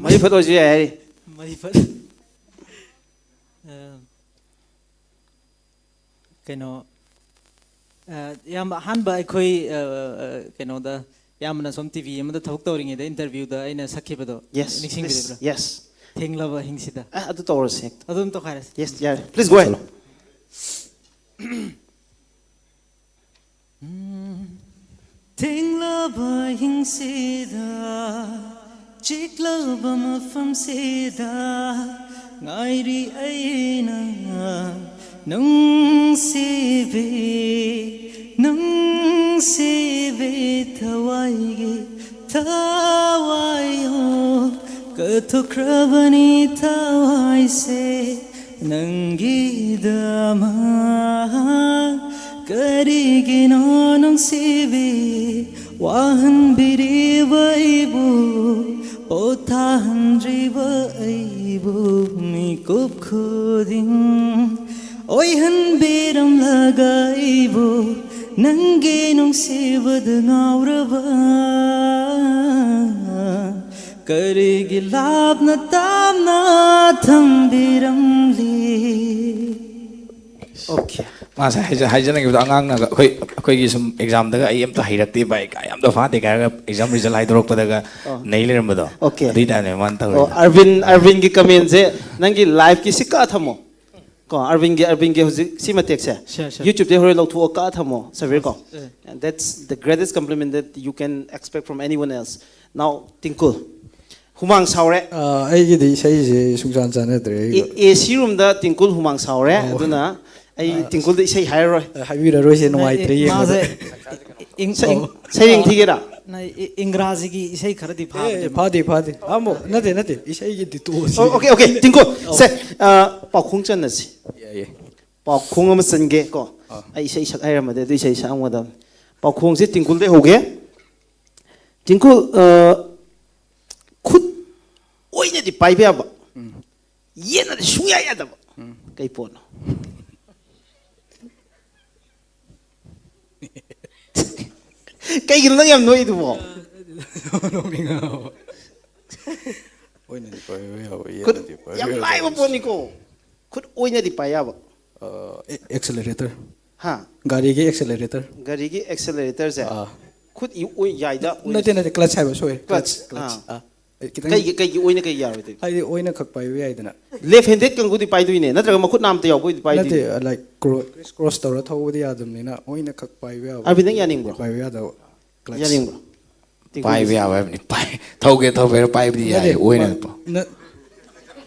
ꯃꯔꯤ ꯐꯠ ꯑꯣꯏꯁꯨ ꯌꯥꯏ ꯍꯥꯏꯔꯤ꯫ ꯃꯔꯤ ꯐꯠ꯫ ꯑ, ꯀꯩꯅꯣ, ꯑ, ꯏꯌꯥꯝꯕ, ꯑꯍꯥꯟꯕ ꯑꯩꯈꯣꯏ, ꯑ, ꯑ, ꯀꯩꯅꯣꯗ, ꯏꯌꯥꯝꯕꯅ ꯁꯣꯝ ꯇꯤ ꯚꯤ ꯑꯃꯗ ꯊꯕꯛ ꯇꯧꯔꯤꯉꯩꯗ ꯏꯟꯇꯔꯚ꯭ꯌꯨꯗ ꯑꯩꯅ ꯁꯛꯈꯤꯕꯗꯣ Yes, ꯅꯤꯡꯁꯤꯡꯕꯤꯔꯤꯕ꯭ꯔꯥ? please, yes. ꯊꯦꯡꯂꯕ ꯑꯍꯤꯡꯁꯤꯗ꯫ ꯑ, ꯑꯗꯨ ꯇꯧꯔꯁꯦ ꯍꯦꯛꯇ꯫ ꯑꯗꯨꯝ ꯇꯧꯈꯥꯏꯔꯁꯤ꯫ Yes, ꯌꯥꯔꯦ꯫ Please go ahead. ꯊꯦꯡꯂꯕ ꯍꯤꯡꯁꯤꯗ, ꯆꯤꯛꯂꯕ ꯃꯐꯝꯁꯤꯗ ꯉꯥꯏꯔꯤ ꯑꯩꯅ ꯅꯨꯡꯁꯤꯕꯤ, ꯅꯨꯡꯁꯤꯕꯤ ꯊꯋꯥꯏꯒꯤ ꯊꯋꯥꯏꯌꯣ꯫ ꯀꯠꯊꯣꯛꯈ꯭ꯔꯕꯅꯤ ꯊꯋꯥꯏꯁꯦ ꯅꯪꯒꯤꯗꯃꯛ꯫ ꯀꯔꯤꯒꯤꯅꯣ ꯅꯨꯡꯁꯤꯕꯤ ꯋꯥꯍꯟꯕꯤꯔꯤꯕ ꯑꯩꯕꯨ, ꯄꯣꯊꯥꯍꯟꯗ꯭ꯔꯤꯕ ꯑꯩꯕꯨ ꯃꯤꯀꯨꯞ ꯈꯨꯗꯤꯡ ꯑꯣꯏꯍꯟꯕꯤꯔꯝꯂꯒ ꯑꯩꯕꯨ ꯅꯪꯒꯤ ꯅꯨꯡꯁꯤꯕꯗ ꯉꯥꯎꯔꯕ ꯀꯔꯤꯒꯤ ꯂꯥꯞꯅ ꯇꯥꯞꯅ ꯊꯝꯕꯤꯔꯝꯂꯤ? ꯑꯣꯀꯦ꯫ ꯃꯥꯁꯦ ꯍꯥꯏꯖ- ꯍꯥꯏꯖꯅꯤꯡꯉꯤꯕꯗꯣ ꯑꯉꯥꯡꯅꯒ ꯑꯩꯈꯣꯏ ꯑꯩꯈꯣꯏꯒꯤ ꯁꯨꯝ ꯑꯦꯛꯖꯥꯝꯗꯒ ꯑꯩ ꯑꯝꯇ ꯍꯩꯔꯛꯇꯦ ꯚꯥꯏ ꯀꯥꯏ ꯑꯝꯇ ꯐꯥꯗꯦ ꯀꯥꯏ ꯍꯥꯏꯔꯒ ꯑꯦꯛꯖꯥꯝ ꯔꯤꯖꯜ ꯍꯥꯏꯗꯣꯔꯛꯄꯗꯒ ꯑꯣ꯫ ꯅꯩ ꯂꯩꯔꯝꯕꯗꯣ꯫ ꯑꯣꯀꯦ꯫ ꯑꯗꯨꯏ ꯇꯥꯏꯞꯅꯦ ꯃꯥꯅ ꯑꯣ ꯇꯧꯔꯤꯗꯣ꯫ ꯑꯔꯕꯤꯟ ꯑꯔꯕꯤꯟꯒꯤ ꯀꯃꯦꯟꯁꯦ ꯅꯪꯒꯤ ꯂꯥꯏꯐꯀꯤ ꯁꯤ ꯀꯛꯑ ꯊꯝꯃꯣ꯫ ꯀꯣ ꯑꯔꯕꯤꯟꯒꯤ ꯑꯔꯕꯤꯟꯒꯤ ꯍꯧꯖꯤꯛ ꯁꯤ ꯃꯇꯦꯛꯁꯦ Sure, sure. YouTube ꯇꯩ ꯍꯣꯔꯦꯟ ꯂꯧꯊꯣꯛꯑ ꯀꯛꯑ ꯊꯝꯃꯣ ꯁꯕꯤꯔ ꯀꯣ꯫ ꯑꯦ꯫ And that's the greatest compliment that you can expect from anyone else. Now Tingkul ꯍꯨꯃꯥꯡ ꯁꯥꯎꯔꯦ꯫ ꯑꯥ, ꯑꯩꯒꯤꯗꯤ ꯏꯁꯩꯁꯦ ꯁꯨꯡꯆꯥꯟ ꯆꯥꯟꯅꯗ꯭ꯔꯦ ꯑꯩꯒ꯫ ꯑꯦ ꯁꯤ ꯔꯨꯝꯗ ꯇꯤꯡꯀꯨꯜ ꯍꯨꯃꯥꯡ ꯁꯥꯎꯔꯦ꯫ ꯑꯗꯨꯅ ꯑꯩ ꯇꯤꯡꯀꯨꯜꯗ ꯏꯁꯩ ꯍꯥꯏꯔꯔꯣꯏ꯫ ꯑ, ꯍꯥꯏꯕꯤꯔꯔꯣꯏꯁꯦ, ꯅꯨꯡꯉꯥꯏꯇ꯭ꯔꯦ ꯃꯥꯁꯦ ꯌꯦꯡꯕꯗ꯫ ꯏꯪ- ꯁꯩ- ꯁꯩꯔꯦꯡ ꯊꯤꯒꯦꯔꯥ? ꯅ- ꯏ- ꯏꯪꯒ꯭ꯔꯥꯖꯤꯒꯤ ꯏꯁꯩ ꯈꯔꯗꯤ ꯑꯦ, ꯐꯥꯕꯅꯦ ꯃꯥ꯫ ꯐꯥꯗꯦ ꯐꯥꯗꯦ꯫ ꯑꯃꯨꯛ ꯅꯠꯇꯦ ꯅꯠꯇꯦ, ꯏꯁꯩꯒꯤꯗꯤ ꯇꯣꯛꯑꯁꯤ꯫ ꯑꯣ, ꯑꯣꯀꯦ ꯑꯣꯀꯦ ꯇꯤꯡꯀꯨꯜ ꯁꯦ꯫ ꯑ, ꯄꯥꯎꯈꯣꯡ ꯆꯟꯅꯁꯤ꯫ ꯌꯥꯏꯌꯦ꯫ ꯄꯥꯎꯈꯣꯡ ꯑꯃ ꯆꯟꯒꯦ ꯀꯣ꯫ ꯑꯩ ꯏꯁꯩ ꯁꯛ ꯍꯩꯔꯝꯃꯗꯤ ꯑꯗꯨ ꯏꯁꯩ ꯁꯛꯑꯝꯒꯗꯕꯅꯤ꯫ ꯄꯥꯎꯈꯣꯡꯁꯦ ꯇꯤꯡꯀꯨꯜꯗꯩ ꯍꯧꯒꯦ꯫ ꯇꯤꯡꯀꯨꯜ ꯑ, ꯈꯨꯠ ꯑꯣꯏꯅꯗꯤ ꯄꯥꯏꯕ ꯌꯥꯕ, ꯌꯦꯠꯅꯗꯤ ꯁꯨꯡꯌꯥ ꯌꯥꯗꯕ ꯀꯩ ꯄꯣꯠꯅꯣ? ꯀꯩꯒꯤꯅꯣ ꯅꯪ ꯌꯥꯝ ꯅꯣꯛꯏꯗꯨꯕꯣ? ꯑꯣꯏꯅꯗꯤ ꯄꯥꯏꯕ ꯌꯥꯕ, ꯈꯨꯠ ꯌꯦꯠꯅꯗꯤ ꯄꯥꯏꯕ ꯌꯥꯝ ꯌꯥꯗꯕ꯫ ꯂꯥꯏꯕ ꯄꯣꯠꯅꯤꯀꯣ꯫ ꯈꯨꯠ ꯑꯣꯏꯅꯗꯤ ꯄꯥꯏ ꯌꯥꯕ꯫ ꯑꯦꯛꯁꯦꯂꯔꯦꯇꯔ꯫ ꯍꯥ? ꯒꯥꯔꯤꯒꯤ ꯑꯦꯛꯁꯦꯂꯔꯦꯇꯔ꯫ ꯒꯥꯔꯤꯒꯤ ꯑꯦꯛꯁꯦꯂꯔꯦꯇꯔꯁꯦ ꯑꯥ꯫ ꯈꯨꯠ ꯏ- ꯑꯣꯏ ꯌꯥꯏꯗ ꯑꯣꯏꯅ- ꯅꯠꯇꯦ ꯅꯠꯇꯦ, ꯀ꯭ꯂꯠꯁ ꯍꯥꯏꯕ ꯁꯣꯏ꯫ ꯀ꯭ꯂꯠꯁ, ꯀ꯭ꯂꯠꯁ꯫ ꯑꯥ꯫ ꯑꯥ꯫ ꯑꯦ, ꯈꯤꯇꯪ ꯀꯩꯒꯤ ꯀꯩꯒꯤ ꯑꯣꯏꯅ ꯀꯩ ꯌꯥꯔꯣꯏꯗꯣꯏ? ꯍꯥꯏꯗꯤ ꯑꯣꯏꯅ ꯈꯛ ꯄꯥꯏꯕ ꯌꯥꯏꯗꯅ꯫ ꯂꯦꯐ ꯍꯦꯟꯗꯦꯗ ꯀꯥꯡꯕꯨꯗꯤ ꯄꯥꯏꯗꯣꯏꯅꯦ ꯅꯠꯇ꯭ꯔꯒ ꯃꯈꯨꯠ ꯅꯥꯝꯇ ꯌꯥꯎꯕ ꯑꯣꯏꯗꯤ ꯄꯥꯏꯗꯣꯏꯅꯦ? ꯅꯠꯇꯦ, ꯂꯥꯏꯛ ꯀ꯭ꯔꯣ- ꯀ꯭ꯔꯣꯁ ꯇꯧꯔ ꯊꯧꯕꯗꯤ ꯌꯥꯗꯕꯅꯤꯅ ꯑꯣꯏꯅ ꯈꯛ ꯄꯥꯏꯕ ꯌꯥꯕ꯫ ꯑꯔꯕꯤꯟ, ꯅꯪ ꯌꯥꯅꯤꯡꯕ꯭ꯔꯣ? ꯄꯥꯏꯕ ꯌꯥꯗꯕ꯫ ꯌꯥꯅꯤꯡꯕ꯭ꯔꯣ? ꯄꯥꯏꯕ ꯌꯥꯕ ꯍꯥꯏꯕꯅꯤ꯫ ꯄꯥꯏ ꯊꯧꯒꯦ ꯊꯧꯕ ꯄꯥꯏꯕꯗꯤ ꯌꯥꯏ꯫ ꯑꯣꯏꯅ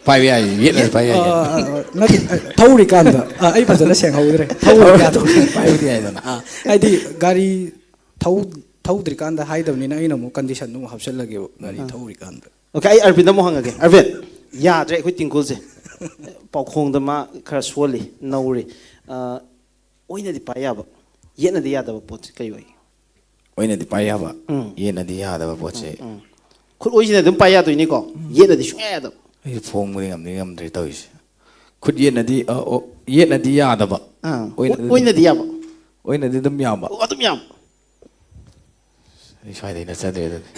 ꯄꯥꯏꯕ ꯌꯥꯏ꯫ ꯌꯦꯠꯅꯗꯤ ꯄꯥꯏ ꯌꯥꯏ꯫ ꯑ, ꯑ, ꯅꯠꯇꯦ, ꯑ, ꯊꯧꯔꯤꯀꯥꯟꯗ, ꯑ, ꯑꯩ ꯐꯖꯅ ꯁꯦꯡꯍꯧꯗ꯭ꯔꯦ꯫ ꯊꯧꯔꯤꯀꯥꯟꯗ꯫ ꯄꯥꯏꯕꯗꯤ ꯌꯥꯏꯗꯅ꯫ ꯑ, ꯍꯥꯏꯗꯤ ꯒꯥꯔꯤ ꯊꯧ ꯊꯧꯗ꯭ꯔꯤꯀꯥꯟꯗ ꯍꯥꯏꯗꯕꯅꯤꯅ ꯑꯩꯅ ꯑꯃꯨꯛ ꯀꯟꯗꯤꯁꯟꯗꯣ ꯑꯃꯨꯛ ꯍꯥꯞꯆꯜꯂꯒꯦꯕ, ꯒꯥꯔꯤ ꯊꯧꯔꯤꯀꯥꯟꯗ꯫ ꯑꯣꯀꯦ, ꯑꯩ ꯑꯔꯕꯤꯟꯗ ꯑꯃꯨꯛ ꯍꯪꯉꯒꯦ꯫ ꯑꯔꯕꯤꯟ, ꯌꯥꯗ꯭ꯔꯦ ꯑꯩꯈꯣꯏ ꯇꯤꯡꯀꯨꯜꯁꯦ꯫ ꯄꯥꯎꯈꯣꯡꯗ ꯃꯥ ꯈꯔ ꯁꯣꯜꯂꯤ, ꯅꯧꯔꯤ꯫ ꯑ, ꯑꯣꯏꯅꯗꯤ ꯄꯥꯏ ꯌꯥꯕ, ꯌꯦꯠꯅꯗꯤ ꯌꯥꯗꯕ ꯄꯣꯠꯁꯦ ꯀꯩ ꯑꯣꯏ? ꯑꯣꯏꯅꯗꯤ ꯄꯥꯏ ꯌꯥꯕ, ꯌꯦꯠꯅꯗꯤ ꯌꯥꯗꯕ ꯄꯣꯠꯁꯦ꯫ ꯈꯨꯠ ꯑꯣꯏꯁꯤꯅ ꯑꯗꯨꯝ ꯄꯥꯏ ꯌꯥꯗꯣꯏꯅꯤꯀꯣ, ꯌꯦꯠꯅꯗꯤ ꯁꯨꯡꯌꯥ ꯌꯥꯗꯕ꯫ ꯑꯩꯁꯨ ꯐꯣꯡꯕꯗꯤ ꯉꯝꯗꯤ ꯉꯝꯗ꯭ꯔꯦ ꯇꯧꯔꯤꯁꯦ꯫ ꯈꯨꯠ ꯌꯦꯠꯅꯗꯤ, ꯑ, ꯑꯣ, ꯌꯦꯠꯅꯗꯤ ꯌꯥꯗꯕ꯫ ꯑꯥ, ꯑꯣꯏꯅꯗꯤ ꯑꯣꯏꯅꯗꯤ ꯌꯥꯕ꯫ ꯑꯣꯏꯅꯗꯤ ꯑꯗꯨꯝ ꯌꯥꯕ꯫ ꯑꯣ, ꯑꯗꯨꯝ ꯌꯥꯕ꯫ ꯑꯩ ꯁ꯭ꯋꯥꯏꯗꯩ ꯅꯠꯆꯗ꯭ꯔꯦ ꯑꯗꯨꯗꯤ꯫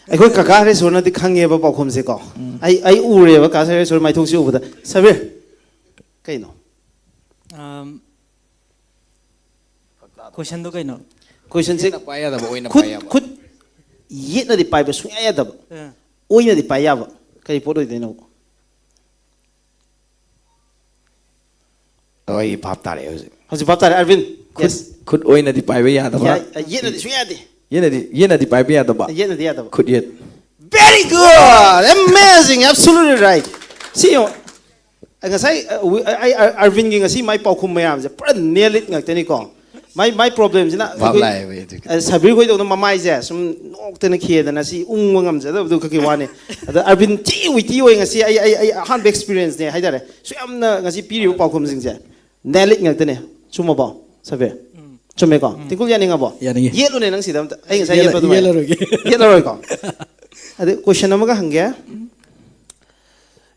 ꯑꯩꯈꯣꯏ ꯀꯀꯥ ꯍꯔꯦꯁꯣꯔꯅꯗꯤ ꯈꯪꯉꯦꯕ ꯄꯥꯎꯈꯨꯝꯁꯦꯀꯣ꯫ ꯑꯩ ꯑꯩ ꯎꯔꯦꯕ ꯀꯀꯥ ꯍꯔꯦꯁꯣꯔ ꯃꯥꯏꯊꯣꯡꯁꯤ ꯎꯕꯗ꯫ ꯁꯕꯤꯔ, ꯀꯩꯅꯣ? ꯀꯣꯏꯁꯟꯗꯣ ꯀꯩꯅꯣ? ꯀꯣꯏꯁꯟꯁꯦ ꯌꯦꯠꯅ ꯄꯥꯏ ꯌꯥꯗꯕ, ꯑꯣꯏꯅ ꯈꯨꯠ ꯄꯥꯏ ꯌꯥꯕ꯫ ꯈꯨꯠ ꯌꯦꯠꯅꯗꯤ ꯄꯥꯏꯕ ꯁꯨꯡꯌꯥ ꯌꯥꯗꯕ, ꯑ, ꯑꯣꯏꯅꯗꯤ ꯄꯥꯏ ꯌꯥꯕ ꯀꯔꯤ ꯄꯣꯠ ꯑꯣꯏꯗꯣꯏꯅꯣ? ꯑꯣ, ꯑꯩ ꯚꯥꯞ ꯇꯥꯔꯛꯑꯦ ꯍꯧꯖꯤꯛ꯫ ꯍꯧꯖꯤꯛ ꯚꯥꯞ ꯇꯥꯔꯦ, ꯑꯔꯕꯤꯟ꯫ ꯈꯨꯠ ꯈꯨꯠ ꯑꯣꯏꯅꯗꯤ ꯄꯥꯏꯕ ꯌꯥꯗꯕ꯫ ꯌꯥꯏ, ꯑ, ꯌꯦꯠꯅꯗꯤ ꯁꯨꯡꯌꯥ ꯌꯥꯗꯦ꯫ ꯌꯦꯠꯅꯗꯤ ꯌꯦꯠꯅꯗꯤ ꯄꯥꯏꯕ ꯌꯥꯗꯕ꯫ ꯌꯦꯠꯅꯗꯤ ꯌꯥꯗꯕ꯫ ꯈꯨꯠ ꯌꯦꯠ꯫ Very good, amazing, absolutely right. ꯁꯤ ꯌꯦꯡꯉꯣ, ꯉꯁꯥꯏ, ꯑ, ꯎ-, ꯑꯩ, ꯑꯩ, ꯑꯔꯕꯤꯟꯒꯤ ꯉꯁꯤ ꯃꯥꯏ ꯄꯥꯎꯈꯨꯝ ꯃꯌꯥꯝꯁꯦ ꯄꯨꯔꯥ nail it ꯉꯥꯛꯇꯅꯤꯀꯣ꯫ ꯃꯥꯏ ꯃꯥꯏ problemꯁꯤꯅ ꯚꯥꯞ ꯑꯩꯈꯣꯏ, ꯂꯥꯛꯑꯦꯕ ꯑꯩ ꯍꯧꯖꯤꯛ꯫ ꯑ, ꯁꯕꯤꯔ ꯈꯣꯏꯗꯧꯅ ꯃꯃꯥꯏꯁꯦ ꯁꯨꯝ ꯅꯣꯛꯇꯅ ꯈꯦꯗꯅ ꯁꯤ ꯎꯪꯕ ꯉꯝꯖꯗꯕꯗꯨ ꯈꯛꯀꯤ ꯋꯥꯅꯤ꯫ ꯑꯗ ꯑꯔꯕꯤꯟ ꯊꯤ ꯋꯤꯇꯤ ꯑꯣꯏ ꯉꯁꯤ꯫ ꯑꯩ ꯑꯩ ꯑꯩ ꯑꯍꯥꯟꯕ experienceꯅꯦ ꯍꯥꯏꯇꯥꯔꯦ꯫ ꯁꯨ ꯌꯥꯝꯅ ꯉꯁꯤ ꯄꯤꯔꯤꯕ ꯄꯥꯎꯈꯨꯝꯁꯤꯡꯁꯦ nail it ꯉꯥꯛꯇꯅꯦ꯫ ꯆꯨꯝꯃꯕꯣ, ꯁꯕꯤꯔ? ꯆꯨꯝꯃꯦꯀꯣ? ꯇꯤꯡꯀꯨꯜ ꯌꯥꯅꯤꯡꯉꯕꯣ? ꯌꯥꯅꯤꯡꯉꯦ꯫ ꯌꯦꯠꯂꯨꯅꯦ ꯅꯪ ꯁꯤꯗ ꯑꯝꯇ꯫ ꯑꯩ ꯉꯁꯥꯏ ꯌꯦꯠꯂ- ꯌꯦꯠꯄ ꯑꯗꯨꯃꯥꯏꯅ꯫ ꯌꯦꯠꯂꯔꯣꯏꯒꯦ꯫ ꯌꯦꯠꯂꯔꯣꯏꯀꯣ? ꯑꯗꯩ ꯀꯣꯏꯁꯟ ꯑꯃꯒ ꯍꯪꯒꯦ꯫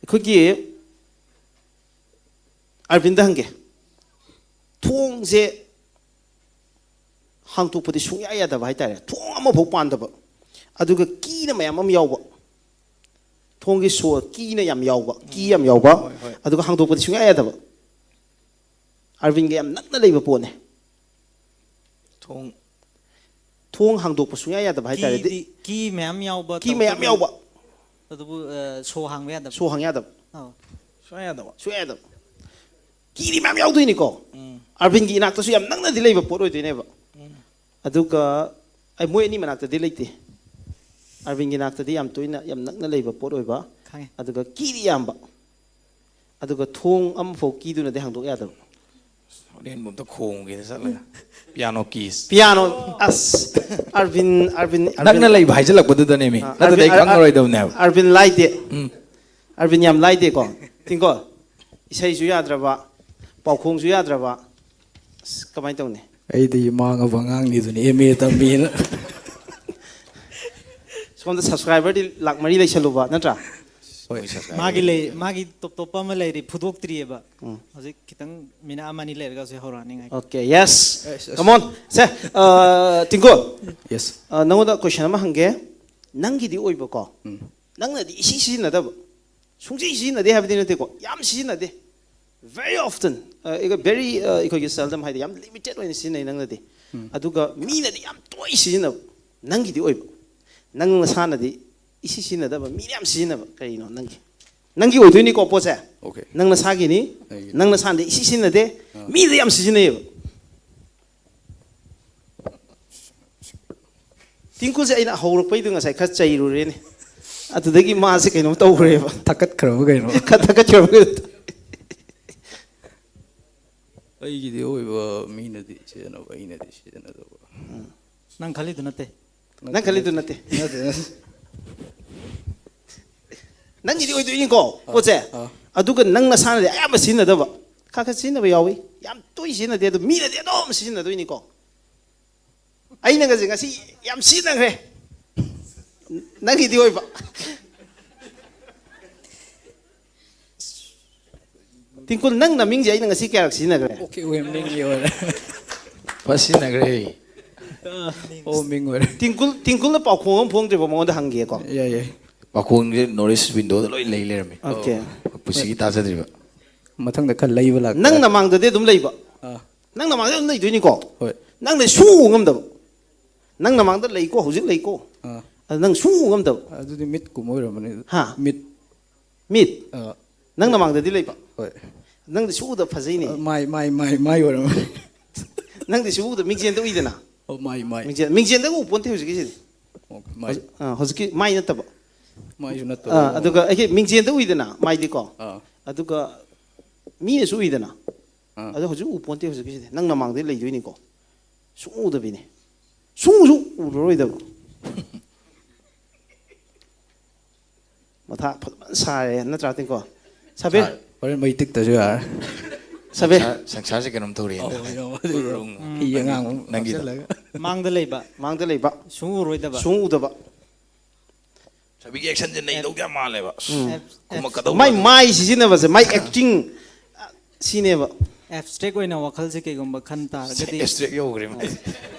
ꯑꯩꯈꯣꯏꯒꯤ ꯑꯔꯕꯤꯟꯗ ꯍꯪꯒꯦ꯫ ꯊꯣꯡꯁꯦ ꯍꯥꯡꯇꯣꯛꯄꯗꯤ ꯁꯨꯡꯌꯥ ꯌꯥꯗꯕ ꯍꯥꯏꯇꯥꯔꯦ꯫ ꯊꯣꯡ ꯑꯃꯐꯥꯎ ꯄꯥꯟꯗꯕ꯫ ꯑꯗꯨꯒ ꯀꯤꯅ ꯃꯌꯥꯝ ꯑꯃ ꯌꯥꯎꯕ꯫ ꯊꯣꯡꯒꯤ ꯁꯣ ꯀꯤꯅ ꯌꯥꯝ ꯌꯥꯎꯕ, ꯀꯤ ꯌꯥꯝ ꯌꯥꯎꯕ꯫ ꯑꯗꯨꯒ ꯍꯥꯡꯗꯣꯛꯄꯗꯤ ꯁꯨꯡꯌꯥ ꯌꯥꯗꯕ꯫ ꯑꯔꯕꯤꯟꯒ ꯌꯥꯝ ꯅꯛꯅ ꯂꯩꯕ ꯄꯣꯠꯅꯦ꯫ ꯊꯣꯡ ꯊꯣꯡ ꯍꯥꯡꯗꯣꯛꯄ ꯁꯨꯡꯌꯥ ꯌꯥꯗꯕ ꯍꯥꯏꯇꯥꯔꯦ꯫ ꯀꯤꯗꯤ- ꯀꯤ ꯃꯌꯥꯝ ꯌꯥꯎꯕ, ꯀꯤ ꯃꯌꯥꯝ ꯇꯧꯕꯇꯕꯨ- ꯌꯥꯎꯕ꯫ ꯑꯗꯨꯕꯨ ꯑ, ꯁꯣ ꯍꯥꯡꯕ ꯌꯥꯗꯕ꯫ ꯁꯣ ꯍꯥꯡ ꯌꯥꯗꯕ꯫ ꯑꯧ꯫ ꯁꯨꯡꯌꯥ ꯌꯥꯗꯕ꯫ ꯁꯨꯡꯌꯥ ꯌꯥꯗꯕ꯫ ꯀꯤꯗꯤ ꯃꯌꯥꯝ ꯌꯥꯎꯗꯣꯏꯅꯤꯀꯣ꯫ ꯎꯝ꯫ ꯑꯔꯕꯤꯟꯒꯤ ꯏꯅꯥꯛꯇꯁꯨ ꯌꯥꯝ ꯅꯛꯅꯗꯤ ꯂꯩꯕ ꯄꯣꯠ ꯑꯣꯏꯗꯣꯏꯅꯦꯕ꯫ ꯑꯗꯨꯒ ꯑꯩ ꯃꯣꯏ ꯑꯅꯤ ꯃꯅꯥꯛꯇꯗꯤ ꯂꯩꯇꯦ꯫ ꯑꯔꯕꯤꯟꯒꯤ ꯅꯥꯛꯇꯗꯤ ꯌꯥꯝ ꯇꯣꯏꯅ, ꯌꯥꯝ ꯅꯛꯅ ꯂꯩꯕ ꯄꯣꯠ ꯑꯣꯏꯕ꯫ ꯈꯪꯉꯦ꯫ ꯑꯗꯨꯒ ꯀꯤꯗꯤ ꯌꯥꯝꯕ꯫ ꯑꯗꯨꯒ ꯊꯣꯡ ꯑꯃꯐꯥꯎ ꯀꯤꯗꯨꯅꯗꯤ ꯍꯥꯡꯗꯣꯛ ꯌꯥꯗꯕ꯫ ꯍꯣꯔꯦꯟꯕꯨ ꯑꯝꯇ ꯈꯣꯡꯒꯦꯅ ꯆꯠꯂꯒ꯫ Piano keys. ꯄꯤꯌꯥꯅꯣ꯫ ꯑꯁ꯫ ꯑꯔꯕꯤꯟ ꯑꯔꯕꯤꯟ ꯅꯛꯅ ꯂꯩꯕ ꯍꯥꯏꯖꯤꯜꯂꯛꯄꯗꯨꯗꯅꯦꯃꯤ, ꯅꯠꯇ꯭ꯔꯗꯤ ꯑꯩ ꯈꯪꯉꯔꯣꯏꯗꯕꯅꯦꯕ꯫ ꯑꯔꯕꯤꯟ ꯂꯥꯏꯗꯦ꯫ ꯎꯝ꯫ ꯑꯔꯕꯤꯟ ꯌꯥꯝ ꯂꯥꯏꯗꯦꯀꯣ꯫ ꯇꯤꯡꯀꯣ꯫ ꯏꯁꯩꯁꯨ ꯌꯥꯗ꯭ꯔꯕ, ꯄꯥꯎꯈꯣꯡꯁꯨ ꯌꯥꯗ꯭ꯔꯕ꯫ ꯑꯁ, ꯀꯃꯥꯏꯅ ꯇꯧꯅꯤ? ꯑꯩꯗꯤ ꯃꯥꯡꯉꯕ ꯑꯉꯥꯡꯅꯤꯗꯨꯅꯤ, ꯑꯦꯝ ꯑꯦ ꯇꯝꯃꯤꯅ꯫ ꯁꯣꯝꯗ ꯁꯕꯁꯀ꯭ꯔꯥꯏꯕꯔꯗꯤ ꯂꯥꯛ ꯃꯔꯤ ꯂꯩꯁꯜꯂꯨꯕ ꯅꯠꯇ꯭ꯔꯥ? ꯍꯣꯏ꯫ ꯃꯥꯒꯤ ꯂꯩ ꯃꯥꯒꯤ ꯇꯣꯞ ꯇꯣꯞꯄ ꯑꯃ ꯂꯩꯔꯤ, ꯐꯨꯗꯣꯛꯇ꯭ꯔꯤꯑꯕ꯫ ꯎꯝ꯫ ꯍꯧꯖꯤꯛ ꯈꯤꯇꯪ ꯃꯤꯅꯤꯠ ꯑꯃ ꯑꯅꯤ ꯂꯩꯔꯒ ꯍꯧꯖꯤꯛ ꯍꯧꯔꯛꯑꯅꯤ, ꯉꯥꯏꯈꯣ꯫ Okay, yes. Yes, yes. Come on. ꯁꯦ, ꯑ, ꯇꯤꯡꯀꯣ꯫ Yes. ꯑ, ꯅꯪꯉꯣꯟꯗ question ꯑꯃ ꯍꯪꯒꯦ꯫ ꯅꯪꯒꯤꯗꯤ ꯑꯣꯏꯕꯀꯣ꯫ ꯎꯝ꯫ ꯅꯪꯅꯗꯤ ꯏꯁꯤ ꯁꯤꯖꯤꯟꯅꯗꯕ꯫ ꯁꯨꯡꯁꯤ ꯁꯤꯖꯤꯟꯅꯗꯦ ꯍꯥꯏꯕꯗꯤ ꯅꯠꯇꯦꯀꯣ꯫ ꯌꯥꯝ ꯁꯤꯖꯤꯟꯅꯗꯦ꯫ Very often. ꯑ, ꯑꯩꯒ very, ꯑ, ꯑꯩꯈꯣꯏꯒꯤ seldom ꯍꯥꯏꯗꯤ ꯌꯥꯝ limited ꯑꯣꯏꯅ ꯁꯤꯖꯤꯟꯅꯩ ꯅꯪꯅꯗꯤ꯫ ꯑꯗꯨꯒ ꯃꯤꯅꯗꯤ ꯌꯥꯝ ꯇꯣꯏ ꯁꯤꯖꯤꯟꯅꯕ꯫ ꯅꯪꯒꯤꯗꯤ ꯑꯣꯏꯕ꯫ ꯅꯪ ꯅꯁꯥꯅꯗꯤ ꯏꯁꯤ ꯁꯤꯖꯤꯟꯅꯗꯕ, ꯃꯤꯅ ꯌꯥꯝ ꯁꯤꯖꯤꯟꯅꯕ꯫ ꯀꯔꯤꯅꯣ ꯅꯪꯒꯤ? ꯅꯪꯒꯤ ꯑꯣꯏꯗꯣꯏꯅꯤꯀꯣ ꯄꯣꯠꯁꯦ꯫ Okay. ꯅꯪ ꯅꯁꯥꯒꯤꯅꯤ꯫ ꯑꯩꯒꯤ꯫ ꯅꯪ ꯅꯁꯥꯅꯗꯤ ꯏꯁꯤ ꯁꯤꯖꯤꯟꯅꯗꯦ꯫ ꯃꯤꯗ ꯌꯥꯝ ꯁꯤꯖꯤꯟꯅꯩꯌꯦꯕ꯫ ꯇꯤꯡꯀꯨꯁꯦ ꯑꯩꯅ ꯍꯧꯔꯛꯄꯩꯗꯣ ꯉꯁꯥꯏ ꯈꯔ ꯆꯩꯔꯨꯔꯦꯅꯦ꯫ ꯑꯗꯨꯗꯒꯤ ꯃꯥꯁꯦ ꯀꯩꯅꯣꯝ ꯇꯧꯈ꯭ꯔꯦꯕ꯫ ꯊꯛꯀꯠꯈ꯭ꯔꯕ ꯀꯩꯅꯣ? ꯈꯔ ꯊꯛꯀꯠꯈ꯭ꯔꯕ ꯀꯩꯅꯣ ꯇꯧ-, ꯑꯩꯒꯤꯗꯤ ꯑꯣꯏꯕ, ꯃꯤꯅꯗꯤ ꯁꯤꯖꯤꯟꯅꯕ, ꯑꯩꯅꯗꯤ ꯁꯤꯖꯤꯟꯅꯗꯕ꯫ ꯅꯪ ꯈꯜꯂꯤꯗꯨ ꯅꯠꯇꯦ꯫ ꯅꯪ ꯈꯜꯂꯤꯗꯨ ꯅꯠꯇꯦ꯫ ꯅꯠꯇꯦ, ꯅꯠꯇꯦ꯫ ꯅꯪꯒꯤꯗꯤ ꯑꯣꯏꯗꯣꯏꯅꯤꯀꯣ ꯄꯣꯠꯁꯦ꯫ ꯑꯥ꯫ ꯑꯗꯨꯒ ꯅꯪ ꯅꯁꯥꯅꯗꯤ ꯑꯌꯥꯝꯕ ꯁꯤꯖꯤꯟꯅꯗꯕ꯫ ꯈꯔ ꯈꯔ ꯁꯤꯖꯤꯟꯅꯕ ꯌꯥꯎꯏ꯫ ꯌꯥꯝ ꯇꯣꯏ ꯁꯤꯖꯤꯟꯅꯗꯦ꯫ ꯑꯗꯨ ꯃꯤꯅꯗꯤ ꯑꯗꯨꯝ ꯁꯤꯖꯤꯟꯅꯗꯣꯏꯅꯤꯀꯣ꯫ ꯑꯩꯅꯒꯁꯦ ꯉꯁꯤ ꯌꯥꯝ ꯁꯤꯖꯤꯟꯅꯈ꯭ꯔꯦ꯫ ꯅꯪꯒꯤꯗꯤ ꯑꯣꯏꯕ꯫ ꯇꯤꯡꯀꯨꯜ, ꯅꯪ ꯅꯃꯤꯡꯁꯦ ꯑꯩꯅ ꯉꯁꯤ ꯀꯌꯥꯔꯛ ꯁꯤꯖꯤꯟꯅꯈ꯭ꯔꯦ? Okay, ꯑꯣꯏ, ꯃꯤꯡꯒꯤ ꯑꯣꯏꯔꯦ꯫ ꯐꯖ ꯁꯤꯖꯤꯟꯅꯈ꯭ꯔꯦ꯫ ꯑꯣ, ꯃꯤꯡ ꯑꯣꯏꯔꯦ꯫ ꯇꯤꯡꯀꯨꯜ, ꯇꯤꯡꯀꯨꯜꯅ ꯄꯥꯎꯈꯣꯡ ꯑꯃ ꯐꯣꯡꯗ꯭ꯔꯤꯕꯣ? ꯃꯉꯣꯟꯗ ꯍꯪꯒꯦꯀꯣ꯫ ꯌꯥꯏ, ꯌꯥꯏ꯫ ꯄꯥꯎꯈꯣꯡꯁꯦ North East Window ꯗ ꯂꯣꯏ ꯂꯩ ꯂꯩꯔꯝꯃꯤ꯫ Okay. ꯄꯨꯟꯁꯤꯒꯤ ꯇꯥꯖꯗ꯭ꯔꯤꯕ꯫ ꯃꯊꯪꯗ ꯈꯔ ꯂꯩꯕ ꯂꯥꯛꯄ꯫ ꯅꯪ ꯅꯃꯥꯡꯗꯗꯤ ꯑꯗꯨꯝ ꯂꯩꯕ꯫ ꯑꯥ, ꯅꯪ ꯅꯃꯥꯡꯗ ꯑꯗꯨꯝ ꯂꯩꯗꯣꯏꯅꯤꯀꯣ꯫ ꯍꯣꯏ꯫ ꯅꯪꯅ ꯁꯨꯡꯎ ꯉꯝꯗꯕ꯫ ꯅꯪ ꯅꯃꯥꯡꯗ ꯂꯩꯀꯣ, ꯍꯧꯖꯤꯛ ꯂꯩꯀꯣ꯫ ꯑꯥ, ꯑꯗ ꯅꯪ ꯁꯨꯡꯎ ꯉꯝꯗꯕ꯫ ꯑꯗꯨꯗꯤ ꯃꯤꯠꯀꯨꯝꯕ ꯑꯣꯏꯔꯝꯃꯅꯤ꯫ ꯍꯥ? ꯃꯤꯠ꯫ ꯃꯤꯠ꯫ ꯑꯥ, ꯅꯪ ꯅꯃꯥꯡꯗꯗꯤ ꯂꯩꯕ꯫ ꯍꯣꯏ꯫ ꯅꯪꯗꯤ ꯁꯨꯡꯎꯗ ꯐꯖꯩꯅꯦ꯫ ꯑꯥ, ꯃꯥꯏ, ꯃꯥꯏ, ꯃꯥꯏ, ꯃꯥꯏ ꯑꯣꯏꯔꯝꯃꯅꯤ꯫ ꯅꯪꯗꯤ ꯁꯨꯡꯎꯗ ꯃꯤꯡꯁꯦꯟꯗ ꯎꯏꯗꯅ꯫ ꯑꯣ, ꯃꯥꯏ, ꯃꯥꯏ꯫ ꯃꯤꯡꯁꯦꯟ ꯃꯤꯡꯁꯦꯟꯗꯒ ꯎ ꯄꯣꯟꯇꯦ ꯍꯧꯖꯤꯛꯀꯤꯁꯤꯗꯤ꯫ ꯑꯣ, ꯃꯥꯏ꯫ ꯍꯧꯖꯤꯛ- ꯑꯥ, ꯍꯧꯖꯤꯛꯀꯤ ꯃꯥꯏ ꯅꯠꯇꯕ꯫ ꯃꯥꯏꯁꯨ ꯅꯠꯇꯕ꯫ ꯑꯥ, ꯑꯗꯨꯒ ꯑꯩꯒꯤ ꯃꯤꯡꯁꯦꯟꯗ ꯎꯏꯗꯅ ꯃꯥꯏꯗꯤꯀꯣ꯫ ꯑꯥ꯫ ꯑꯗꯨꯒ ꯃꯤꯅꯁꯨ ꯎꯏꯗꯅ꯫ ꯑꯥ꯫ ꯑꯗꯣ ꯍꯧꯖꯤꯛ ꯎ ꯄꯣꯟꯇꯦ ꯍꯧꯖꯤꯛꯀꯤꯁꯤꯗꯤ꯫ ꯅꯪ ꯅꯃꯥꯡꯗꯩ ꯂꯩꯗꯣꯏꯅꯤꯀꯣ꯫ ꯁꯨꯡꯎ ꯎꯗꯕꯤꯅꯦ꯫ ꯁꯨꯡꯎꯁꯨ ꯎꯔꯔꯣꯏꯗꯕ꯫ ꯃꯊꯥ ꯐꯖꯅ ꯁꯥꯔꯦ ꯅꯠꯇ꯭ꯔꯥ ꯇꯤꯡꯀꯣ? ꯁꯥꯕꯤꯔ꯫ ꯍꯣꯔꯦꯟ ꯃꯩ ꯇꯤꯛꯇꯁꯨ ꯌꯥꯔꯦ꯫ ꯁꯥꯕꯤꯔ꯫ ꯁꯪꯁꯥꯔ- ꯁꯪꯁꯥꯔꯁꯦ ꯀꯩꯅꯣꯝ ꯊꯧꯔꯛꯑꯦ꯫ ꯐꯤ ꯑꯉꯥꯡꯕ ꯑꯃ ꯅꯪꯒꯤꯗꯣ꯫ ꯍꯥꯞꯆꯜꯂꯒ꯫ ꯃꯥꯡꯗ ꯂꯩꯕ꯫ ꯃꯥꯡꯗ ꯂꯩꯕ꯫ ꯁꯨꯡꯎ ꯎꯔꯣꯏꯗꯕ꯫ ꯁꯨꯡꯎ ꯎꯗꯕ꯫ ꯁꯕꯤꯒꯤ ꯑꯦꯛꯁꯟꯁꯦ ꯅꯩꯗꯧ ꯌꯥꯝ ꯃꯥꯜꯂꯦꯕ꯫ ꯎꯝ꯫ ꯈꯨꯝꯃꯛꯀꯗꯧꯕ ꯃꯥꯏ ꯑꯗꯨꯝ꯫ ꯃꯥꯏ ꯁꯤꯖꯤꯟꯅꯕꯁꯦ, ꯃꯥꯏ ꯑꯦꯛꯇꯤꯡ ꯁꯤꯅꯦꯕ꯫ ꯑꯦꯞꯁꯇ꯭ꯔꯦꯛ ꯑꯣꯏꯅ ꯋꯥꯈꯜꯁꯦ ꯀꯩꯒꯨꯝꯕ ꯈꯟ ꯇꯥꯔꯒꯗꯤ ꯑꯦꯛꯁꯇ꯭ꯔꯦꯛ ꯌꯧꯈ꯭ꯔꯦ ꯃꯥ꯫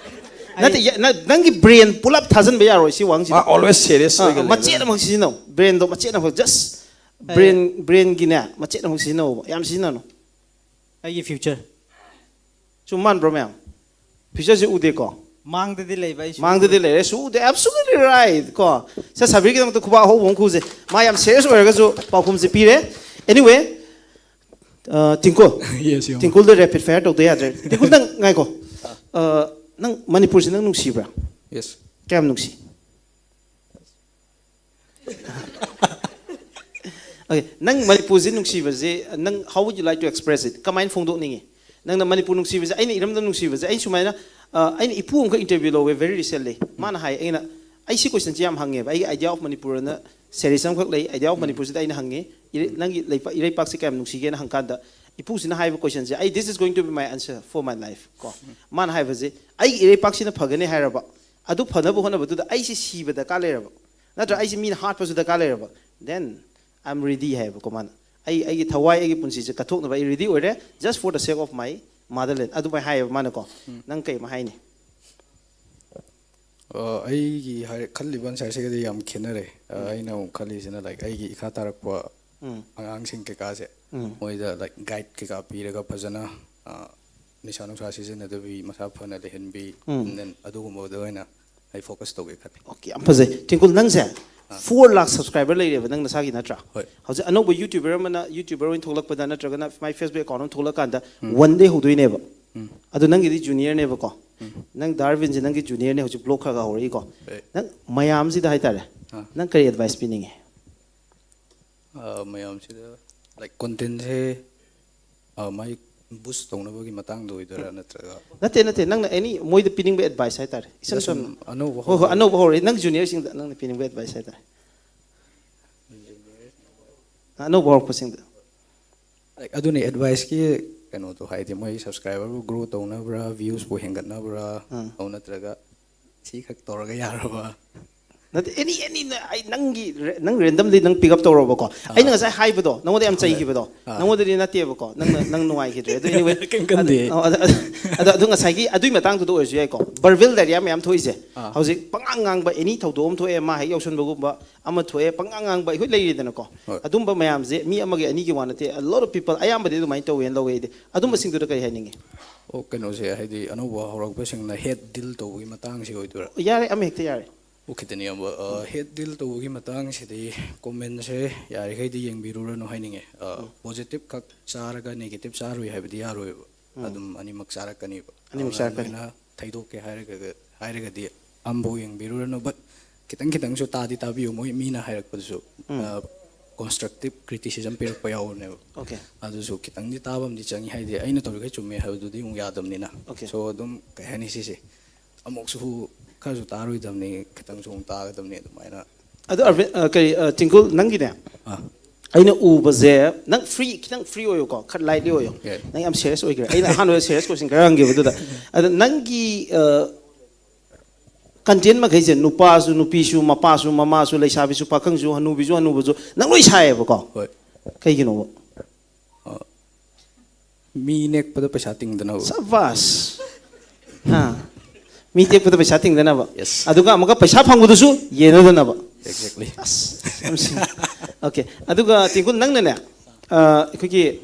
ꯅꯠꯇꯦ, ꯌ- ꯅ- ꯅꯪꯒꯤ ꯕ꯭ꯔꯦꯟ ꯄꯨꯂꯞ ꯊꯥꯖꯤꯟꯕ ꯌꯥꯔꯣꯏ ꯁꯤ ꯋꯥꯍꯪꯁꯤꯗ꯫ ꯃꯥ always serious ꯑꯥ, ꯑꯣꯏꯒꯜꯂꯦ꯫ ꯃꯆꯦꯠ ꯑꯃꯈꯛ ꯁꯤꯖꯤꯟꯅꯧ꯫ ꯕ꯭ꯔꯦꯟꯗꯣ ꯃꯆꯦꯠ ꯑꯃꯈꯛ, ꯖꯁ ꯕ꯭ꯔꯦꯟ ꯕ꯭ꯔꯦꯟꯒꯤꯅꯦ ꯃꯆꯦꯠ ꯑꯃꯈꯛ ꯁꯤꯖꯤꯟꯅꯧꯕ, ꯌꯥꯝ ꯁꯤꯖꯤꯟꯅꯅꯨ꯫ ꯑꯩꯒꯤ ꯐ꯭ꯌꯨꯆꯔ ꯆꯨꯝ ꯃꯥꯟꯕ꯭ꯔꯣ ꯃꯌꯥꯝ? ꯐ꯭ꯌꯨꯆꯔꯁꯦ ꯎꯗꯦꯀꯣ꯫ ꯃꯥꯡꯗꯗꯤ ꯂꯩꯕ ꯑꯩꯁꯨ ꯃꯥꯡꯗꯗꯤ ꯂꯩꯔꯦ, ꯁꯨ ꯎꯗꯦ, absolutely right ꯀꯣ꯫ ꯁꯦ, ꯁꯥꯕꯤꯔꯒꯤꯗꯃꯛꯇ ꯈꯨꯕꯥꯛ ꯑꯍꯧꯕ ꯑꯃ ꯈꯨꯁꯦ꯫ ꯃꯥ ꯌꯥꯝ ꯁꯦꯔꯤꯌꯁ ꯑꯣꯏꯔꯒꯁꯨ ꯄꯥꯎꯈꯨꯝꯁꯦ ꯄꯤꯔꯦ꯫ Anyway, ꯑ, ꯇꯤꯡꯀꯨꯜ꯫ Yes, ꯌꯥꯝ꯫ ꯇꯤꯡꯀꯨꯜꯗ ꯔꯦꯄꯤꯗ ꯐꯥꯌꯔ ꯇꯧꯗ ꯌꯥꯗ꯭ꯔꯦ꯫ ꯇꯤꯡꯀꯨꯜ, ꯅꯪ ꯉꯥꯏꯈꯣ꯫ ꯑ, ꯅꯪ ꯃꯅꯤꯄꯨꯔꯁꯦ ꯅꯪ ꯅꯨꯡꯁꯤꯕ꯭ꯔꯥ? Yes꯫ ꯀꯌꯥꯝ ꯅꯨꯡꯁꯤ? Okay, ꯅꯪ ꯃꯅꯤꯄꯨꯔꯁꯦ ꯅꯨꯡꯁꯤꯕꯁꯦ, ꯅꯪ, how would you like to express it? ꯀꯃꯥꯏꯅ ꯐꯣꯡꯗꯣꯛꯅꯤꯡꯉꯤ? ꯅꯪꯅ ꯃꯅꯤꯄꯨꯔ ꯅꯨꯡꯁꯤꯕꯁꯦ, ꯑꯩꯅ ꯏꯔꯝꯗꯝ ꯅꯨꯡꯁꯤꯕꯁꯦ, ꯑꯩ ꯁꯨꯃꯥꯏꯅ, ꯑ, ꯑꯩꯅ ꯏꯄꯨ ꯑꯃꯈꯛ ꯏꯟꯇꯔꯚ꯭ꯌꯨ ꯂꯧꯋꯦ very recently꯫ ꯃꯥꯅ ꯍꯥꯏ, ꯑꯩꯅ, ꯑꯩ ꯁꯤ ꯀꯣꯏꯁꯟꯁꯦ ꯌꯥꯝ ꯍꯪꯉꯦꯕ, ꯑꯩꯒꯤ Idea of Manipur ꯑꯅ ꯁꯦꯔꯤꯁ ꯑꯃꯈꯛ ꯂꯩ, Idea of Manipur ꯁꯤꯗ ꯑꯩꯅ ꯍꯪꯉꯤ, ꯏꯔꯩ-, ꯅꯪꯒꯤ ꯂꯩꯄꯥꯛ, ꯏꯔꯩꯄꯥꯛꯁꯦ ꯀꯌꯥꯝ ꯅꯨꯡꯁꯤꯒꯦꯅ ꯍꯪꯀꯥꯟꯗ, ꯏꯄꯨꯁꯤꯅ ꯍꯥꯏꯕ ꯀꯣꯏꯁꯟꯁꯦ, ꯑꯩ, this is going to be my answer for my life ꯀꯣ꯫ ꯃꯥꯅ ꯍꯥꯏꯕꯁꯦ, ꯑꯩꯒꯤ ꯏꯔꯩꯄꯥꯛꯁꯤꯅ ꯐꯒꯅꯤ ꯍꯥꯏꯔꯕ, ꯑꯗꯨ ꯐꯅꯕ ꯍꯣꯠꯅꯕꯗꯨꯗ ꯑꯩꯁꯦ ꯁꯤꯕ ꯗꯔꯀꯥꯔ ꯂꯩꯔꯕ, ꯅꯠꯇ꯭ꯔ ꯑꯩꯁꯦ ꯃꯤꯅ ꯍꯥꯠꯄꯁꯨ ꯗꯔꯀꯥꯔ ꯂꯩꯔꯕ, then I'm ready ꯍꯥꯏꯌꯦꯕꯀꯣ ꯃꯥꯅ꯫ ꯑꯩ, ꯑꯩꯒꯤ ꯊꯋꯥꯏ, ꯑꯩꯒꯤ ꯄꯨꯟꯁꯤꯁꯦ ꯀꯠꯊꯣꯛꯅꯕ ꯑꯩ ready ꯑꯣꯏꯔꯦ, just for the sake of my motherland꯫ ꯑꯗꯨꯃꯥꯏꯅ ꯍꯥꯏꯌꯦꯕ ꯃꯥꯅꯀꯣ꯫ ꯅꯪ ꯀꯩ ꯑꯃ ꯍꯥꯏꯅꯤ? ꯑ, ꯑꯩꯒꯤ ꯍꯥꯏ-, ꯈꯜꯂꯤꯕ ꯑꯟꯁꯔꯁꯤꯒꯗꯤ ꯌꯥꯝ ꯈꯦꯠꯅꯔꯦ꯫ ꯑ, ꯑꯩꯅ ꯑꯃꯨꯛ ꯈꯜꯂꯤꯁꯤꯅ, like, ꯑꯩꯒꯤ ꯏꯈꯥ ꯇꯥꯔꯛꯄ ꯑꯉꯥꯡꯁꯤꯡ ꯀꯩꯀꯥꯁꯦ, ꯃꯣꯏꯗ, like, ꯒꯥꯏꯗ ꯀꯩꯀꯥ ꯄꯤꯔꯒ ꯐꯖꯅ, ꯑ, ꯅꯤꯁꯥ ꯅꯨꯡꯁꯥ ꯁꯤꯖꯤꯟꯅꯗꯕꯤ, ꯃꯁꯥ ꯐꯅ ꯂꯩꯍꯟꯕꯤ, then ꯑꯗꯨꯒꯨꯝꯕꯗ ꯑꯣꯏꯅ ꯑꯩ ꯐꯣꯀꯁ ꯇꯧꯒꯦ ꯈꯜꯂꯤ꯫ Okay, ꯌꯥꯝ ꯐꯖꯩ꯫ ꯇꯤꯡꯀꯨꯜ, ꯅꯪꯁꯦ ꯐꯣꯔ ꯂꯥꯛ ꯁꯕꯁꯀ꯭ꯔꯥꯏꯕꯔ ꯂꯩꯔꯦꯕ ꯅꯪ ꯅꯁꯥꯒꯤ, ꯅꯠꯇ꯭ꯔꯥ? ꯍꯣꯏ꯫ ꯍꯧꯖꯤꯛ ꯑꯅꯧꯕ ꯌꯨꯇ꯭ꯌꯨꯕꯔ ꯑꯃꯅ, ꯌꯨꯇ꯭ꯌꯨꯕꯔ ꯑꯣꯏꯅ ꯊꯣꯛꯂꯛꯄꯗ ꯅꯠꯇ꯭ꯔꯒꯅ my Facebook account ꯑꯃ ꯊꯣꯛꯂꯛꯀꯥꯟꯗ ꯋꯟꯗꯩ ꯍꯧꯗꯣꯏꯅꯦꯕ꯫ ꯑꯗꯣ ꯅꯪꯒꯤꯗꯤ ꯖꯨꯅꯤꯌꯔꯅꯦꯕꯀꯣ꯫ ꯅꯪ ꯗꯥꯔꯕꯤꯟꯁꯦ ꯅꯪꯒꯤ ꯖꯨꯅꯤꯌꯔꯅꯦ, ꯍꯧꯖꯤꯛ ꯕ꯭ꯂꯣꯛ ꯈꯔ ꯈꯔ ꯍꯧꯔꯛꯏꯀꯣ꯫ ꯑꯦ꯫ ꯅꯪ ꯃꯌꯥꯝꯁꯤꯗ ꯍꯥꯏꯇꯥꯔꯦ, ꯑꯥ꯫ ꯅꯪ ꯀꯔꯤ ꯑꯦꯗꯚꯥꯏꯁ ꯄꯤꯅꯤꯡꯉꯤ? ꯑ, ꯃꯌꯥꯝꯁꯤꯗ, ꯂꯥꯏꯛ, ꯀꯣꯟꯇꯦꯟꯁꯦ, ꯑ, ꯃꯥꯏ ꯕꯨꯁ ꯇꯧꯅꯕꯒꯤ ꯃꯇꯥꯡꯗ ꯑꯣꯏꯗꯣꯏꯔꯥ, ꯅꯠꯇ꯭ꯔꯒ? ꯅꯠꯇꯦ, ꯅꯠꯇꯦ, ꯅꯪꯅ ꯑꯦꯅꯤ ꯃꯣꯏꯗ ꯄꯤꯅꯤꯡꯕ ꯑꯦꯗꯚꯥꯏꯁ ꯍꯥꯏꯇꯥꯔꯦ, ꯏꯁꯝ ꯁꯨꯝ ꯁꯝꯅ꯫ ꯑꯅꯧꯕ ꯍꯣꯏ, ꯍꯣꯏ, ꯍꯧꯕ- ꯑꯅꯧꯕ ꯍꯧꯔꯛꯏ, ꯅꯪ ꯖꯨꯅꯤꯌꯔꯁꯤꯡꯗ ꯅꯪꯅ ꯄꯤꯅꯤꯡꯕ ꯑꯦꯗꯚꯥꯏꯁ ꯍꯥꯏꯇꯥꯔꯦ, ꯑꯅꯧꯕ ꯍꯧꯔꯛꯄꯁꯤꯡꯗ꯫ ꯂꯥꯏꯛ, ꯑꯗꯨꯅꯤ ꯑꯦꯗꯚꯥꯏꯁꯀꯤ ꯀꯩꯅꯣꯗꯣ, ꯍꯥꯏꯗꯤ ꯃꯣꯏ ꯁꯕꯁꯀ꯭ꯔꯥꯏꯕꯔꯕꯨ ꯒ꯭ꯔꯣ ꯇꯧꯅꯕ꯭ꯔꯥ, ꯚ꯭ꯌꯨꯁꯄꯨ ꯍꯦꯟꯒꯠꯅꯕ꯭ꯔꯥ, ꯑꯥ꯫ ꯑꯗꯨ ꯅꯠꯇ꯭ꯔꯒ ꯁꯤ ꯈꯛ ꯇꯧꯔꯒ ꯌꯥꯔꯕ? ꯅꯠꯇꯦ, ꯑꯦꯅꯤ ꯑꯦꯅꯤ ꯑꯩ ꯅꯪꯒꯤ ꯔꯦ- ꯅꯪ ꯔꯦꯟꯗꯝꯂꯤ ꯅꯪ ꯄꯤꯛ ꯑꯞ ꯇꯧꯔꯕꯀꯣ, ꯑꯩꯅ ꯉꯁꯥꯏ ꯍꯥꯏꯕꯗꯣ, ꯅꯪꯉꯣꯟꯗ ꯌꯥꯝ ꯆꯩꯈꯤꯕꯗꯣ, ꯑꯥ꯫ ꯅꯪꯉꯣꯟꯗꯗꯤ ꯅꯠꯇꯦꯕꯀꯣ, ꯅꯪꯅ ꯅꯪ ꯅꯨꯡꯉꯥꯏꯈꯤꯗ꯭ꯔꯦ, ꯑꯗꯨ anyway, ꯀꯩꯝ ꯈꯟꯗꯦ꯫ ꯑꯗ, ꯑꯗ, ꯑꯗ, ꯑꯗ, ꯑꯗꯨ ꯉꯁꯥꯏꯒꯤ ꯑꯗꯨꯏ ꯃꯇꯥꯡꯗꯨꯗ ꯑꯣꯏꯔꯁꯨ ꯌꯥꯏꯀꯣ, ꯕꯔꯕꯦꯜ ꯗꯥꯏꯔꯤꯌꯥ ꯃꯌꯥꯝ ꯊꯣꯛꯏꯁꯦ꯫ ꯑꯥ꯫ ꯍꯧꯖꯤꯛ ꯄꯉꯥꯡ ꯉꯥꯡꯕ, ꯑꯦꯅꯤ ꯊꯧꯗꯣꯛ ꯑꯃ ꯊꯣꯛꯑꯦ, ꯃꯥ ꯍꯦꯛ ꯌꯧꯁꯟꯕꯒꯨꯝꯕ ꯑꯃ ꯊꯣꯛꯑꯦ, ꯄꯉꯥꯡ ꯉꯥꯡꯕ ꯑꯩꯈꯣꯏ ꯂꯩꯔꯤꯗꯅꯀꯣ꯫ ꯍꯣꯏ꯫ ꯑꯗꯨꯝꯕ ꯃꯌꯥꯝꯁꯦ ꯃꯤ ꯑꯃꯒꯤ ꯑꯅꯤꯒꯤ ꯋꯥ ꯅꯠꯇꯦ, a lot of people, ꯑꯌꯥꯝꯕꯗꯤ ꯑꯗꯨꯃꯥꯏꯅ ꯇꯧꯋꯦꯅ ꯂꯧꯋꯦ ꯑꯩꯗꯤ꯫ ꯑꯗꯨꯝꯕꯁꯤꯡꯗꯨꯗ ꯀꯔꯤ ꯍꯥꯏꯅꯤꯡꯉꯤ? ꯑꯣ, ꯀꯩꯅꯣꯁꯦ, ꯍꯥꯏꯗꯤ ꯑꯅꯧꯕ ꯍꯧꯔꯛꯄꯁꯤꯡꯅ ꯍꯦꯠ ꯗꯤꯜ ꯇꯧꯕꯒꯤ ꯃꯇꯥꯡꯁꯤ ꯑꯣꯏꯗꯣꯏꯔꯥ? ꯌꯥꯔꯦ, ꯑꯃ ꯍꯦꯛꯇ ꯌꯥꯔꯦ꯫ ꯑꯣꯀꯦ, ꯇꯅꯤ, ꯑꯌꯥꯝꯕ, ꯑ, ꯍꯦꯠ ꯗꯤꯜ ꯇꯧꯕꯒꯤ ꯃꯇꯥꯡꯁꯤꯗꯤ ꯀꯣꯃꯦꯟꯁꯦ ꯌꯥꯔꯤꯈꯩꯗꯤ ꯌꯦꯡꯕꯤꯔꯨꯔꯅꯨ ꯍꯥꯏꯅꯤꯡꯉꯦ꯫ ꯑ, ꯄꯣꯖꯤꯇꯤꯚ ꯈꯛ ꯆꯥꯔꯒ ꯅꯦꯒꯦꯇꯤꯚ ꯆꯥꯔꯣꯏ ꯍꯥꯏꯕꯗꯤ ꯌꯥꯔꯣꯏꯕ꯫ ꯑꯗꯨꯝ ꯑꯅꯤꯃꯛ ꯆꯥꯔꯛꯀꯅꯦꯕ꯫ ꯑꯅꯤꯃꯛ ꯑꯗꯨꯅ ꯆꯥꯔꯛꯀꯅꯤ꯫ ꯅꯣꯏꯅ ꯊꯩꯗꯣꯛꯀꯦ ꯍꯥꯏꯔꯒ, ꯍꯥꯏꯔꯒꯗꯤ ꯑꯝꯐꯥꯎ ꯌꯦꯡꯕꯤꯔꯨꯔꯅꯨ, but ꯈꯤꯇꯪ ꯈꯤꯇꯪꯁꯨ ꯇꯥꯗꯤ ꯇꯥꯕꯤꯌꯨ, ꯃꯣꯏ ꯃꯤꯅ ꯍꯥꯏꯔꯛꯄꯗꯨꯁꯨ꯫ ꯀꯣꯟꯁꯇ꯭ꯔꯛꯇꯤꯞ ꯀ꯭ꯔꯤꯇꯤꯁꯤꯖꯝ ꯄꯤꯔꯛꯄ ꯌꯥꯎꯕꯅꯦꯕ꯫ ꯑꯣꯀꯦ꯫ ꯑꯗꯨꯁꯨ ꯈꯤꯇꯪꯗꯤ ꯇꯥꯕ ꯑꯃꯗꯤ ꯆꯪꯉꯤ, ꯍꯥꯏꯗꯤ ꯑꯩꯅ ꯇꯧꯔꯤꯈꯩ ꯆꯨꯝꯃꯦ ꯍꯥꯏꯕꯗꯨꯗꯤ ꯑꯃꯨꯛ ꯌꯥꯗꯕꯅꯤꯅ꯫ ꯑꯣꯀꯦ꯫ ꯁꯣ ꯑꯗꯨꯝ, ꯀꯩ ꯍꯥꯏꯅꯤ, ꯁꯤꯁꯦ ꯑꯃꯨꯛꯁꯨ ꯈꯔꯁꯨ ꯇꯥꯔꯣꯏꯗꯕꯅꯤ, ꯈꯤꯇꯪꯁꯨ ꯑꯃꯨꯛ ꯇꯥꯒꯗꯕꯅꯤ ꯑꯗꯨꯃꯥꯏꯅ꯫ ꯑꯗꯣ ꯑꯔꯕꯤꯟ, ꯑ, ꯀꯔꯤ, ꯑ, ꯇꯤꯡꯀꯨꯜ, ꯅꯪꯒꯤꯅꯦ, ꯑꯥ꯫ ꯑꯩꯅ ꯎꯕꯁꯦ, ꯅꯪ ꯐ꯭ꯔꯤ, ꯈꯤꯇꯪ ꯐ꯭ꯔꯤ ꯑꯣꯏꯌꯨꯀꯣ, ꯈꯔ ꯂꯥꯏꯠꯂꯤ ꯑꯣꯏꯌꯣ꯫ ꯌꯥꯏ꯫ ꯅꯪ ꯌꯥꯝ ꯁꯦꯔꯤꯌꯁ ꯑꯣꯏꯈ꯭ꯔꯦ꯫ ꯑꯩꯅ ꯑꯍꯥꯟꯕꯗ ꯁꯦꯔꯤꯌꯁ ꯀꯣꯏꯁꯟ ꯈꯔ ꯍꯪꯒꯦꯕ ꯑꯗꯨꯗ꯫ ꯑꯗ ꯅꯪꯒꯤ, ꯑ, ꯀꯟꯇꯦꯟ ꯃꯈꯩꯁꯦ, ꯅꯨꯄꯥꯁꯨ, ꯅꯨꯄꯤꯁꯨ, ꯃꯄꯥꯁꯨ, ꯃꯃꯥꯁꯨ, ꯂꯩꯁꯥꯕꯤꯁꯨ, ꯄꯥꯈꯪꯁꯨ, ꯍꯅꯨꯕꯤꯁꯨ, ꯍꯅꯨꯕꯁꯨ, ꯅꯪ ꯂꯣꯏ ꯁꯥꯏꯌꯦꯕꯀꯣ꯫ ꯍꯣꯏ꯫ ꯀꯩꯒꯤꯅꯣꯕ? ꯑ, ꯃꯤ ꯅꯦꯛꯄꯗ ꯄꯩꯁꯥ ꯇꯤꯡꯗꯅꯕ꯫ ꯁꯕꯥꯁ꯫ ꯍꯥ꯫ ꯃꯤ ꯇꯦꯛꯄꯗ ꯄꯩꯁꯥ ꯇꯤꯡꯗꯅꯕ꯫ Yes. ꯑꯗꯨꯒ ꯑꯃꯨꯛꯀ ꯄꯩꯁꯥ ꯐꯪꯕꯗꯨꯁꯨ ꯌꯦꯟꯅꯗꯅꯕ꯫ Exactly. ꯑꯁ, ꯌꯥꯝ ꯁꯤ-, ꯑꯣꯀꯦ꯫ ꯑꯗꯨꯒ ꯇꯤꯡꯀꯨꯜ, ꯅꯪꯅꯅꯦ, ꯑ, ꯑꯩꯈꯣꯏꯒꯤ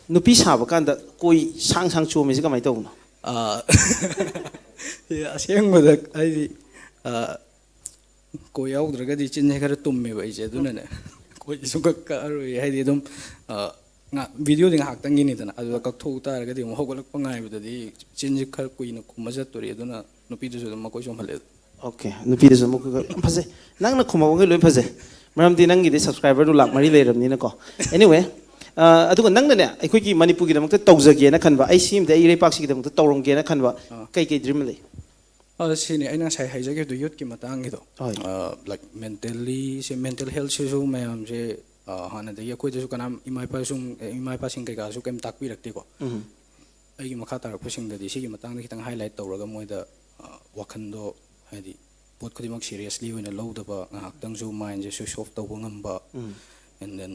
ꯅꯨꯄꯤ ꯁꯥꯕ ꯀꯥꯟꯗ ꯀꯣꯏ ꯁꯥꯡ ꯁꯥꯡ ꯆꯣꯝꯃꯤꯁꯦ ꯀꯃꯥꯏꯅ ꯇꯧꯕꯅꯣ? ꯑ, ꯑꯦ, ꯑꯁꯦꯡꯕꯗ ꯍꯥꯏꯗꯤ, ꯑ, ꯀꯣꯏ ꯌꯥꯎꯗ꯭ꯔꯒꯗꯤ ꯆꯤꯟꯁꯦ ꯈꯔ ꯇꯨꯝꯃꯦꯕ ꯑꯩꯁꯦ, ꯑꯗꯨꯅꯅꯦ꯫ ꯀꯣꯏꯁꯦ ꯁꯨꯡꯀꯛ ꯀꯛꯑꯔꯣꯏ, ꯍꯥꯏꯗꯤ ꯑꯗꯨꯝ, ꯑ, ꯉꯥ- ꯚꯤꯗꯤꯑꯣꯗꯤ ꯉꯥꯏꯍꯥꯛꯇꯪꯒꯤꯅꯤꯗꯅ, ꯑꯗꯨꯗ ꯀꯛꯊꯣꯛꯎ ꯇꯥꯔꯒꯗꯤ ꯑꯃꯨꯛ ꯍꯧꯒꯠꯂꯛꯄ ꯉꯥꯏꯕꯗꯗꯤ ꯆꯤꯟꯁꯦ ꯈꯔ ꯀꯨꯏꯅ ꯈꯨꯝꯃ ꯆꯠꯇꯣꯔꯤ, ꯑꯗꯨꯅ ꯅꯨꯄꯤꯗꯨꯁꯨ ꯑꯗꯨꯝ ꯃꯀꯣꯏ ꯆꯣꯡꯍꯜꯂꯦ꯫ ꯑꯣꯀꯦ, ꯅꯨꯄꯤꯗꯨꯁꯨ ꯑꯃꯨꯛ ꯌꯥꯝ ꯐꯖꯩ꯫ ꯅꯪꯅ ꯈꯨꯝꯃꯛꯄꯈꯩ ꯂꯣꯏ ꯐꯖꯩ, ꯃꯔꯝꯗꯤ ꯅꯪꯒꯤꯗꯤ ꯁꯕꯁꯀ꯭ꯔꯥꯏꯕꯔꯗꯨ ꯂꯥꯛ ꯃꯔꯤ ꯂꯩꯔꯕꯅꯤꯅꯀꯣ꯫ ꯑꯦꯅꯤꯋꯦ, ꯑꯗꯨꯒ ꯅꯪꯅꯅꯦ ꯑꯩꯈꯣꯏꯒꯤ ꯃꯅꯤꯄꯨꯔꯒꯤꯗꯃꯛꯇ ꯇꯧꯖꯒꯦꯅ ꯈꯟꯕ, ꯑꯩ ꯁꯤꯃꯗꯤ ꯑꯩ ꯏꯔꯩꯄꯥꯛꯁꯤꯒꯤꯗꯃꯛꯇ ꯇꯧꯔꯝꯒꯦꯅ ꯈꯟꯕ ꯀꯩ ꯀꯩ ꯗ꯭ꯔꯤꯝ ꯂꯩ? ꯑ, ꯁꯤꯅꯤ ꯑꯩꯅ ꯉꯁꯥꯏ ꯍꯥꯏꯖꯈꯤꯕꯗꯣ, ꯌꯨꯠꯀꯤ ꯃꯇꯥꯡꯒꯤꯗꯣ꯫ ꯍꯣꯏ꯫ ꯂꯥꯏꯛ ꯃꯦꯟꯇꯦꯜꯂꯤ ꯁꯦ, ꯃꯦꯟꯇꯦꯜ ꯍꯦꯜꯠꯁꯤꯁꯨ ꯃꯌꯥꯝꯁꯦ, ꯑ, ꯍꯥꯟꯅꯗꯒꯤ ꯑꯩꯈꯣꯏꯗꯁꯨ ꯀꯅꯥꯝ, ꯏꯃꯥ ꯏꯄꯥꯁꯨ, ꯑꯦ, ꯏꯃꯥ ꯏꯄꯥꯁꯤꯡ ꯀꯩꯀꯥꯁꯨ ꯀꯩꯝ ꯇꯥꯛꯄꯤꯔꯛꯇꯦꯀꯣ꯫ ꯎꯝ꯫ ꯑꯩꯒꯤ ꯃꯈꯥ ꯇꯥꯔꯛꯄꯁꯤꯡꯗꯗꯤ ꯁꯤꯒꯤ ꯃꯇꯥꯡꯗ ꯈꯤꯇꯪ ꯍꯥꯏꯂꯥꯏꯠ ꯇꯧꯔꯒ ꯃꯣꯏꯗ, ꯑ, ꯋꯥꯈꯜꯗꯣ, ꯍꯥꯏꯗꯤ ꯄꯣꯠ ꯈꯨꯗꯤꯡꯃꯛ ꯁꯤꯔꯤꯌꯁꯂꯤ ꯑꯣꯏꯅ ꯂꯧꯗꯕ, ꯉꯥꯏꯍꯥꯛꯇꯪꯁꯨ ꯃꯥꯏꯟꯁꯦ ꯁ꯭ꯋꯤꯆ ꯑꯣꯐ ꯇꯧꯕ ꯉꯝꯕ, ꯎꯝ꯫ ꯑꯦꯟ ꯗꯦꯟ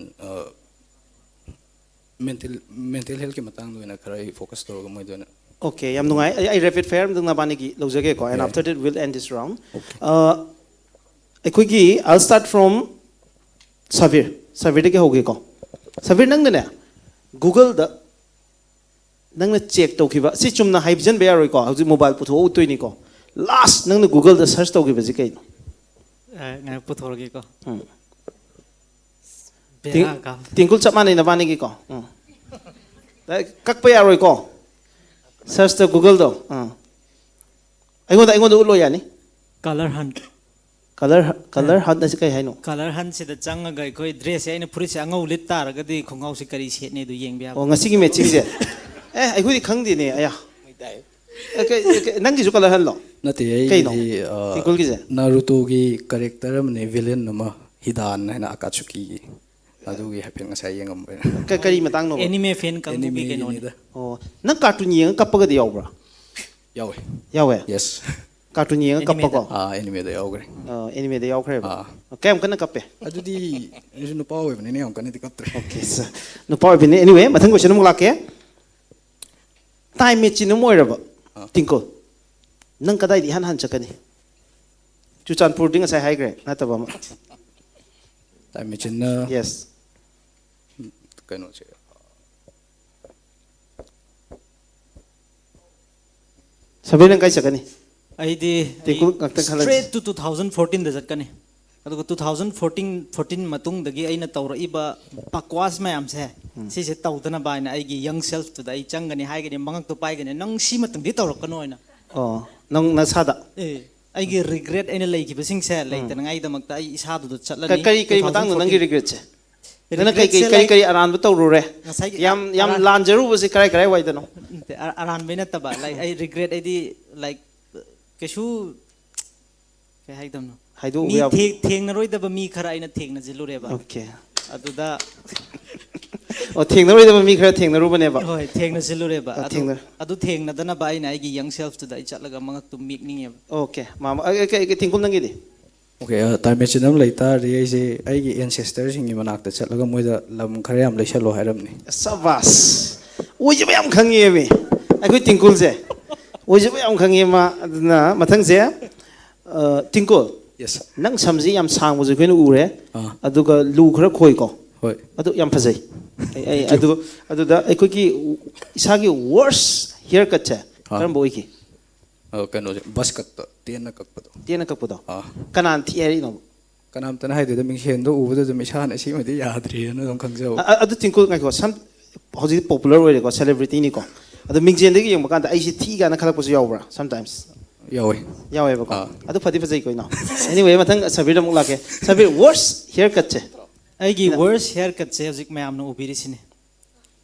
ꯃꯦꯟꯇꯦꯜ ꯃꯦꯟꯇꯦꯜ ꯍꯦꯜꯠꯀꯤ ꯃꯇꯥꯡꯗ ꯑꯣꯏꯅ ꯈꯔ ꯑꯩ ꯐꯣꯀꯁ ꯇꯧꯔꯒ ꯃꯣꯏꯗ ꯑꯣꯏꯅ ꯑꯣꯀꯦ, ꯌꯥꯝ ꯅꯨꯡꯉꯥꯏ꯫ ꯑꯩ, ꯑꯩ ꯔꯦꯄꯤꯠ ꯐꯥꯌꯔ ꯑꯝꯇꯪ ꯅꯕꯥꯅꯤꯒꯤ ꯂꯧꯖꯒꯦꯀꯣ, and ꯌꯥꯏ꯫ After that we'll end this round. ꯑ, ꯑꯩꯈꯣꯏꯒꯤ, I'll start from Sabir. ꯁꯕꯤꯔꯗꯒꯤ ꯍꯧꯒꯦꯀꯣ꯫ Sabir, ꯅꯪꯅꯅꯦ ꯒꯨꯒꯜꯗ ꯅꯪꯅ ꯆꯦꯛ ꯇꯧꯈꯤꯕ, ꯁꯤ ꯆꯨꯝꯅ ꯍꯥꯏꯖꯟꯕ ꯌꯥꯔꯣꯏꯀꯣ, ꯍꯧꯖꯤꯛ ꯃꯣꯕꯥꯏꯜ ꯄꯨꯊꯣꯛꯑ ꯎꯠꯇꯣꯏꯅꯤꯀꯣ꯫ ꯂꯥꯁ ꯅꯪꯅ ꯒꯨꯒꯜꯗ ꯁꯔꯆ ꯇꯧꯈꯤꯕꯁꯤ ꯀꯩꯅꯣ? ꯑ, ꯉꯥꯏ ꯄꯨꯊꯣꯔꯒꯦꯀꯣ꯫ ꯎꯝ꯫ ꯕꯦꯔꯥ ꯀꯥꯕ꯫ ꯇꯤꯡꯀꯨꯜ, ꯆꯞ ꯃꯥꯟꯅꯩ ꯅꯕꯥꯅꯤꯒꯤꯀꯣ꯫ ꯎꯝ꯫ ꯗꯥꯏꯔꯦꯛ ꯀꯛꯄ ꯌꯥꯔꯣꯏꯀꯣ꯫ ꯁꯔꯆꯇ ꯒꯨꯒꯜꯗꯣ꯫ ꯑꯥ꯫ ꯑꯩꯉꯣꯟꯗ, ꯑꯩꯉꯣꯟꯗ ꯎꯠꯂꯣ ꯌꯥꯅꯤ꯫ ꯀꯂꯔ ꯍꯟ꯫ ꯀꯂꯔ, ꯀꯂꯔ ꯍꯟ ꯑꯁꯤ ꯀꯩ ꯍꯥꯏꯅꯣ? ꯀꯂꯔ ꯍꯟꯁꯤꯗ ꯆꯪꯉꯒ ꯑꯩꯈꯣꯏ ꯗ꯭ꯔꯦꯁꯁꯦ, ꯑꯩꯅ ꯐꯨꯔꯤꯠꯁꯦ ꯑꯉꯧ ꯂꯤꯠ ꯇꯥꯔꯒꯗꯤ ꯈꯣꯡꯒ꯭ꯔꯥꯎꯁꯦ ꯀꯔꯤ ꯁꯦꯠꯅꯤ ꯑꯗꯨ ꯌꯦꯡꯕ ꯌꯥꯕ꯫ ꯑꯣ, ꯉꯁꯤꯒꯤ ꯃꯦꯠꯆꯤꯡꯁꯦ꯫ ꯑꯦ, ꯑꯩꯈꯣꯏꯗꯤ ꯈꯪꯗꯦꯅꯦ꯫ ꯑꯌꯥ꯫ ꯑꯦ, ꯀꯩ-, ꯀꯩ-, ꯅꯪꯒꯤꯁꯨ ꯀꯂꯔ ꯍꯟꯂꯣ? ꯅꯠꯇꯦ, ꯀꯩꯅꯣ? ꯑꯩꯒꯤꯗꯤ, ꯑ, ꯇꯤꯡꯀꯨꯜꯒꯤꯁꯦ? ꯅꯥꯔꯨꯇꯣꯒꯤ ꯀꯦꯔꯦꯛꯇꯔ ꯑꯃꯅꯦ, ꯚꯤꯂꯦꯟ ꯑꯃ, ꯍꯤꯗꯥꯟ ꯍꯥꯏꯅ, ꯑꯀꯥꯠꯁꯨꯀꯤꯒꯤ꯫ ꯑꯗꯨꯒꯤ ꯍꯥꯏꯐꯦꯠ ꯉꯁꯥꯏ ꯌꯦꯡꯉꯝꯕꯅꯦ꯫ ꯀ-, ꯀꯔꯤ ꯃꯇꯥꯡꯅꯣ? ꯑꯦꯅꯤꯃꯦ ꯐꯦꯟ ꯀꯥꯡꯕꯨꯒꯤ ꯀꯩꯅꯣꯅꯤ꯫ ꯑꯦꯅꯤꯃꯦꯒꯤꯅꯤꯗ꯫ ꯑꯣ, ꯅꯪ ꯀꯥꯔꯇꯨꯟ ꯌꯦꯡꯉ ꯀꯞꯄꯒꯗꯤ ꯌꯥꯎꯕ꯭ꯔꯥ? ꯌꯥꯎꯋꯦ꯫ ꯌꯥꯎꯋꯦ? ꯌꯦꯁ꯫ ꯀꯥꯔꯇꯨꯟ ꯌꯦꯡꯉ ꯑꯦꯅꯤꯃꯦꯗ? ꯀꯞꯄꯀꯣ? ꯑꯥ, ꯑꯦꯅꯤꯃꯦꯗ ꯌꯥꯎꯈ꯭ꯔꯦ꯫ ꯑ, ꯑꯦꯅꯤꯃꯦꯗ ꯌꯥꯎꯈ꯭ꯔꯦꯕ? ꯑꯥ꯫ ꯑꯣ, ꯀꯌꯥꯝ ꯀꯟꯅ ꯀꯞꯄꯦ? ꯑꯗꯨꯗꯤ ꯑꯩꯁꯨ ꯅꯨꯄꯥ ꯑꯣꯏꯕꯅꯤꯅ ꯌꯥꯝ ꯀꯟꯅꯗꯤ ꯀꯞꯇ꯭ꯔꯦ꯫ ꯑꯣꯀꯦ, ꯁꯥꯔ꯫ ꯅꯨꯄꯥ ꯑꯣꯏꯕꯅꯤ꯫ ꯑꯦꯅꯤꯋꯦ, ꯃꯊꯪ ꯀꯣꯏꯁꯟ ꯑꯃꯨꯛ ꯂꯥꯛꯀꯦ꯫ ꯇꯥꯏꯝ ꯃꯦꯆꯤꯟ ꯑꯃ ꯑꯣꯏꯔꯕ, ꯑꯥ꯫ ꯇꯤꯡꯀꯨꯜ, ꯅꯪ ꯀꯗꯥꯏꯗ ꯏꯍꯥꯟ ꯍꯥꯟ ꯆꯠꯀꯅꯤ? ꯆꯨꯔꯆꯥꯟꯄꯨꯔꯗꯤ ꯉꯁꯥꯏ ꯍꯥꯏꯈ꯭ꯔꯦ, ꯅꯠꯇꯕ ꯑꯃ꯫ ꯇꯥꯏꯝ ꯃꯦꯆꯤꯟꯅ ꯌꯦꯁ꯫ ꯀꯩꯅꯣꯁꯦ꯫ ꯁꯕꯤꯔ, ꯅꯪ ꯀꯥꯏ ꯆꯠꯀꯅꯤ? ꯑꯩꯗꯤ ꯇꯤꯡꯀꯨꯜ ꯉꯥꯛꯇꯪ ꯈꯜꯂꯁꯤ꯫ Straight to two thousand fourteen ꯗ ꯆꯠꯀꯅꯤ꯫ ꯑꯗꯨꯒ ꯇꯨ ꯊꯥꯎꯖꯟ ꯐꯣꯔꯇꯤꯟ ꯐꯣꯔꯇꯤꯟ ꯃꯇꯨꯡꯗꯒꯤ ꯑꯩꯅ ꯇꯧꯔꯛꯏꯕ ꯄꯀ꯭ꯋꯥꯁ ꯃꯌꯥꯝꯁꯦ, ꯁꯤꯁꯦ ꯇꯧꯗꯅꯕ ꯍꯥꯏꯅ ꯑꯩꯒꯤ ꯌꯪ ꯁꯦꯜꯐꯇꯨꯗ ꯑꯩ ꯆꯪꯒꯅꯤ, ꯍꯥꯏꯒꯅꯤ, ꯃꯉꯛꯇꯣ ꯄꯥꯏꯒꯅꯤ, "ꯅꯪ ꯁꯤꯃꯇꯪꯗꯤ ꯇꯧꯔꯛꯀꯅꯣ" ꯍꯥꯏꯅ꯫ ꯑꯣ, ꯅꯪ ꯅꯁꯥꯗ? ꯑꯦ, ꯑꯩꯒꯤ ꯔꯤꯒ꯭ꯔꯦꯠ ꯑꯩꯅ ꯂꯩꯈꯤꯕꯁꯤꯡꯁꯦ ꯂꯩꯇꯅꯉꯥꯏꯗꯃꯛꯇ ꯑꯩ ꯏꯁꯥꯗꯨꯗ ꯀ- ꯆꯠꯂꯅꯤ꯫ ꯀꯔꯤ ꯀꯔꯤ ꯃꯇꯥꯡꯗ ꯅꯪꯒꯤ ꯇꯨ ꯊꯥꯎꯖꯟ ꯐꯣꯔꯇꯤꯟ ꯔꯤꯒ꯭ꯔꯦꯠꯁꯦ? ꯅꯪꯅ ꯀꯩ ꯀꯩ ꯔꯤꯒ꯭ꯔꯦꯠꯁꯦ ꯀꯔꯤ ꯂꯩ- ꯀꯔꯤ ꯑꯔꯥꯟꯕ ꯇꯧꯔꯨꯔꯦ? ꯉꯁꯥꯏꯒꯤ ꯌꯥꯝ ꯌꯥꯝ ꯑꯔꯥꯟ- ꯂꯥꯟꯖꯔꯨꯕꯁꯦ ꯀꯔꯥꯏ ꯀꯔꯥꯏ ꯋꯥꯏꯗꯅꯣ? ꯅꯠꯇꯦ, ꯑꯔ- ꯑꯔꯥꯟꯕꯩ ꯅꯠꯇꯕ, ꯂꯥꯏꯛ, ꯑꯩ ꯔꯤꯒ꯭ꯔꯦꯠ, ꯑꯩꯗꯤ, ꯂꯥꯏꯛ, ꯀꯩꯁꯨ, ꯀꯩ ꯍꯥꯏꯗꯣꯏꯅꯣ? ꯍꯥꯏꯗꯣꯛꯎꯕ ꯃꯤ ꯌꯥꯕ- ꯊꯦꯡ- ꯊꯦꯡꯅꯔꯣꯏꯗꯕ ꯃꯤ ꯈꯔ ꯑꯩꯅ ꯊꯦꯡꯅꯁꯤꯜꯂꯨꯔꯦꯕ꯫ ꯑꯣꯀꯦ. ꯑꯗꯨꯗ ꯑꯣ, ꯊꯦꯡꯅꯔꯣꯏꯗꯕ ꯃꯤ ꯈꯔ ꯊꯦꯡꯅꯔꯨꯕꯅꯦꯕ. ꯍꯣꯏ, ꯊꯦꯡꯅꯁꯤꯜꯂꯨꯔꯦꯕ꯫ ꯑ, ꯑꯗꯨ ꯊꯦꯡꯅ- ꯑꯗꯨ ꯊꯦꯡꯅꯗꯅꯕ ꯑꯩꯅ ꯑꯩꯒꯤ ꯌꯪ ꯁꯦꯜꯐꯇꯨꯗ ꯑꯩ ꯆꯠꯂꯒ ꯃꯉꯛꯇꯨ ꯃꯦꯛꯅꯤꯡꯉꯦꯕ꯫ ꯑꯣꯀꯦ, ꯃꯥꯃ ꯑ, ꯑ, ꯀꯩ- ꯀꯩ- ꯇꯤꯡꯀꯨꯜ, ꯅꯪꯒꯤꯗꯤ? ꯑꯣꯀꯦ, ꯇꯥꯏꯝ ꯃꯦꯆꯤꯟ ꯑꯃ ꯂꯩ ꯇꯥꯔꯗꯤ ꯑꯩꯁꯦ ꯑꯩꯒꯤ ꯑꯦꯟꯁꯦꯁꯇꯔꯁꯤꯡꯒꯤ ꯃꯅꯥꯛꯇ ꯆꯠꯂꯒ ꯃꯣꯏꯗ ꯂꯝ ꯈꯔ ꯌꯥꯝ ꯂꯩꯁꯜꯂꯣ ꯍꯥꯏꯔꯝꯅꯤ꯫ ꯁꯕꯥꯁ, ꯑꯣꯏꯖꯕ ꯌꯥꯝ ꯈꯪꯉꯦꯃꯤ ꯑꯩꯈꯣꯏ ꯇꯤꯡꯀꯨꯜꯁꯦ꯫ ꯑꯣꯏꯖꯕ ꯌꯥꯝ ꯈꯪꯉꯦ ꯃꯥ꯫ ꯑꯗꯨꯅ ꯃꯊꯪꯁꯦ, ꯑ, ꯇꯤꯡꯀꯨꯜ, ꯌꯦꯁ, ꯁꯔ꯫ ꯅꯪ ꯁꯝꯁꯤ ꯌꯥꯝ ꯁꯥꯡꯕꯁꯨ ꯑꯩꯈꯣꯏꯅ ꯎꯔꯦ, ꯑꯥ꯫ ꯑꯗꯨꯒ ꯂꯨ ꯈꯔ ꯈꯣꯏꯀꯣ꯫ ꯍꯣꯏ꯫ ꯑꯗꯨ ꯌꯥꯝ ꯐꯖꯩ꯫ ꯑꯩ- ꯑꯩ- ꯑꯗꯨ ꯑꯗꯨꯗ ꯑꯩꯈꯣꯏꯒꯤ ꯏꯁꯥꯒꯤ ꯋꯔꯁ ꯍꯤꯌꯔ ꯀꯠꯁꯦ ꯑꯥ꯫ ꯀꯔꯝꯕ ꯑꯣꯏꯈꯤ? ꯑ, ꯀꯩꯅꯣꯁꯦ, ꯕꯁ ꯀꯠꯇ ꯇꯦꯟꯅ ꯀꯛꯄꯗꯣ꯫ ꯇꯦꯟꯅ ꯀꯛꯄꯗꯣ? ꯑꯥ꯫ ꯀꯅꯥꯅ ꯊꯤ ꯍꯥꯏꯔꯛꯏꯅꯣ? ꯀꯅꯥꯝꯇꯅ ꯍꯥꯏꯗꯦꯗ, ꯃꯤꯡꯁꯦꯟꯗꯣ ꯎꯕꯗ ꯑꯗꯨꯝ ꯏꯁꯥꯅ ꯁꯤꯃꯗꯤ ꯌꯥꯗ꯭ꯔꯦꯅ ꯑꯗꯨꯝ ꯈꯪꯖꯕ꯫ ꯑ- ꯑ- ꯑꯗꯨ ꯇꯤꯡꯀꯨꯜ, ꯉꯥꯏꯈꯣ, ꯁꯝ ꯍꯧꯖꯤꯛ ꯄꯣꯄꯨꯂꯔ ꯑꯣꯏꯔꯦꯀꯣ, ꯁꯦꯂꯦꯕ꯭ꯔꯤꯇꯤꯅꯤꯀꯣ꯫ ꯑꯗꯣ ꯃꯤꯡꯁꯦꯟꯗꯒꯤ ꯌꯦꯡꯕ ꯀꯥꯟꯗ ꯑꯩꯁꯦ ꯊꯤ ꯀꯥꯏꯅ ꯈꯜꯂꯛꯄꯁꯨ ꯌꯥꯎꯕ꯭ꯔꯥ ꯁꯝꯇꯥꯏꯝꯁ? ꯌꯥꯎꯋꯦ꯫ ꯌꯥꯎꯋꯦꯕꯀꯣ꯫ ꯑꯥ꯫ ꯑꯗꯨ ꯐꯗꯤ ꯐꯖꯩꯀꯣ, ꯏꯅꯥꯎ꯫ ꯑꯦꯅꯤꯋꯦ, ꯃꯊꯪ ꯁꯕꯤꯔꯗ ꯑꯃꯨꯛ ꯂꯥꯛꯀꯦ꯫ ꯁꯕꯤꯔ, ꯋꯔꯁ ꯍꯤꯌꯔ ꯀꯠꯁꯦ? ꯑꯩꯒꯤ ꯅ- ꯋꯔꯁ ꯍꯤꯌꯔ ꯀꯠꯁꯦ ꯍꯧꯖꯤꯛ ꯃꯌꯥꯝꯅ ꯎꯕꯤꯔꯤꯁꯤꯅꯤ꯫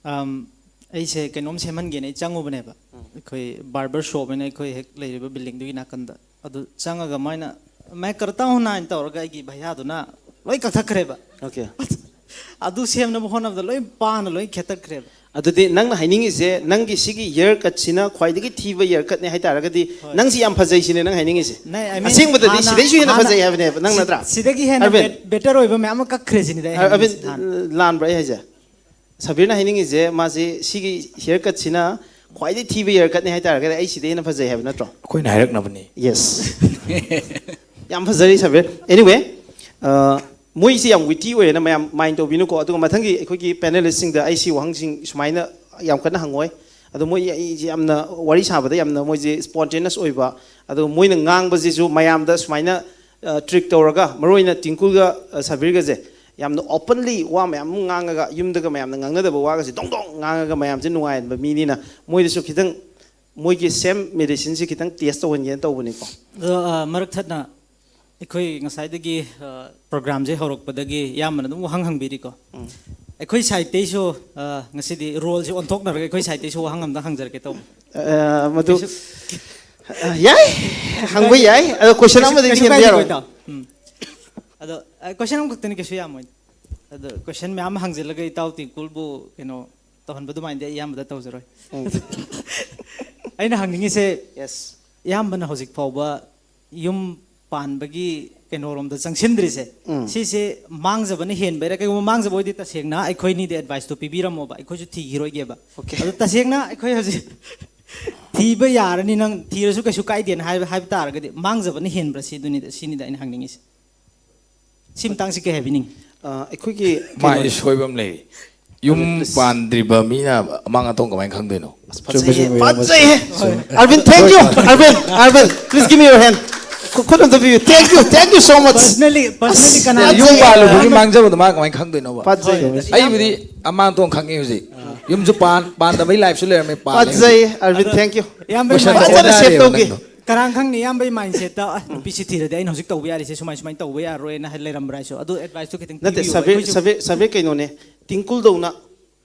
ꯑꯝ, ꯑꯩꯁꯦ ꯀꯩꯅꯣꯝ ꯁꯦꯝꯍꯟꯒꯦꯅ ꯑꯩ ꯆꯪꯉꯨꯕꯅꯦꯕ꯫ ꯑꯩꯈꯣꯏ ꯕꯥꯔꯕꯔ ꯁꯣꯞ ꯍꯥꯏꯅ ꯑꯩꯈꯣꯏ ꯍꯦꯛ ꯂꯩꯔꯤꯕ ꯕꯤꯜꯗꯤꯡꯗꯨꯒꯤ ꯅꯥꯀꯟꯗ꯫ ꯑꯗꯨ ꯆꯪꯉꯒ ꯃꯣꯏꯅ "ꯃꯦ ꯀꯔꯇꯥ ꯍꯨ ꯅꯥ" ꯍꯥꯏꯅ ꯇꯧꯔꯒ ꯑꯩꯒꯤ ꯚꯩꯌꯥꯗꯨꯅ ꯂꯣꯏ ꯀꯛꯊꯠꯈ꯭ꯔꯦꯕ꯫ ꯑꯣꯀꯦ꯫ ꯑꯗꯨ ꯁꯦꯝꯅꯕ ꯍꯣꯠꯅꯕꯗ ꯂꯣꯏ ꯄꯥꯅ ꯂꯣꯏ ꯈꯦꯠꯇꯠꯈ꯭ꯔꯦꯕ꯫ ꯑꯗꯨꯗꯤ ꯅꯪꯅ ꯍꯥꯏꯅꯤꯡꯉꯤꯁꯦ, ꯅꯪꯒꯤ ꯁꯤꯒꯤ ꯍꯤꯌꯔ ꯀꯠꯁꯤꯅ ꯈ꯭ꯋꯥꯏꯗꯒꯤ ꯊꯤꯕ ꯍꯤꯌꯔ ꯀꯠꯅꯦ ꯍꯥꯏꯇꯥꯔꯒꯗꯤ, ꯍꯣꯏ꯫ ꯅꯪꯁꯤ ꯌꯥꯝ ꯐꯖꯩ ꯁꯤꯅꯦ ꯅꯪ ꯍꯥꯏꯅꯤꯡꯉꯤꯁꯦ? ꯅ-, I mean, ꯑꯁꯦꯡꯕꯗꯗꯤ ꯍꯥꯟꯅ- ꯁꯤꯗꯩꯁꯨ ꯍꯦꯟꯅ ꯍꯥꯟꯅ ꯐꯖꯩ ꯍꯥꯏꯕꯅꯦꯕ, ꯅꯪ ꯁꯤ-, ꯅꯠꯇ꯭ꯔꯥ? ꯁꯤꯗꯒꯤ ꯍꯦꯟꯅ ꯑꯔꯕꯤꯟ꯫ ꯕꯦꯠ-, ꯕꯦꯇꯔ ꯑꯣꯏꯕ ꯃꯌꯥꯝ ꯑꯃ ꯀꯛꯈ꯭ꯔꯦ ꯁꯤꯅꯤꯗ ꯑꯩ ꯑ-, ꯑꯔꯕꯤꯟ, ꯍꯥꯏꯅꯤꯡꯉꯤꯁꯦ ꯍꯥꯟꯅ꯫ ꯂꯥꯟꯕ꯭ꯔꯥ ꯑꯩ ꯍꯥꯏꯁꯦ? ꯁꯕꯤꯔꯅ ꯍꯥꯏꯅꯤꯡꯉꯤꯁꯦ, ꯃꯥꯁꯤ ꯁꯤꯒꯤ ꯍꯤꯌꯔ ꯀꯠꯁꯤꯅ ꯈ꯭ꯋꯥꯏꯗꯒꯤ ꯊꯤꯕ ꯍꯤꯌꯔ ꯀꯠꯅꯦ ꯍꯥꯏꯇꯥꯔꯒꯗꯤ, ꯑꯩ ꯁꯤꯗꯩ ꯍꯦꯟꯅ ꯐꯖꯩ ꯍꯥꯏꯕ ꯅꯠꯇ꯭ꯔꯣ? ꯑꯩꯈꯣꯏꯅ ꯍꯥꯏꯔꯛꯅꯕꯅꯤ꯫ ꯌꯦꯁ꯫ ꯌꯥꯝ ꯐꯖꯔꯤ ꯁꯕꯤꯔ꯫ ꯑꯦꯅꯤꯋꯦ, ꯃꯣꯏꯁꯤ ꯌꯥꯝ ꯋꯤꯇꯤ ꯑꯣꯏꯌꯦꯅ ꯃꯌꯥꯝ ꯃꯥꯏꯟ ꯇꯧꯕꯤꯅꯨꯀꯣ꯫ ꯑꯗꯨꯒ ꯃꯊꯪꯒꯤ ꯑꯩꯈꯣꯏꯒꯤ ꯄꯦꯅꯦꯂꯤꯁꯁꯤꯡꯗ ꯑꯩ ꯁꯤ ꯋꯥꯍꯪꯁꯤꯡ ꯁꯨꯃꯥꯏꯅ ꯌꯥꯝ ꯀꯟꯅ ꯍꯪꯉꯣꯏ꯫ ꯑꯗꯣ ꯃꯣꯏ ꯑꯩꯁꯦ ꯌꯥꯝꯅ ꯋꯥꯔꯤ ꯁꯥꯕꯗ ꯌꯥꯝꯅ ꯃꯣꯏꯁꯦ ꯁ꯭ꯄꯣꯟꯇꯦꯅꯁ ꯑꯣꯏꯕ, ꯑꯗꯨꯒ ꯃꯣꯏꯅ ꯉꯥꯡꯕꯁꯤꯁꯨ ꯃꯌꯥꯝꯗ ꯁꯨꯃꯥꯏꯅ ꯇ꯭ꯔꯤꯛ ꯇꯧꯔꯒ, ꯃꯔꯨ ꯑꯣꯏꯅ ꯇꯤꯡꯀꯨꯜꯒ, ꯑ, ꯁꯕꯤꯔꯒꯁꯦ ꯌꯥꯝꯅ ꯑꯣꯄꯟꯂꯤ ꯋꯥ ꯃꯌꯥꯝ ꯑꯃ ꯉꯥꯡꯉꯒ, ꯌꯨꯝꯗꯒ ꯃꯌꯥꯝꯅ ꯉꯥꯡꯅꯗꯕ ꯋꯥꯒꯁꯦ ꯗꯣꯡ ꯗꯣꯡ ꯉꯥꯡꯉꯒ ꯃꯌꯥꯝꯁꯦ ꯅꯨꯡꯉꯥꯏꯍꯟꯕ ꯃꯤꯅꯤꯅ, ꯃꯣꯏꯗꯁꯨ ꯈꯤꯇꯪ, ꯃꯣꯏꯒꯤ ꯁꯦꯝ ꯃꯦꯗꯤꯁꯤꯟꯁꯦ ꯈꯤꯇꯪ ꯇꯦꯁ ꯇꯧꯍꯟꯒꯦꯅ ꯇꯧꯕꯅꯤꯀꯣ꯫ ꯑꯗꯣ, ꯑ, ꯃꯔꯛ ꯊꯠꯅ ꯑꯩꯈꯣꯏ ꯉꯁꯥꯏꯗꯒꯤ, ꯑ, ꯄ꯭ꯔꯣꯒ꯭ꯔꯥꯝꯁꯦ ꯍꯧꯔꯛꯄꯗꯒꯤ ꯏꯌꯥꯝꯕꯅ ꯑꯗꯨꯝ ꯋꯥꯍꯪ ꯍꯪꯕꯤꯔꯤꯀꯣ꯫ ꯎꯝ꯫ ꯑꯩꯈꯣꯏ ꯁꯥꯏꯠꯇꯩꯁꯨ, ꯑ, ꯉꯁꯤꯗꯤ ꯔꯣꯜꯁꯦ ꯑꯣꯟꯊꯣꯛꯅꯔꯒ ꯑꯩꯈꯣꯏ ꯁꯥꯏꯠꯇꯩꯁꯨ ꯋꯥꯍꯪ ꯑꯝꯇ ꯍꯪꯖꯔꯛꯀꯦ ꯇꯧꯕ꯫ ꯑ, ꯃꯗꯨ, ꯀꯩꯁꯨ ꯑ, ꯌꯥꯏ, ꯍꯪꯕ ꯌꯥꯏ꯫ ꯑꯗꯣ ꯀꯣꯏꯁꯟ ꯀꯩꯁꯨ, ꯑꯃꯗꯒꯤ ꯀꯩꯁꯨ ꯍꯦꯟꯕ ꯀꯥꯏꯗꯦꯀꯣ, ꯌꯥꯔꯣꯏ꯫ ꯏꯇꯥꯎ꯫ ꯎꯝ꯫ ꯑꯗꯣ, ꯑ, ꯀꯣꯏꯁꯟ ꯑꯃꯈꯛꯇꯅꯤ, ꯀꯩꯁꯨ ꯌꯥꯝꯃꯣꯏ꯫ ꯑꯗꯣ ꯀꯣꯏꯁꯟ ꯃꯌꯥꯝ ꯍꯪꯖꯤꯜꯂꯒ ꯏꯇꯥꯎ ꯇꯤꯡꯀꯨꯜꯕꯨ ꯀꯩꯅꯣ ꯇꯧꯍꯟꯕ ꯑꯗꯨꯃꯥꯏꯅꯗꯤ ꯑꯩ ꯑꯌꯥꯝꯕꯗ ꯇꯧꯖꯔꯣꯏ꯫ ꯎꯝ꯫ ꯑꯩꯅ ꯍꯪꯅꯤꯡꯉꯤꯁꯦ, ꯌꯦꯁ꯫ ꯏꯌꯥꯝꯕꯅ ꯍꯧꯖꯤꯛ ꯐꯥꯎꯕ ꯌꯨꯝ ꯄꯥꯟꯕꯒꯤ ꯀꯩꯅꯣꯔꯣꯝꯗ ꯆꯪꯁꯤꯟꯗ꯭ꯔꯤꯁꯦ, ꯎꯝ꯫ ꯁꯤꯁꯦ ꯃꯥꯡꯖꯕꯅ ꯍꯦꯟꯕꯩꯔꯥ? ꯀꯩꯒꯨꯝꯕ ꯃꯥꯡꯖꯕ ꯑꯣꯏꯗꯤ, ꯇꯁꯦꯡꯅ ꯑꯩꯈꯣꯏꯅꯤꯗꯤ ꯑꯦꯗꯚꯥꯏꯁꯇꯣ ꯄꯤꯕꯤꯔꯝꯃꯣꯕ, ꯑꯩꯈꯣꯏꯁꯨ ꯊꯤꯈꯤꯔꯣꯏꯒꯦꯕ꯫ ꯑꯣꯀꯦ꯫ ꯑꯗꯣ ꯇꯁꯦꯡꯅ ꯑꯩꯈꯣꯏ ꯍꯧꯖꯤꯛ ꯊꯤꯕ ꯌꯥꯔꯅꯤ, ꯅꯪ ꯊꯤꯔꯁꯨ ꯀꯩꯁꯨ ꯀꯥꯏꯗꯦꯅ ꯍꯥꯏꯕ, ꯍꯥꯏꯕ ꯇꯥꯔꯒꯗꯤ, ꯃꯥꯡꯖꯕꯅ ꯍꯦꯟꯕ꯭ꯔꯥ ꯁꯤꯗꯨꯅꯤꯗ, ꯁꯤꯅꯤꯗ ꯑꯩꯅ ꯍꯪꯅꯤꯡꯉꯤꯁꯦ꯫ ꯁꯤ ꯃꯇꯥꯡꯁꯤ ꯀꯩ ꯍꯥꯏꯕꯤꯅꯤꯡꯉꯤ? ꯑ, ꯑꯩꯈꯣꯏꯒꯤ ꯃꯥꯏ ꯀꯩꯅꯣ ꯁꯣꯏꯕ ꯑꯃ ꯂꯩꯔꯤ꯫ ꯌꯨꯝ ꯑꯗꯨ ꯄ꯭ꯂꯤꯁ꯫ ꯄꯥꯟꯗ꯭ꯔꯤꯕ ꯃꯤꯅ ꯑꯃꯥꯡ ꯑꯇꯣꯡ ꯀꯃꯥꯏꯅ ꯈꯪꯗꯣꯏꯅꯣ? ꯑꯁ, ꯆꯨꯝꯃꯦ, ꯐꯖꯩꯍꯦ, ꯆꯨꯝꯃꯦ, ꯌꯥꯝꯅ ꯐꯖꯩꯍꯦ꯫ ꯆꯨꯝꯃꯦ꯫ ꯑꯔꯕꯤꯟ, thank you, ꯑꯔꯕꯤꯟ, ꯑꯔꯕꯤꯟ, please give me your hand. ꯈꯨ-, ꯈꯨꯠ ꯑꯝꯇ ꯄꯤꯕꯤꯌꯨ꯫ Thank you, thank you so much. Personally, personally ꯑꯁ, ꯀꯅꯥ ꯌꯨꯝ ꯈꯪꯗꯦ? ꯄꯥꯜꯂꯨꯕꯒꯤ ꯃꯥꯡꯖꯕꯗꯣ ꯃꯥ ꯀꯃꯥꯏꯅ ꯈꯪꯗꯣꯏꯅꯣꯕ? ꯐꯖꯩ꯫ ꯍꯣꯏ꯫ ꯑꯩꯕꯨꯗꯤ ꯑꯃꯥꯡ ꯑꯇꯣꯡ ꯈꯪꯉꯦ ꯍꯧꯖꯤꯛ꯫ ꯌꯨꯝꯁꯨ ꯄꯥꯟ-, ꯄꯥꯟꯗꯕꯩ ꯂꯥꯏꯐꯁꯨ ꯂꯩꯔꯝꯃꯦ, ꯄꯥꯜꯂꯦ ꯐꯖꯩ, ꯍꯧꯖꯤꯛ꯫ ꯑꯔꯕꯤꯟ, ꯑꯗꯣ thank you꯫ ꯏꯌꯥꯝꯕ ꯀꯣꯏꯁꯟ ꯃꯥꯏꯟꯁꯦꯠ ꯐꯖꯅ ꯑꯣꯟꯅꯔꯦꯕ ꯁꯦꯞ ꯇꯧꯒꯦ꯫ ꯅꯪꯗꯣ꯫ ꯀꯅꯥ ꯈꯪꯅꯤ, ꯏꯌꯥꯝꯕꯒꯤ ꯃꯥꯏꯟꯁꯦꯠꯇ, "ꯑ, ꯅꯨꯄꯤꯁꯤ ꯊꯤꯔꯗꯤ ꯑꯩꯅ ꯍꯧꯖꯤꯛ ꯇꯧꯕ ꯌꯥꯔꯤꯁꯦ ꯁꯨꯃꯥꯏ ꯁꯨꯃꯥꯏꯅ ꯇꯧꯕ ꯌꯥꯔꯣꯏꯅ" ꯍꯥꯏ ꯂꯩꯔꯝꯕ꯭ꯔꯥ ꯍꯥꯏꯁꯨ꯫ ꯑꯗꯨ ꯑꯦꯗꯚꯥꯏꯁꯇꯨ ꯈꯤꯇꯪ ꯅꯠꯇꯦ, ꯄꯤꯕꯤꯌꯨ꯫ ꯁꯕꯤꯔ, ꯑꯩꯈꯣꯏꯁꯨ ꯁꯕꯤꯔ, ꯁꯕꯤꯔ ꯀꯩꯅꯣꯅꯦ, ꯇꯤꯡꯀꯨꯜꯗꯧꯅ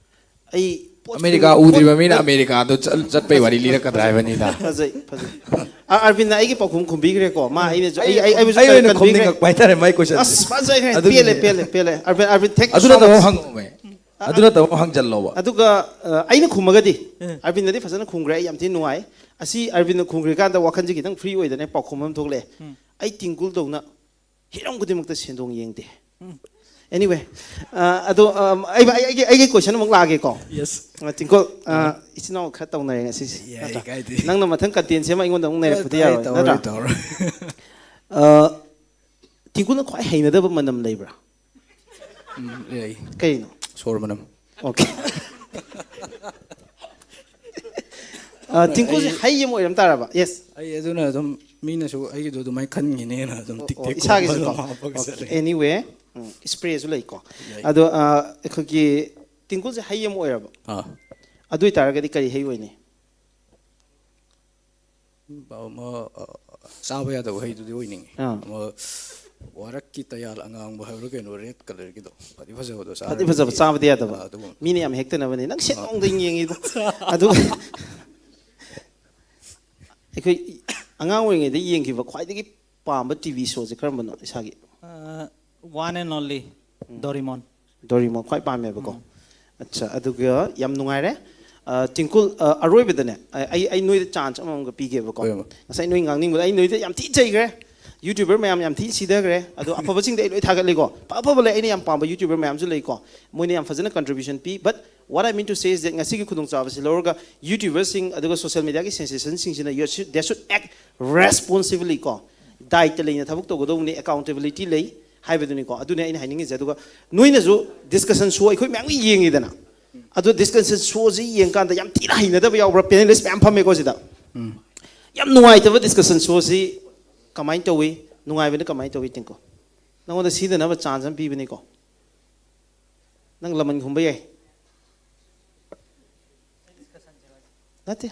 ꯑꯩ ꯄꯣꯠ ꯑꯃꯦꯔꯤꯀꯥ ꯄꯣꯠ ꯎꯗ꯭ꯔꯤꯕ ꯃꯤꯅ ꯄꯣꯠ ꯑꯃꯦꯔꯤꯀꯥꯗꯣ ꯆꯠ-, ꯆꯠꯄꯩ ꯋꯥꯔꯤ ꯂꯤꯔꯛꯀꯗ꯭ꯔꯥ ꯍꯥꯏꯕꯅꯤꯗ꯫ ꯐꯖꯩ, ꯐꯖꯩ꯫ ꯑ-, ꯑꯔꯕꯤꯟꯅ ꯑꯩꯒꯤ ꯄꯥꯎꯈꯨꯝ ꯈꯨꯝꯕꯤꯈ꯭ꯔꯦꯀꯣ꯫ ꯃꯥ ꯑꯩꯅꯁꯨ, ꯑꯩ, ꯑꯩ, ꯑꯩꯕꯨꯁꯨ ꯑꯩ ꯑꯣꯏꯅ ꯀꯟꯕꯤꯈ꯭ꯔꯦ꯫ ꯈꯨꯝꯅꯤꯡꯉꯛꯄ ꯍꯥꯏꯇꯥꯔꯦ ꯃꯥꯏ ꯀꯣꯏꯁꯟ꯫ ꯑꯁ, ꯐꯖꯩ, ꯑꯗꯨꯒꯤꯅꯦ꯫ ꯄꯦꯜꯂꯦ, ꯄꯦꯜꯂꯦ, ꯄꯦꯜꯂꯦ꯫ ꯑꯔꯕꯤꯟ, ꯑꯔꯕꯤꯟ, thank you ꯑꯗꯨ so ꯅꯠꯇꯕ ꯑꯃ much꯫ ꯍꯪꯉꯛꯑꯣꯃꯦ꯫ ꯑ-, ꯑꯗꯨ ꯅꯠꯇꯕ ꯑꯃ ꯍꯪꯖꯜꯂꯣꯕ꯫ ꯑꯗꯨꯒ, ꯑ, ꯑꯩꯅ ꯈꯨꯝꯃꯒꯗꯤ, ꯎꯝ꯫ ꯑꯔꯕꯤꯟꯗꯗꯤ ꯐꯖꯅ ꯈꯨꯝꯈ꯭ꯔꯦ, ꯑꯩ ꯌꯥꯝ ꯊꯤꯅ ꯅꯨꯡꯉꯥꯏ꯫ ꯑꯁꯤ ꯑꯔꯕꯤꯟꯅ ꯈꯨꯝꯈ꯭ꯔꯤꯀꯥꯟꯗ ꯋꯥꯈꯜꯁꯦ ꯈꯤꯇꯪ ꯐ꯭ꯔꯤ ꯑꯣꯏꯗꯅ ꯄꯥꯎꯈꯨꯝ ꯑꯃ ꯊꯣꯛꯂꯛꯑꯦ꯫ ꯎꯝ꯫ ꯑꯩ ꯇꯤꯡꯀꯨꯜꯗꯧꯅ ꯍꯤꯔꯝ ꯈꯨꯗꯤꯡꯃꯛꯇ ꯁꯦꯟꯗꯣꯡ ꯌꯦꯡꯗꯦ꯫ ꯎꯝ꯫ Anyway, ꯑ, ꯑꯗꯣ, ꯑ, ꯑꯩ, ꯑꯩ, ꯑꯩꯒꯤ, ꯑꯩꯒꯤ ꯀꯣꯏꯁꯟ ꯑꯃꯨꯛ ꯂꯥꯛꯑꯒꯦꯀꯣ꯫ ꯌꯦꯁ꯫ ꯑ, ꯇꯤꯡꯀꯨꯜ, ꯑ, ꯑ꯫ ꯏꯆꯤꯟ ꯏꯅꯥꯎ ꯈꯔ ꯇꯧꯅꯔꯦ ꯉꯁꯤꯁꯦ, ꯌꯥꯏ, ꯅꯠꯇ꯭ꯔꯥ? ꯀꯥꯏꯗꯦ꯫ ꯅꯪꯅ ꯃꯊꯪ ꯀꯟꯇꯦꯟ ꯁꯦꯝꯃ ꯑꯩꯉꯣꯟꯗ ꯑꯃꯨꯛ ꯅꯩꯔꯛꯄꯗꯤ ꯑ, ꯌꯥꯔꯣꯏ, ꯇꯧꯔꯣꯏ, ꯅꯠꯇ꯭ꯔꯥ? ꯇꯧꯔꯣꯏ꯫ ꯑ, ꯇꯤꯡꯀꯨꯜꯅ ꯈ꯭ꯋꯥꯏ ꯍꯩꯅꯗꯕ ꯃꯅꯝ ꯂꯩꯕ꯭ꯔꯥ? ꯎꯝ, ꯂꯩ꯫ ꯀꯩꯅꯣ? ꯁꯣꯔ ꯃꯅꯝ꯫ ꯑꯣꯀꯦ꯫ ꯑ, ꯇꯤꯡꯀꯨꯁꯦ ꯍꯩ ꯑꯃ ꯑꯣꯏꯔꯝ ꯇꯥꯔꯕ? Yes. ꯑꯩ ꯑꯗꯨꯅ ꯑꯗꯨꯝ ꯃꯤꯅꯁꯨ ꯑꯩꯒꯤꯗꯣ ꯑꯗꯨꯃꯥꯏꯅ ꯈꯟꯒꯤꯅꯦꯅ ꯑꯗꯨꯝ ꯇꯤꯛ ꯑꯣ, ꯇꯤꯛ ꯏꯁꯥꯒꯤꯁꯨ ꯀꯣ. ꯑꯗꯨꯝ ꯍꯥꯞꯄꯒ ꯆꯠꯂꯦ. Anyway, ꯎꯝ, ꯏꯁꯄ꯭ꯔꯦꯁꯨ ꯂꯩꯀꯣ. ꯂꯩ. ꯑꯗꯣ, ꯑ, ꯑꯩꯈꯣꯏꯒꯤ ꯇꯤꯡꯀꯨꯁꯦ ꯍꯩ ꯑꯃ ꯑꯣꯏꯔꯕ? ꯑꯥ. ꯑꯗꯨ ꯑꯣꯏꯇꯥꯔꯒꯗꯤ ꯀꯔꯤ ꯍꯩ ꯑꯣꯏꯅꯤ? ꯑꯃ, ꯑ, ꯆꯥꯕ ꯌꯥꯗꯕ ꯍꯩꯗꯨꯗꯤ ꯑꯣꯏꯅꯤꯡꯉꯤ. ꯑꯥ. ꯑꯃ ꯋꯥꯔꯛꯀꯤ ꯇꯌꯥꯜ ꯑꯉꯥꯡꯕ ꯍꯥꯏꯕ꯭ꯔꯥ ꯀꯩꯅꯣ, red colourꯒꯤꯗꯣ, ꯐꯗꯤ ꯐꯖꯕꯗꯣ. ꯐꯗꯤ ꯐꯖꯕ, ꯆꯥꯕꯗꯤ ꯌꯥꯗꯕ. ꯑꯥ, ꯑꯗꯨꯒꯨꯝꯕ. ꯃꯤꯅ ꯌꯥꯝ ꯍꯦꯛꯇꯅꯕꯅꯦ, ꯅꯪ ꯁꯦꯠ ꯅꯣꯡꯗ ꯌꯦꯡꯉꯤꯗꯣ. ꯑꯗꯨꯒ ꯑꯩꯈꯣꯏ ꯑꯉꯥꯡ ꯑꯣꯏꯔꯤꯉꯩꯗ ꯌꯦꯡꯈꯤꯕ ꯈ꯭ꯋꯥꯏꯗꯒꯤ ꯄꯥꯝꯕ ꯇꯤ ꯚꯤ ꯁꯣꯁꯦ ꯀꯔꯝꯕꯅꯣ ꯏꯁꯥꯒꯤ? Uh, one and only Doraemon. Doraemon ꯈ꯭ꯋꯥꯏ ꯄꯥꯝꯃꯦꯕꯀꯣ. ꯑꯠꯆꯥ, ꯑꯗꯨꯒ ꯌꯥꯝ ꯅꯨꯡꯉꯥꯏꯔꯦ. ꯑ, ꯇꯤꯡꯀꯨꯜ, ꯑ, ꯑꯔꯣꯏꯕꯗ ꯑꯩ, ꯑꯩ ꯅꯣꯏꯗ ꯆꯥꯟꯁ ꯑꯃꯃꯝꯒ ꯄꯤꯒꯦꯕꯀꯣ. ꯍꯣꯏ, ꯍꯣꯏ. ꯉꯁꯥꯏ ꯅꯣꯏ ꯉꯥꯡꯅꯤꯡꯕꯗ ꯑꯩ ꯅꯣꯏꯗ ꯌꯥꯝ ꯊꯤ ꯆꯩꯈ꯭ꯔꯦ. ꯌꯨꯇ꯭ꯌꯨꯕꯔ ꯃꯌꯥꯝ ꯌꯥꯝ ꯊꯤ ꯁꯤꯊꯈ꯭ꯔꯦ. ꯑꯗꯣ ꯑꯐꯕꯁꯤꯡꯗ ꯑꯩ ꯂꯣꯏ ꯊꯥꯒꯠꯂꯤꯀꯣ. ꯑꯐꯕ ꯂꯩ, ꯑꯩꯅ ꯌꯥꯝ ꯄꯥꯝꯕ ꯌꯨꯇ꯭ꯌꯨꯕꯔ ꯃꯌꯥꯝꯁꯨ ꯂꯩꯀꯣ. ꯃꯣꯏꯅ ꯌꯥꯝ ꯐꯖꯅ contribution P. But what I mean to say is that ꯉꯁꯤꯒꯤ ꯈꯨꯗꯣꯡꯆꯥꯕꯁꯤ ꯂꯧꯔꯒ ꯌꯨꯇ꯭ꯌꯨꯕꯔꯁꯤꯡ ꯑꯗꯨꯒ ꯁꯣꯁꯤꯌꯦꯜ ꯃꯦꯗꯤꯌꯥꯒꯤ ꯁꯦꯟꯁꯦꯁꯟꯁꯤꯡꯁꯤꯅ they should act responsibly ꯀꯣ. ꯗꯥꯏꯇ ꯂꯩꯅ ꯊꯕꯛ ꯇꯧꯒꯗꯧꯕꯅꯤ, ꯑꯦꯀꯥꯎꯟꯇꯦꯕꯤꯂꯤꯇꯤ ꯂꯩ ꯍꯥꯏꯕꯗꯨꯅꯤꯀꯣ. ꯑꯗꯨꯅꯦ ꯑꯩꯅ ꯍꯥꯏꯅꯤꯡꯉꯤꯁꯦ. ꯑꯗꯨꯒ ꯅꯣꯏꯅꯁꯨ ꯗꯤꯁꯀꯁꯟ ꯁꯣ ꯑꯩꯈꯣꯏ ꯃꯌꯥꯝꯒꯤ ꯌꯦꯡꯉꯤꯗꯅ, ꯑꯗꯣ ꯗꯤꯁꯀꯁꯟ ꯁꯣꯁꯤ ꯌꯦꯡꯀꯥꯟꯗ ꯌꯥꯝ ꯊꯤꯅ ꯍꯩꯅꯗꯕ ꯌꯥꯎꯕ꯭ꯔꯥ? ꯄꯦꯅꯦꯂꯤꯁ ꯃꯌꯥꯝ ꯐꯝꯃꯦꯀꯣ ꯁꯤꯗ. ꯌꯥꯝ ꯅꯨꯡꯉꯥꯏꯇꯕ ꯗꯤꯁꯀꯁꯟ ꯁꯣꯁꯤ ꯀꯃꯥꯏꯅ ꯇꯧꯋꯤ? ꯅꯨꯡꯉꯥꯏꯕꯅ ꯀꯃꯥꯏꯅ ꯇꯧꯋꯤ? ꯇꯤꯡꯀꯣ, ꯅꯪꯉꯣꯟꯗ ꯁꯤꯗꯅꯕ ꯆꯥꯟꯁ ꯑꯃ ꯄꯤꯕꯅꯤꯀꯣ. ꯅꯪ ꯂꯃꯟ ꯈꯨꯝꯕ ꯌꯥꯏ. ꯅꯠꯇꯦ.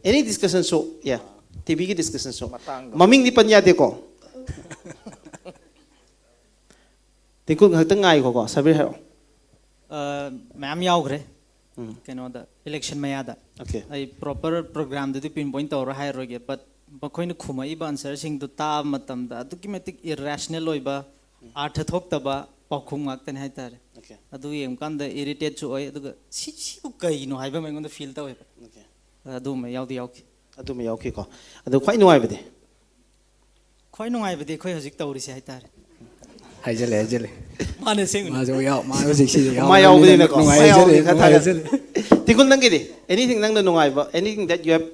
Any discussion show, yeah. T ꯚꯤꯒꯤ ꯗꯤꯁꯀꯁꯟ ꯁꯣ. ꯃꯃꯤꯡꯗꯤ ꯄꯟ ꯌꯥꯗꯦꯀꯣ. ꯇꯤꯡꯀꯨꯜ, ꯉꯥꯏꯍꯥꯛꯇꯪ ꯉꯥꯏꯈꯣꯀꯣ, ꯁꯥꯕꯤꯔ ꯍꯥꯏꯔꯛꯑꯣ. Uh, ꯃꯌꯥꯝ ꯌꯥꯎꯈ꯭ꯔꯦ. ꯎꯝ. ꯀꯩꯅꯣꯗ, ꯏꯂꯦꯛꯁꯟ ꯃꯌꯥꯗ. Okay. ꯑꯩ ꯄ꯭ꯔꯣꯄꯔ ꯄ꯭ꯔꯣꯒ꯭ꯔꯥꯝꯗꯨꯗꯤ ꯄꯤꯟ ꯄꯣꯏꯟ ꯇꯧꯔ ꯍꯥꯏꯔꯔꯣꯏꯒꯦ, ꯕꯠ ꯃꯈꯣꯏꯅ ꯈꯨꯝꯃꯛꯏꯕ ꯑꯟꯁꯔꯁꯤꯡꯗꯨ ꯇꯥꯕ ꯃꯇꯝꯗ ꯑꯗꯨꯛꯀꯤ ꯃꯇꯤꯛ ꯏꯔꯦꯁꯅꯦꯜ ꯑꯣꯏꯕ, ꯑꯥꯔꯊ ꯊꯣꯛꯇꯕ ꯄꯥꯎꯈꯨꯝ ꯉꯥꯛꯇꯅꯤ ꯍꯥꯏꯇꯥꯔꯦ. Okay. ꯑꯗꯨ ꯌꯦꯡꯕ ꯀꯥꯟꯗ ꯏꯔꯤꯇꯦꯠꯁꯨ ꯑꯣꯏ, ꯑꯗꯨꯒ ꯁꯤ, ꯁꯤꯕꯨ ꯀꯩꯅꯣ ꯍꯥꯏꯕ ꯑꯃ ꯑꯩꯉꯣꯟꯗ ꯐꯤꯜ ꯇꯧꯋꯦꯕ. Okay. ꯑꯗꯨꯒꯨꯝꯕ ꯌꯥꯎꯗꯤ ꯌꯥꯎꯈꯤ. ꯑꯗꯨꯝꯕ ꯌꯥꯎꯈꯤꯀꯣ. ꯑꯗꯣ ꯈ꯭ꯋꯥꯏ ꯅꯨꯡꯉꯥꯏꯕꯗꯤ? ꯈ꯭ꯋꯥꯏ ꯅꯨꯡꯉꯥꯏꯕꯗꯤ ꯑꯩꯈꯣꯏ ꯍꯧꯖꯤꯛ ꯇꯧꯔꯤꯁꯦ ꯍꯥꯏꯇꯥꯔꯦ. ꯍꯥꯏꯖꯜꯂꯦ, ꯍꯥꯏꯖꯜꯂꯦ. ꯃꯥꯅ ꯑꯁꯦꯡꯕꯅꯤ. ꯃꯥꯁꯨ ꯌꯥꯎ-, ꯃꯥ ꯍꯧꯖꯤꯛ ꯁꯤꯗ ꯌꯥꯎ-, ꯃꯥ ꯌꯥꯎꯕꯅꯤꯅꯀꯣ. ꯅꯨꯡꯉꯥꯏ ꯃꯥ ꯍꯥꯏꯖꯜꯂꯦ, ꯌꯥꯎꯕꯅꯤꯅ ꯅꯨꯡꯉꯥꯏ ꯊꯥꯒꯠ-, ꯍꯥꯏꯖꯜꯂꯦ. ꯇꯤꯡꯀꯨꯜ, ꯅꯪꯒꯤꯗꯤ? Anything ꯅꯪꯅ ꯅꯨꯡꯉꯥꯏꯕ, anything that you have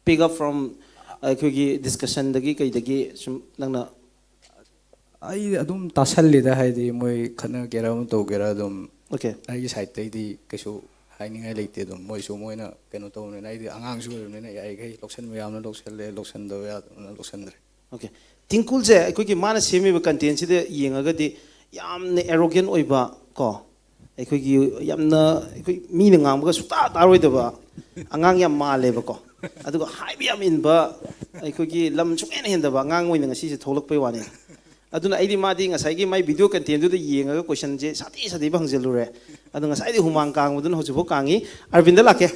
pick up from, ꯑ, ꯑꯩꯈꯣꯏꯒꯤ ꯗꯤꯁꯀꯁꯟꯗꯒꯤ ꯀꯩꯗꯒꯤ ꯁꯨꯝ ꯅꯪꯅ? ꯑꯩ ꯑꯗꯨꯝ ꯇꯥꯁꯜꯂꯤꯗ, ꯍꯥꯏꯗꯤ ꯃꯣꯏ ꯈꯠꯅꯒꯦꯔꯥ ꯑꯃ ꯇꯧꯒꯦꯔꯥ ꯑꯗꯨꯝ Okay. ꯑꯩꯒꯤ ꯁꯥꯏꯠꯇꯩꯗꯤ ꯀꯩꯁꯨ ꯍꯥꯏꯅꯤꯡꯉꯥꯏ ꯂꯩꯇꯦ꯫ ꯑꯗꯨꯝ ꯃꯣꯏꯁꯨ ꯃꯣꯏꯅ ꯀꯩꯅꯣ ꯇꯧꯕꯅꯤꯅ, ꯑꯩꯗꯤ ꯑꯉꯥꯡꯁꯨ ꯑꯣꯏꯕꯅꯤꯅ ꯌꯥꯔꯤꯈꯩ ꯂꯧꯁꯟꯕ ꯌꯥꯕꯅ ꯂꯧꯁꯜꯂꯦ, ꯂꯧꯁꯟꯗꯕ ꯌꯥꯗꯕꯅ ꯂꯧꯁꯟꯗ꯭ꯔꯦ꯫ ꯑꯣꯀꯦ, ꯇꯤꯡꯀꯨꯜꯁꯦ ꯑꯩꯈꯣꯏꯒꯤ ꯃꯥꯅ ꯁꯦꯝꯃꯤꯕ ꯀꯟꯇꯦꯟꯁꯤꯗ ꯌꯦꯡꯉꯒꯗꯤ ꯌꯥꯝꯅ ꯑꯦꯔꯣꯒꯦꯟ ꯑꯣꯏꯕ ꯀꯣ, ꯑꯩꯈꯣꯏꯒꯤ ꯌꯥꯝꯅ ꯑꯩꯈꯣꯏ ꯃꯤꯅ ꯉꯥꯡꯕꯒ ꯁꯨꯛꯇꯥ ꯇꯥꯔꯣꯏꯗꯕ ꯑꯉꯥꯡ ꯌꯥꯝ ꯃꯥꯜꯂꯦꯕꯀꯣ꯫ ꯑꯗꯨꯒ ꯍꯥꯏꯕ ꯌꯥꯝ ꯏꯟꯕ, ꯑꯩꯈꯣꯏꯒꯤ ꯂꯝ ꯁꯨꯡꯍꯦꯟ ꯍꯦꯟꯗꯕ ꯑꯉꯥꯡ ꯑꯣꯏꯅ ꯉꯁꯤꯁꯦ ꯊꯣꯛꯂꯛꯄꯩ ꯋꯥꯅꯤ꯫ ꯑꯗꯨꯅ ꯑꯩꯗꯤ ꯃꯥꯗꯤ ꯉꯁꯥꯏꯒꯤ ꯃꯥꯏ ꯚꯤꯗꯤꯑꯣ ꯀꯟꯇꯦꯟꯗꯨꯗ ꯌꯦꯡꯉꯒ ꯀꯣꯏꯁꯟꯁꯦ ꯁꯥꯊꯤ ꯁꯥꯊꯤꯕ ꯍꯪꯖꯜꯂꯨꯔꯦ꯫ ꯑꯗꯣ ꯉꯁꯥꯏꯗꯤ ꯍꯨꯃꯥꯡ ꯀꯥꯡꯕꯗꯨꯅ ꯍꯧꯖꯤꯛꯐꯥꯎ ꯀꯥꯡꯉꯤ꯫ ꯑꯔꯕꯤꯟꯗ ꯂꯥꯛꯀꯦ꯫